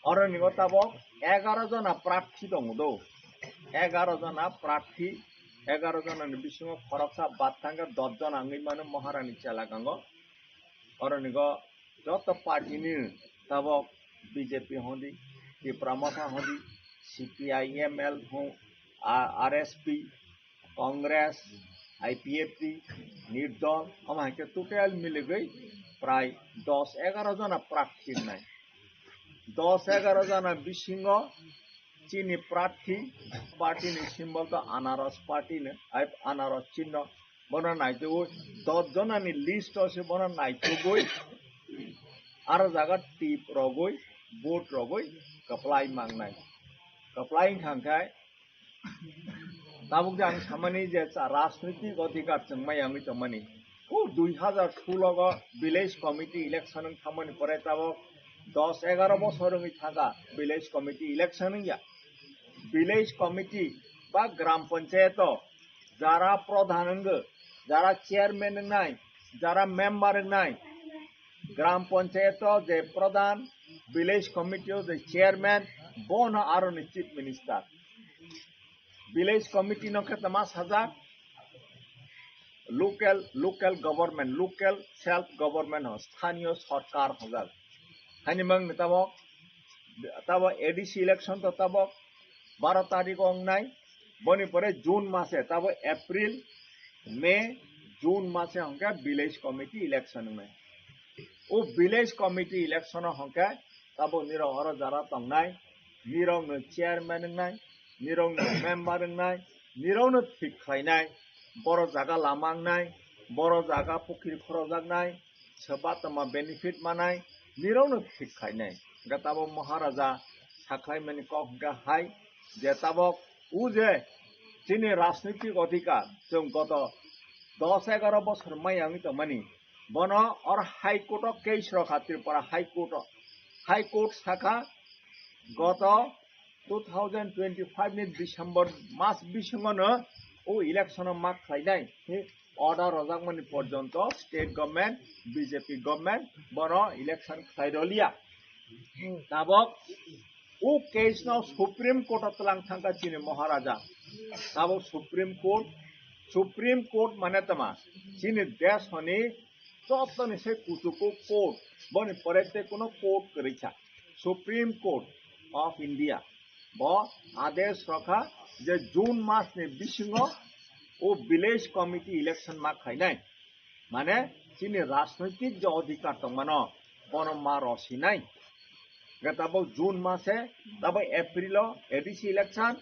Oro ni o tabok egaro jona prarthi tongo do. Egaro jona prarthi, egaro jona ni bisingo khoroksa bad thangkhe dos jona wngwi mano Maharani chelagango. Oro ni o joto party ni tabok B J P hondi, Tipra Motha hondi, C P I M L hon, a-, R S P, Congress, I P F T, Nirdol, omo hai khe total miligwi prai dos egaro jona prarthi wngnai. Dos egaro jona bisingo chini prarthi, party ni symbol to anaros party no, ai anaros chinno, bono naitugwi dos jona ni list o se bono naitugwi aro jaga tip rogwi, vote rogwi kwplai mangnai. Kwplai wngkha hwnkhe Tabuk je ang samani je cha-, rajnitik odhikar chwng maya wngwi tongmani. O dui hazar solo o village committee election wng thangmani pore tabuk dos egaro bosor wngwi thangkha village committee election wngya. Village committee ba gram panchayat o jara pradhan wngwi, jara chairman wngnai, jara member wngnai, gram panchayat o je pradhan, village committee o je chairman, bono aroni chief minister. Village committee no khe tama sajak local, local government, local self government ho, sthaniyo sorkar hojak. Haini mang ni tabok, tabok A D C election to tabok baro tarik o wngnai. Boni pore June mase, tabok April, May, June mase hwnkhe village committee election wngnai. O village committee election o hwnkhe tabok nirok oro jara tongnai, nirokno chairman wngnai, nirokno member wngnai, nirokno thik khlainai, boro jaga lama wngnai, boro jaga pukhiri khorojaknai, soba tongma benefit manai, nirokno thik khlainai. Hwnkhe tabok Maharaja sakhlaimani kok hwnkhe hai je tabok o je chini rajnitik odhikar chwng goto dos egaro bosor maya wngwi tongmani, bono or High Court o case rokha Tripura High Court o. High Court sakha goto two thousand twenty-five ni December mas bisingono o election o ma khlainai hi order rojakmani porjonto state government, B J P government bono election khlai roliya. Tabok o case no Supreme Court o twlang thangkha chini Maharaja. Tabok Supreme Court, Supreme Court mane tama chini desh honi jotoni se kuchuku court, boni pore tei kuno court kwrwi kha, Supreme Court of India. Bo adesh rokha je June mas ni bisingo o village committee election ma khainai. Mane chini rajnoitik je odhikar tongmano bono ma rosinai. Hwnkhe tabok June mase, tabok April o A D C election,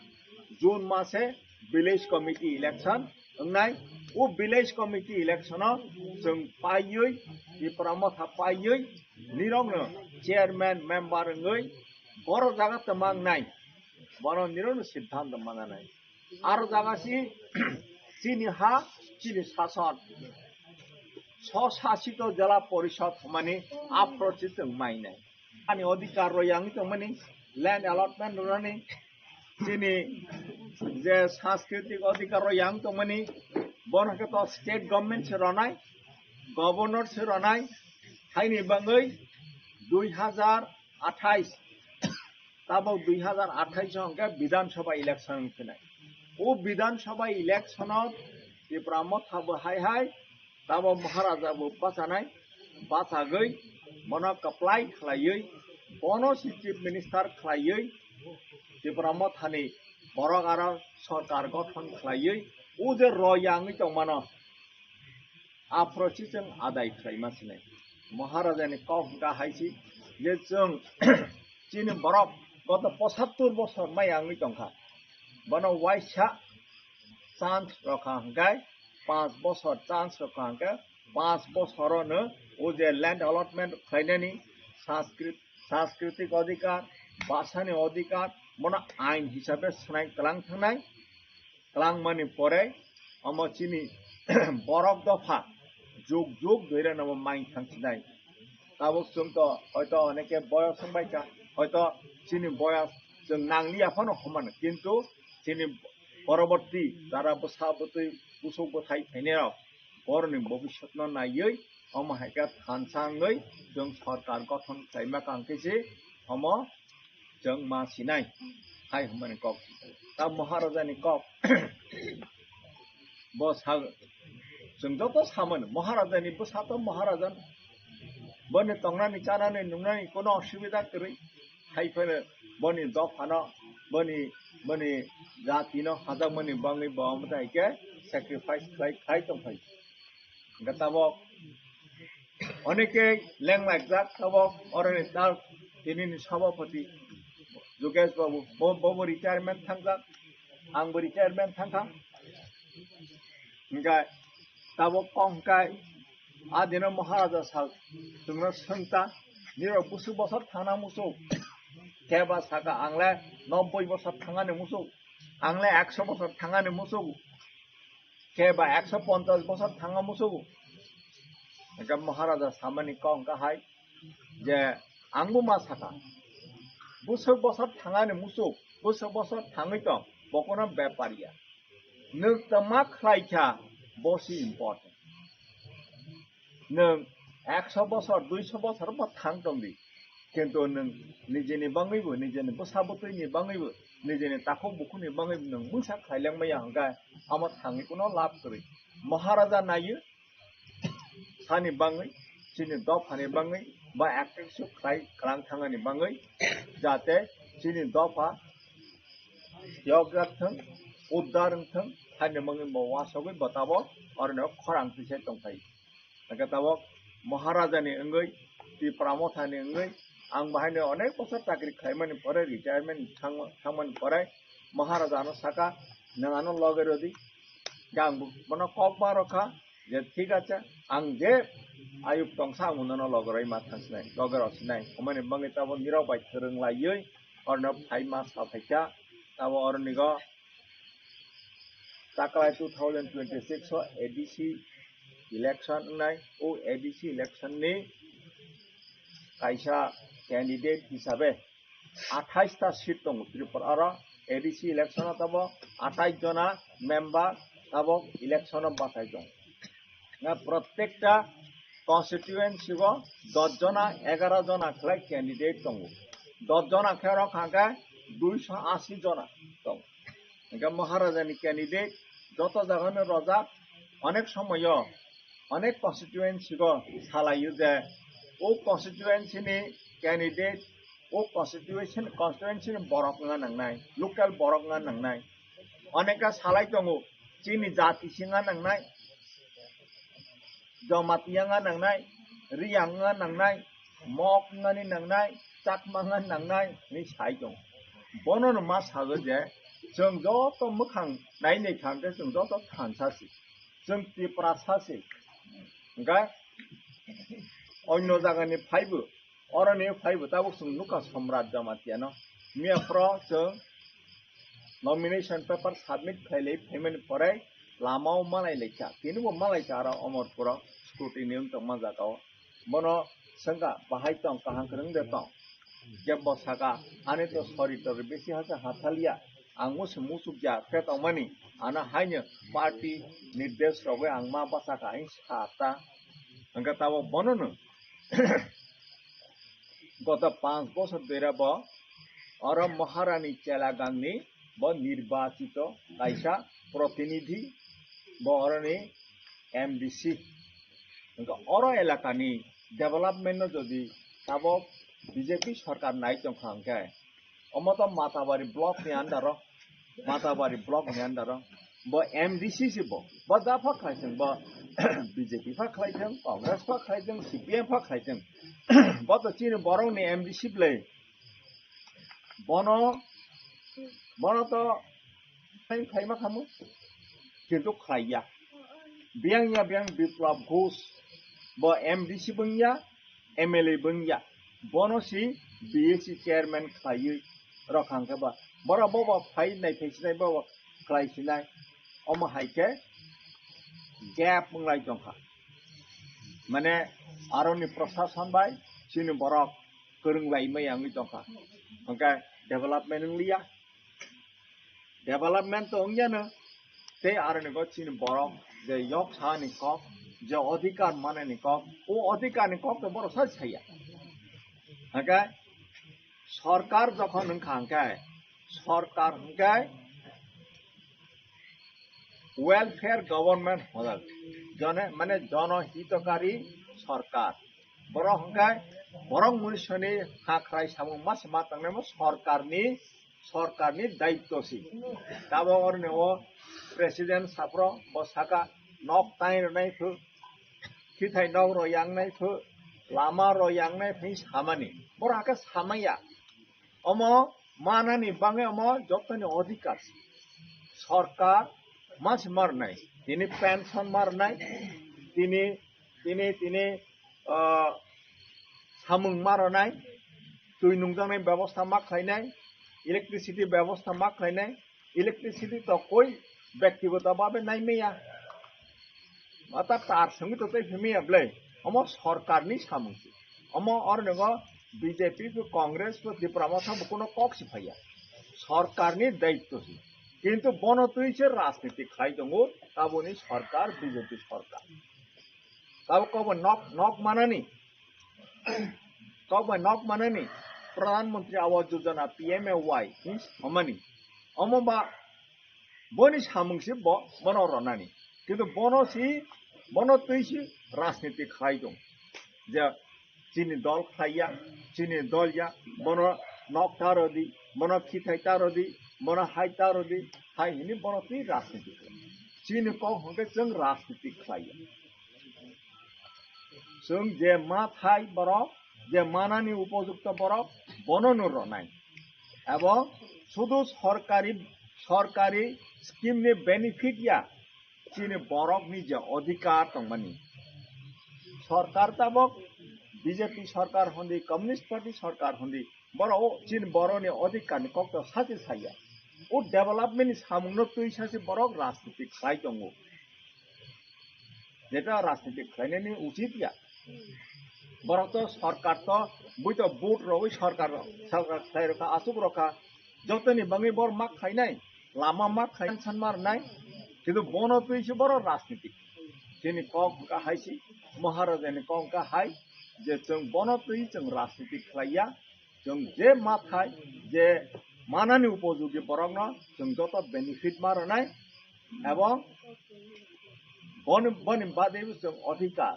June mase village committee election wngnai. O village committee election o chwng paiwi, Tipra Motha paiwi, nirokno chairman member wngwi boro jaga tongma wngnai. Bono nirokno siddhanto mananai. Aro jaga si chini ha, chini sason. Swsasito Jela Porishod hwnmani aphro se chwng mainai. Ani odhikar rw yang tongmani, land allotment rwnani, chini je sanskritik odhikar rw yang tongmani, bono khe to state government se rwnai. Governor se rwnai, haini bangwi dui hazar athais, tabok dui hazar athais hwnkhe Bidhan Sabha election wng phinai. O Bidhan Sabha election o Tipra Motha bo hai hai, tabok Maharaja bo bachanai, bachagwi bono kwplai khlaiwi, bono se Chief Minister khlaiwi, Tipra Mothani borok aro sorkar gothon khlaiwi, o je roi yangwi tongmano, aphuru se chwng adai khlaima sinai. Maharajani kok hwnkha hai se je chwng chini borok goto pochattor bosor mai wngwi tongkha. Bono waisa chance rokha hwnkhe, panch bosor chance rokha hwnkhe, panch bosorono o je land allotment khlainani sanskrit-, sanskriti adhikar, bhasani adhikar, bono ain hisabe swnai twlang thangnai. Twlangmani pore omo chini borok dopha juk juk doirano mai thangsinai. Tabuk chwng to hoito oneke boyos wngbaikha, hoito chini boyos chwng nangliya phano hwnmano, kintu chini poroborti jara bwsa bwtwi busuk bwthai phainairok borokni bobiswtno naiwi omo hai khe thansa wngwi chwng sorkar gothon khlaima kang khe se omo chwng ma sinai hai hwnmani kok. Ta Maharajani kok bo sa, chwng joto samani Maharajani bwsa to Maharajan, boni tongnani chanani nungnani kono osubida kwrwi, hai phano boni dophano, boni, boni jatino hajakmani bangwi bo omo tai khe sacrifice khlai khlai tongphai. Hwnkhe tabok oneke lenglaijak tabok oroni tal tinini sabapati Jogesh Babu, bo, bobo retirement thangjak, angbo retirement thangkha. Hwnkhe tabok kok hwnkhe adino Maharaja sal chwngno swngta, nirok busuk bosor thangna musuk, keba saka angle nobboi bosor thangani musuk, angle ekso bosor thangani musuk, keba ekso ponchas bosor thanga musuk. Hwnkhe Maharaja samani kok hwnkha hai je, angbo ma saka, busuk bosor thangani musuk, busuk bosor thangwi tong, bokono bepariya. Nwng tama khlai kha, bo se important. Nwng ekso bosor, duiso bosor bo thang tong di, kintu nwng nijeni bangwibo, nijeni bwsa bwtwini bangwibo, nijeni takhuk bukhukni bangwibo nwng mungsa khlai langmaya hwnkhe, amo thangwi kuno lab kwrwi. Maharaja naiyo, sani bangwi, chini dophani bangwi, ba active suk khlai kwlang thangani bangwi, jate chini dopha yokjak thung, uddar wng thung, haini bangwi bo wasogwi bo tabok oroni khorang twisai tongphai. Hwnkhe tabok Maharajani wngwi, Tipra Mothani wngwi, ang bahaino onek bosor chakri khlaimani pore, retirement thangma-, thangmani pore, Maharaja ano saka, "Nwng ano loge rwdi." Hwnkhe ang bo-, bono kok ma rwkha, je thik ache, ang je ayuk tongsa ang nono loge rwui ma thangsinai, loge rwsinai. Hwnmani bangwi tabok nirok bai kwrwng laiwi oroni phai ma sa phaikha. Tabok oronigo taklai two thousand twenty-six o A D C election wngnai. O A D C election ni kaisa candidate hisabe athais ta seat tongo Tripura aro A D C election o tabok athais jona member tabok election o bachai tongo. Na protekta constituency o dos jona, egaro jona khlai candidate tongo. Dos jona khe rok hwnkhe duiso asi jona tongo. Hwnkhe Maharajani candidate joto jagano rojak, onek somoyo onek constituency o salaio je o constituency ni candidate, o constitution, constituency ni borok wngna nangnai, local borok wngna nangnai. Oneka salai tongo, chini jati se wngna nangnai, Jamatia wngna nangnai, Riyang wngna nangnai, Mok wngnani nangnai, Chakma wngna nangnai hinwi sai tongo. Bono no ma sago je, chwng joto mwkhang nai nai kha hwnkhe chwng joto thansa se, chwng Tiprasa se. Hwnkhe onno jagani phaibo, oroni phaibo tabuk chwng nukha Somrat Jamatia no. Miya phro chwng nomination paper submit khailai phaimani pore lama o malai laikha, tini bo malai kha aro Omorpur o scrutiny wng tongma jaga o. Bono swngkha, bahai tong, kaham kwrwng de tong? Kebo saka, ani to sori tori besi hasa hathalia, ang musu musuk ja khe tongmani, ano haino party nirdesh rogwi ang ma bachakha, ang sa ta. Hwnkhe tabok bonono goto panch bosor dera bo oro Maharani Chela Gangni bo nirbachito kaisa protinidhi, bo oroni M D C. Hwnkhe oro elakani development no jodi tabok B J P sorkar nai tongkha hwnkhe, omo to Matabari block ni under o, Matabari block ni under o. Bo M D C se bo, bo da pha khlai thung, bo B J P pha khlai thung, Congress pha khlai thung, C P M pha khlai thung. Bo to chini borok ni M D C ble. Bono, bono to khai, khai ma khamu. Kintu khlai ya. Biyang ya, biyang Biplab Ghosh. Bo M D C bung ya, M L A bung ya. Bono si B A C chairman khlaiwi rok hang khe ba. Bora bo bo phai nai phai sinai bo bo khlai sinai. Omo hai khe gap wng lai tong kha. Mane aroni prosason bai chini borok kwrwng lai maya wngwi tong kha. Hwnkhe development wng liya. Development to wngya no, tei aroni go chini borok je yok sani kok, je odhikar manani kok, o odhikar ni kok to borok sai saya. Hwnkhe sorkar jokhon wngkha hwnkhe, sorkar hwnkhe welfare government hodal, jone, mane jono hitokari sorkar. Borok hwnkhe borok munisoni hakrai samung masa ma tangnaimo sorkarni, sorkarni daitto si. Tabok oroni o president saphro bo saka nok tai rwnai phu, khithai nok rw yang nai phu, lama rw yang nai phu samani. Borok hakhe samaya. Omo manani bangwi omo jottoni odhikar. Sorkar masi marnai, tini pension marnai, tini, tini, tini, ah, samung marnai, twi nungjaknai bebosta ma khlainai, electricity bebosta ma khlainai, electricity to koi bektigoto bhabe nai maya. Mata tar songwi to tei phimaya ble. Omo sorkarni samung se. Omo oro nogo B J P pho, Congress pho, Tipra Motha bo kuno kok se phaiya. Sorkarni daitto se. Kintu bono twi se rajniti khlai tongo, taboni sorkar B J P sorkar. Tabok kokbai nok, nok manani, kokbai nok manani Pradhan Mantri Awas Yojana, P M A Y, hmm, omani. Omo ba boni samung se bo, bono ronani. Kintu bono si, bono twi si rajniti khlai tong. Je chini dol khlai ya, chini dol ya, bono nok ta rw di, bono khithai ta rw di, bono hai ta rw di, hai hini bono twi rajniti khlai. Chini kok hwnkhe chwng rajniti khlai ya. Chwng je ma thai borok, je manani upojukto borok, bono no ronai. Ebo sudu sorkari, sorkari scheme ni benefit ya, chini borok ni je odhikar tongmani. Sorkar tabok B J P sorkar hondi, Communist Party sorkar hondi, borok o chini borok ni odhikar ni kok to sachi saya. O development ni samung no twi sachi borok rajniti khlai tongo. Jeta rajniti khlainani uchit ya. Borok to sorkar to, bui to vote rogwi sorkar, sorkar khlai rokha, asuk rokha. Jotoni bangwi bor mak khainai, lama mak khai san mar nai. Kintu bono twi se borok rajniti. Chini kok hwnkha hai si, Maharaja ni kok hwnkha hai, je chwng bono twi chwng rajniti khlai ya. Chwng je ma thai, je manani upojogi borokno chwng joto benefit ma rwnai, ebong boni, boni bade chwng odhikar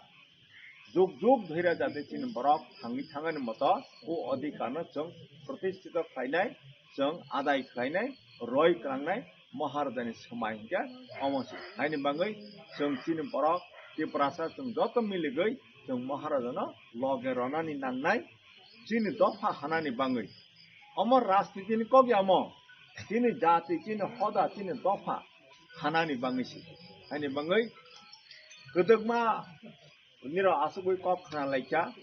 jug jug dhwira jate chini borok thangwi thangani moto o odhikarno chwng protistito khlainai, chwng adai khlainai, roi klangnai, Maharajani swmai hinkhe omo se. Haini bangwi chwng chini borok Tiprasa chwng joto miligwi chwng Maharajano loge ronani nangnai, chini dopha hanani bangwi. Omo rajnitini kok ya omo, chini jati, chini hoda, chini dopha hanani bangwi se. Haini bangwi kwdwkma nirok asugwi kok khna laikha,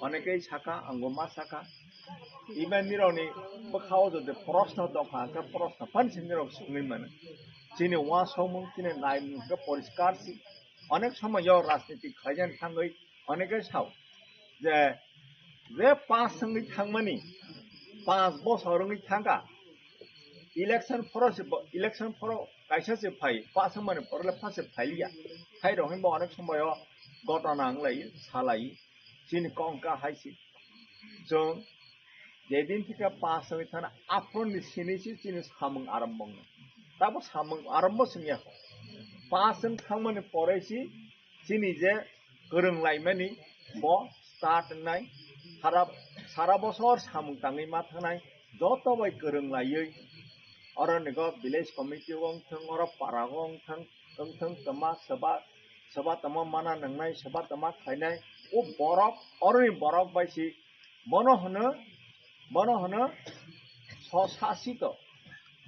onekei saka, angbo ma saka. Iba nirokni bwkhao jodi proshno tongkha, hwnkhe proshno phan se nirok swngwi mano. Chini uansukmung, chini naimung hwnkhe poriskar se. Onek somoyo rajniti khlaijani thangwi onekei sao je, je pass wngwi thangmani, panch bosor wngwi thangkha, election phoro se bo, election phoro kaisa se phai, pass wngmani phoro le pha se phailiya. Hai rok hinba onek somoyo gotona wng lai, sa lai, chini kok wngkha hai se. Chwng jedin thikhe pass wngwi thana, aphuruni sini se chini samung arombo wngnai. Tabo samung arombo swngya kho. Pass wng thangmani pore se chini je kwrwng laimani bo start wngnai. Sara, sara bosor samung tangwi ma thangnai, joto bai kwrwng laiwi. Oro nigo village committee o wng thang, oro para o wng thang, wng thang tama seba, seba tama mana nangnai, seba tama khainai. O borok, oroni borok bai se bono hwno, bono hwno swsasito.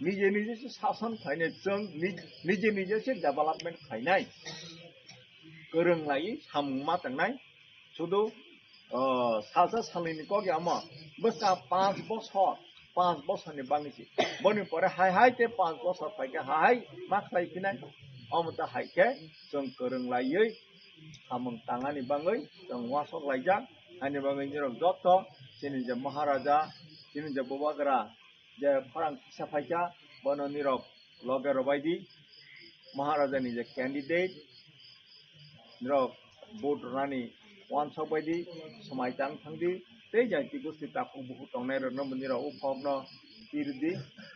Nije nije se sason khainai, chwng ni-, nije nije se development khainai. Kwrwng lai samung ma tangnai. Sudu, o, salsa salnini kok ya omo. Bwsa panch bosor, panch bosorni bangwi se. Boni pore hai hai te panch bosor phaikhe hai hai ma khlai phinai. Omo ta hai khe chwng kwrwng laiwi samung tangani bangwi chwng uansuk laijak. Ani bagwi nirok joto chini je Maharaja, chini je Bubagra je khorang kisa phaikha, bono nirok loge rwbaidi. Maharaja ni je candidate, nirok vote rwnani uansuk baidi, swmai tang thangdi, tei jaiti gosti takhuk bukhuk tongnai rokno bo nirok o kokno pirdi.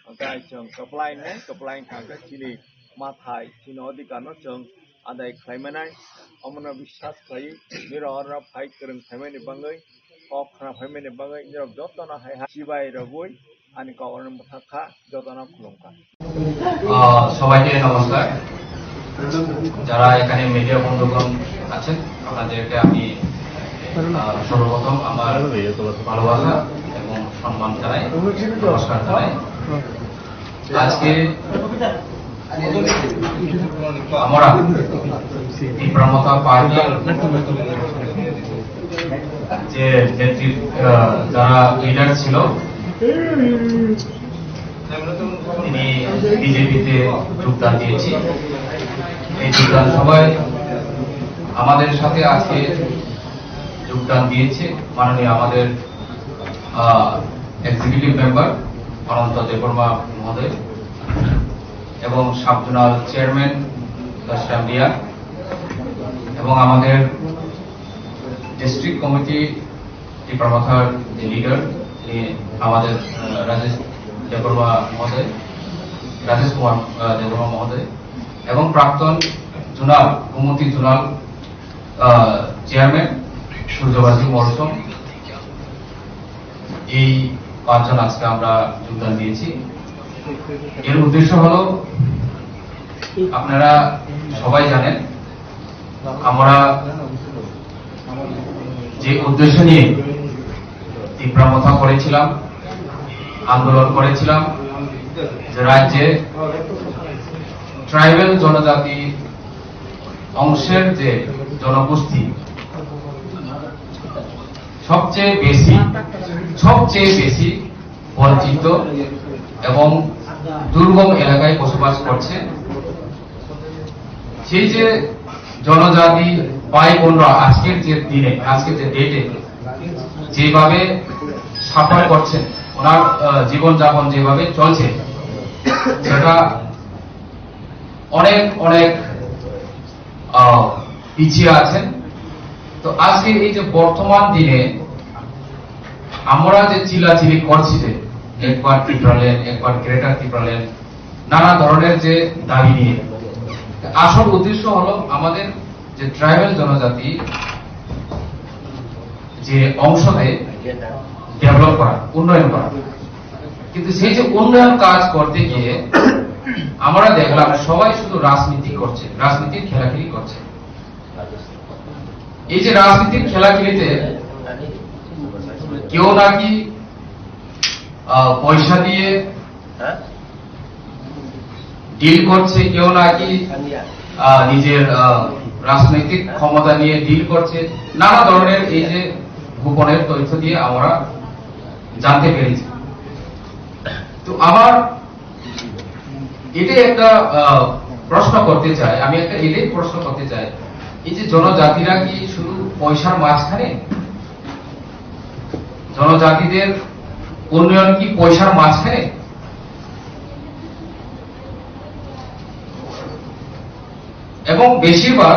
Hwnkhe chwng kwplai wngnai, kwplai wngkha hwnkhe chini mathai, chini odhikar no chwng adai khlai manai, omono biswas khlai, nirok oro phai kwrwng khaimani bagwi, kok khna phaimani bagwi, nirok jotono hai ha chibai rogwi ani kok oro mwthak kha, jotono khulum kha. আহ, সবাইকে নমস্কার। যারা এখানে মিডিয়া বন্ধুগণ আছেন, আপনাদেরকে আমি, আহ, সর্বপ্রথম আমার ভালোবাসা এবং সম্মান জানাই, নমস্কার জানাই। আজকে আমরা ত্রিপুরা মথা পার্টির যে নেতৃত্ব, আহ, যারা লিডার ছিল, তিনি বিজেপিতে যোগদান দিয়েছি। এই যোগদান সভায় আমাদের সাথে আজকে যোগদান দিয়েছে মাননীয় আমাদের, আহ, এক্সিকিউটিভ মেম্বার অনন্ত দেববর্মা মহোদয় এবং সাব জোনাল চেয়ারম্যান কাশিরাম রিয়া এবং আমাদের ডিস্ট্রিক্ট কমিটি ত্রিপুরা মথার যে লিডার, তিনি আমাদের, আহ, রাজেশ দেববর্মা মহোদয়, রাজেশ কুমার, আহ, দেববর্মা মহোদয় এবং প্রাক্তন জোনাল, গোমতী জোনাল, আহ, চেয়ারম্যান সূর্যবাসী মরসম, এই পাঁচজন আজকে আমরা যোগদান দিয়েছি। এর উদ্দেশ্য হলো, আপনারা সবাই জানেন, আমরা যে উদ্দেশ্য নিয়ে ত্রিপুরা মথা করেছিলাম, আন্দোলন করেছিলাম, যে রাজ্যে ট্রাইবাল জনজাতি অংশের যে জনগোষ্ঠী সবচেয়ে বেশি, সবচেয়ে বেশি বঞ্চিত এবং দুর্গম এলাকায় বসবাস করছে, সেই যে জনজাতি ভাই বোনরা আজকের যে দিনে, আজকের যে ডেটে যেভাবে সাফার করছেন, ওনার, আহ, জীবনযাপন যেভাবে চলছে, সেটা অনেক, অনেক, আহ, পিছিয়ে আছেন। তো আজকে এই যে বর্তমান দিনে আমরা যে চিল্লাচিল্লি করছি, যে একবার ত্রিপুরাল্যান্ড, একবার গ্রেটার ত্রিপুরাল্যান্ড, নানা ধরনের যে দাবি নিয়ে, আসল উদ্দেশ্য হলো আমাদের যে ট্রাইবাল জনজাতি যে অংশকে ডেভেলপ করা, উন্নয়ন করা। কিন্তু সেই যে উন্নয়ন কাজ করতে গিয়ে আমরা দেখলাম সবাই শুধু রাজনীতি করছে, রাজনীতির খেলাখেলি করছে। এই যে রাজনীতির খেলাখেলিতে কেউ নাকি, আহ, পয়সা দিয়ে ডিল করছে, কেউ নাকি, আহ, নিজের, আহ, রাজনৈতিক ক্ষমতা নিয়ে ডিল করছে, নানা ধরনের এই যে গোপনের তথ্য দিয়ে আমরা জানতে পেরেছি। তো আমার এটাই একটা, আহ, প্রশ্ন করতে চাই, আমি একটা এটাই প্রশ্ন করতে চাই, এই যে জনজাতিরা কি শুধু পয়সার মাঝখানে, জনজাতিদের উন্নয়ন কি পয়সার মাঝখানে? এবং বেশিরভাগ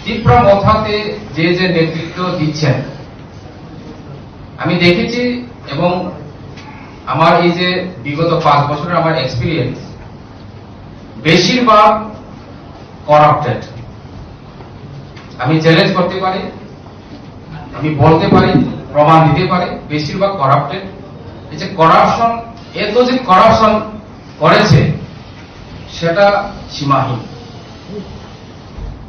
তিপ্রা মথাতে যে যে নেতৃত্ব দিচ্ছেন, আমি দেখেছি এবং আমার এই যে বিগত পাঁচ বছরের আমার এক্সপিরিয়েন্স, বেশিরভাগ করাপ্টেড। আমি চ্যালেঞ্জ করতে পারি, আমি বলতে পারি, প্রমাণ দিতে পারি, বেশিরভাগ করাপ্টেড। এই যে করাপশন, এত যে করাপশন করেছে, সেটা সীমাহীন।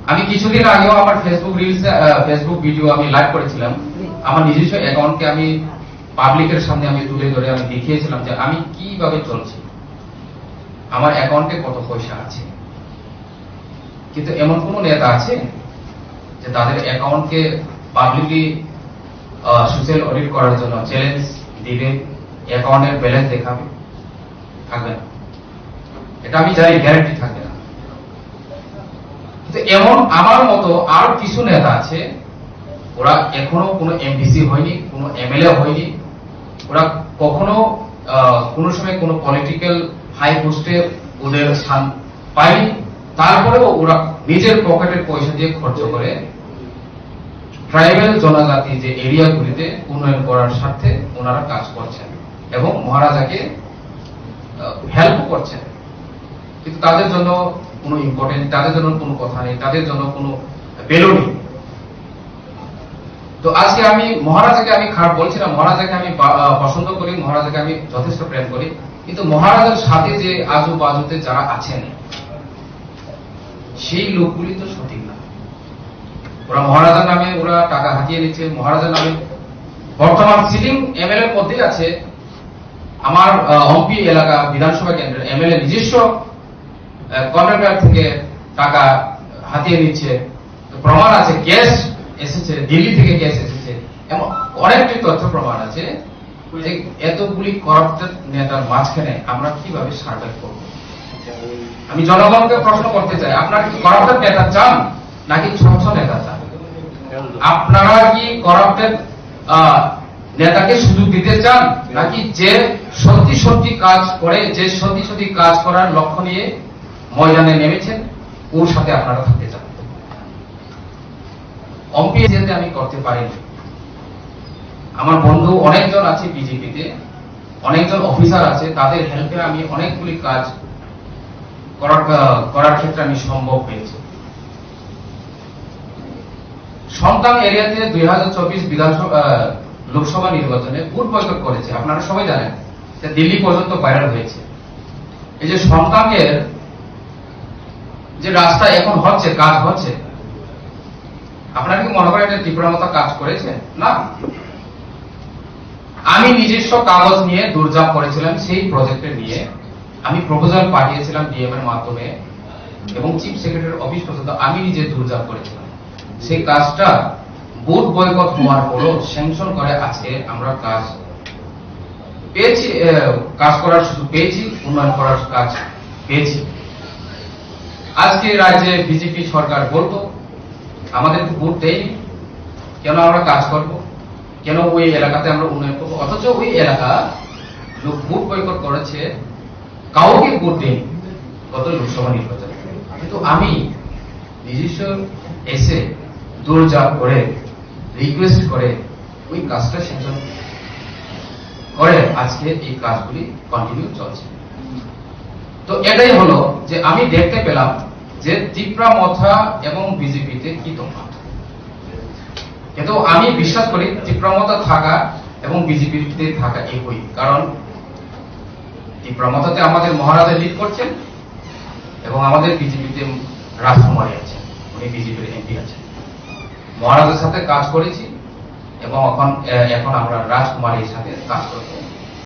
আমি কিছুদিন আগেও আমার ফেসবুক রিলস, ফেসবুক ভিডিও আমি লাইভ করেছিলাম। আমার নিজস্ব অ্যাকাউন্টকে আমি পাবলিকের সামনে আমি তুলে ধরে আমি দেখিয়েছিলাম যে আমি কিভাবে চলছি, আমার অ্যাকাউন্টে কত পয়সা আছে। কিন্তু এমন কোনো নেতা আছে যে তাদের অ্যাকাউন্টকে পাবলিকলি সোশ্যাল অডিট করার জন্য চ্যালেঞ্জ দিবে, অ্যাকাউন্টের ব্যালেন্স দেখাবে? থাকবে না। এটা আমি জানি, গ্যারান্টি থাকবে না। কিন্তু এমন আমার মতো আরো কিছু নেতা আছে, ওরা এখনো কোনো এমডিসি হয়নি, কোনো এমএলএ হয়নি, ওরা কখনো আহ, কোনো সময় কোনো পলিটিক্যাল হাই পোস্টে ওদের স্থান পায়নি। তারপরেও ওরা নিজের পকেটের পয়সা দিয়ে খরচ করে ট্রাইবাল জনজাতি যে এরিয়াগুলিতে উন্নয়ন করার স্বার্থে ওনারা কাজ করছেন এবং মহারাজাকে হেল্প করছেন। কিন্তু তাদের জন্য কোনো ইম্পর্টেন্ট, তাদের জন্য কোনো কথা নেই, তাদের জন্য কোনো ভ্যালু নেই। তো আজকে আমি মহারাজাকে আমি খারাপ বলছি না, মহারাজাকে আমি বা- আহ, পছন্দ করি, মহারাজাকে আমি যথেষ্ট প্রেম করি। কিন্তু মহারাজার সাথে যে আজু বাজুতে যারা আছেন, সেই লোকগুলি তো সঠিক না। ওরা মহারাজার নামে ওরা টাকা হাতিয়ে নিচ্ছে। মহারাজার নামে বর্তমান সিটিং এমএলএ মধ্যেই আছে আমার, আহ, অম্পি এলাকা বিধানসভা কেন্দ্রের এমএলএ নিজস্ব কন্ট্রাক্টর থেকে টাকা হাতিয়ে নিচ্ছে। তো প্রমাণ আছে, ক্যাশ এসেছে, দিল্লি থেকে ক্যাশ এসেছে, এমন অনেকটি তথ্য প্রমাণ আছে যে এতগুলি করাপ্টেড নেতার মাঝখানে আমরা কিভাবে সার্ভাইভ করব। আমি জনগণকে প্রশ্ন করতে চাই, আপনারা কি করাপ্টেড নেতা চান নাকি স্বচ্ছ নেতা চান? আপনারা কি করাপ্টেড নেতাকে সুযোগ দিতে চান, নাকি যে সত্যি সত্যি কাজ করে, যে সত্যি সত্যি কাজ করার লক্ষ্য নিয়ে ময়দানে নেমেছেন, ওর সাথে আপনারা থাকতে চান? অম্পি যেতে আমি করতে পারিনি। আমার বন্ধু অনেকজন আছে বিজেপিতে, অনেকজন অফিসার আছে, তাদের হেল্পে আমি অনেকগুলি কাজ করার, আহ, করার ক্ষেত্রে আমি সম্ভব হয়েছে। সন্তান এরিয়াতে দুই হাজার চব্বিশ বিধানসভা, আহ, লোকসভা নির্বাচনে ভোট বয়কট করেছে, আপনারা সবাই জানেন, এটা দিল্লি পর্যন্ত ভাইরাল হয়েছে। এই যে সন্তানের যে রাস্তা এখন হচ্ছে, কাজ হচ্ছে, আপনারা কি মনে করেন এটা ত্রিপুরা মতো কাজ করেছে? না। আমি নিজস্ব কাগজ নিয়ে দৌড়ঝাঁপ করেছিলাম সেই প্রজেক্টে নিয়ে। আমি প্রপোজাল পাঠিয়েছিলাম ডিএম এর মাধ্যমে এবং চিফ সেক্রেটারির অফিস পর্যন্ত আমি নিজে দৌড়ঝাঁপ করেছিলাম। সেই কাজটা ভোট বয়কট হওয়ার পরও স্যাংশন করে আজকে আমরা কাজ পেয়েছি, আহ, কাজ করার সুযোগ পেয়েছি, উন্নয়ন করার কাজ পেয়েছি। আজকে রাজ্যে বিজেপি সরকার বলতো, "আমাদের তো ভোট দেয়নি, কেন আমরা কাজ করব, কেন ওই এলাকাতে আমরা উন্নয়ন করবো?" অথচ ওই এলাকা লোক ভোট বয়কট করেছে, কাউকে ভোট দেয়নি গত লোকসভা নির্বাচনে। কিন্তু আমি নিজস্ব এসে দৌড়ঝাঁপ করে, রিকোয়েস্ট করে ওই কাজটা স্যাংশন করে আজকে এই কাজগুলি কন্টিনিউ চলছে। তো এটাই হলো যে আমি দেখতে পেলাম যে তিপ্রা মথা এবং বিজেপিতে কি তফাৎ। কিন্তু আমি বিশ্বাস করি তিপ্রা মথা থাকা এবং বিজেপিতে থাকা একই, কারণ তিপ্রা মথাতে আমাদের মহারাজা লিড করছেন এবং আমাদের বিজেপিতে রাজকুমারী আছেন, উনি বিজেপির এমপি আছেন। মহারাজের সাথে কাজ করেছি এবং এখন, এ, এখন আমরা রাজকুমারীর সাথে কাজ করব।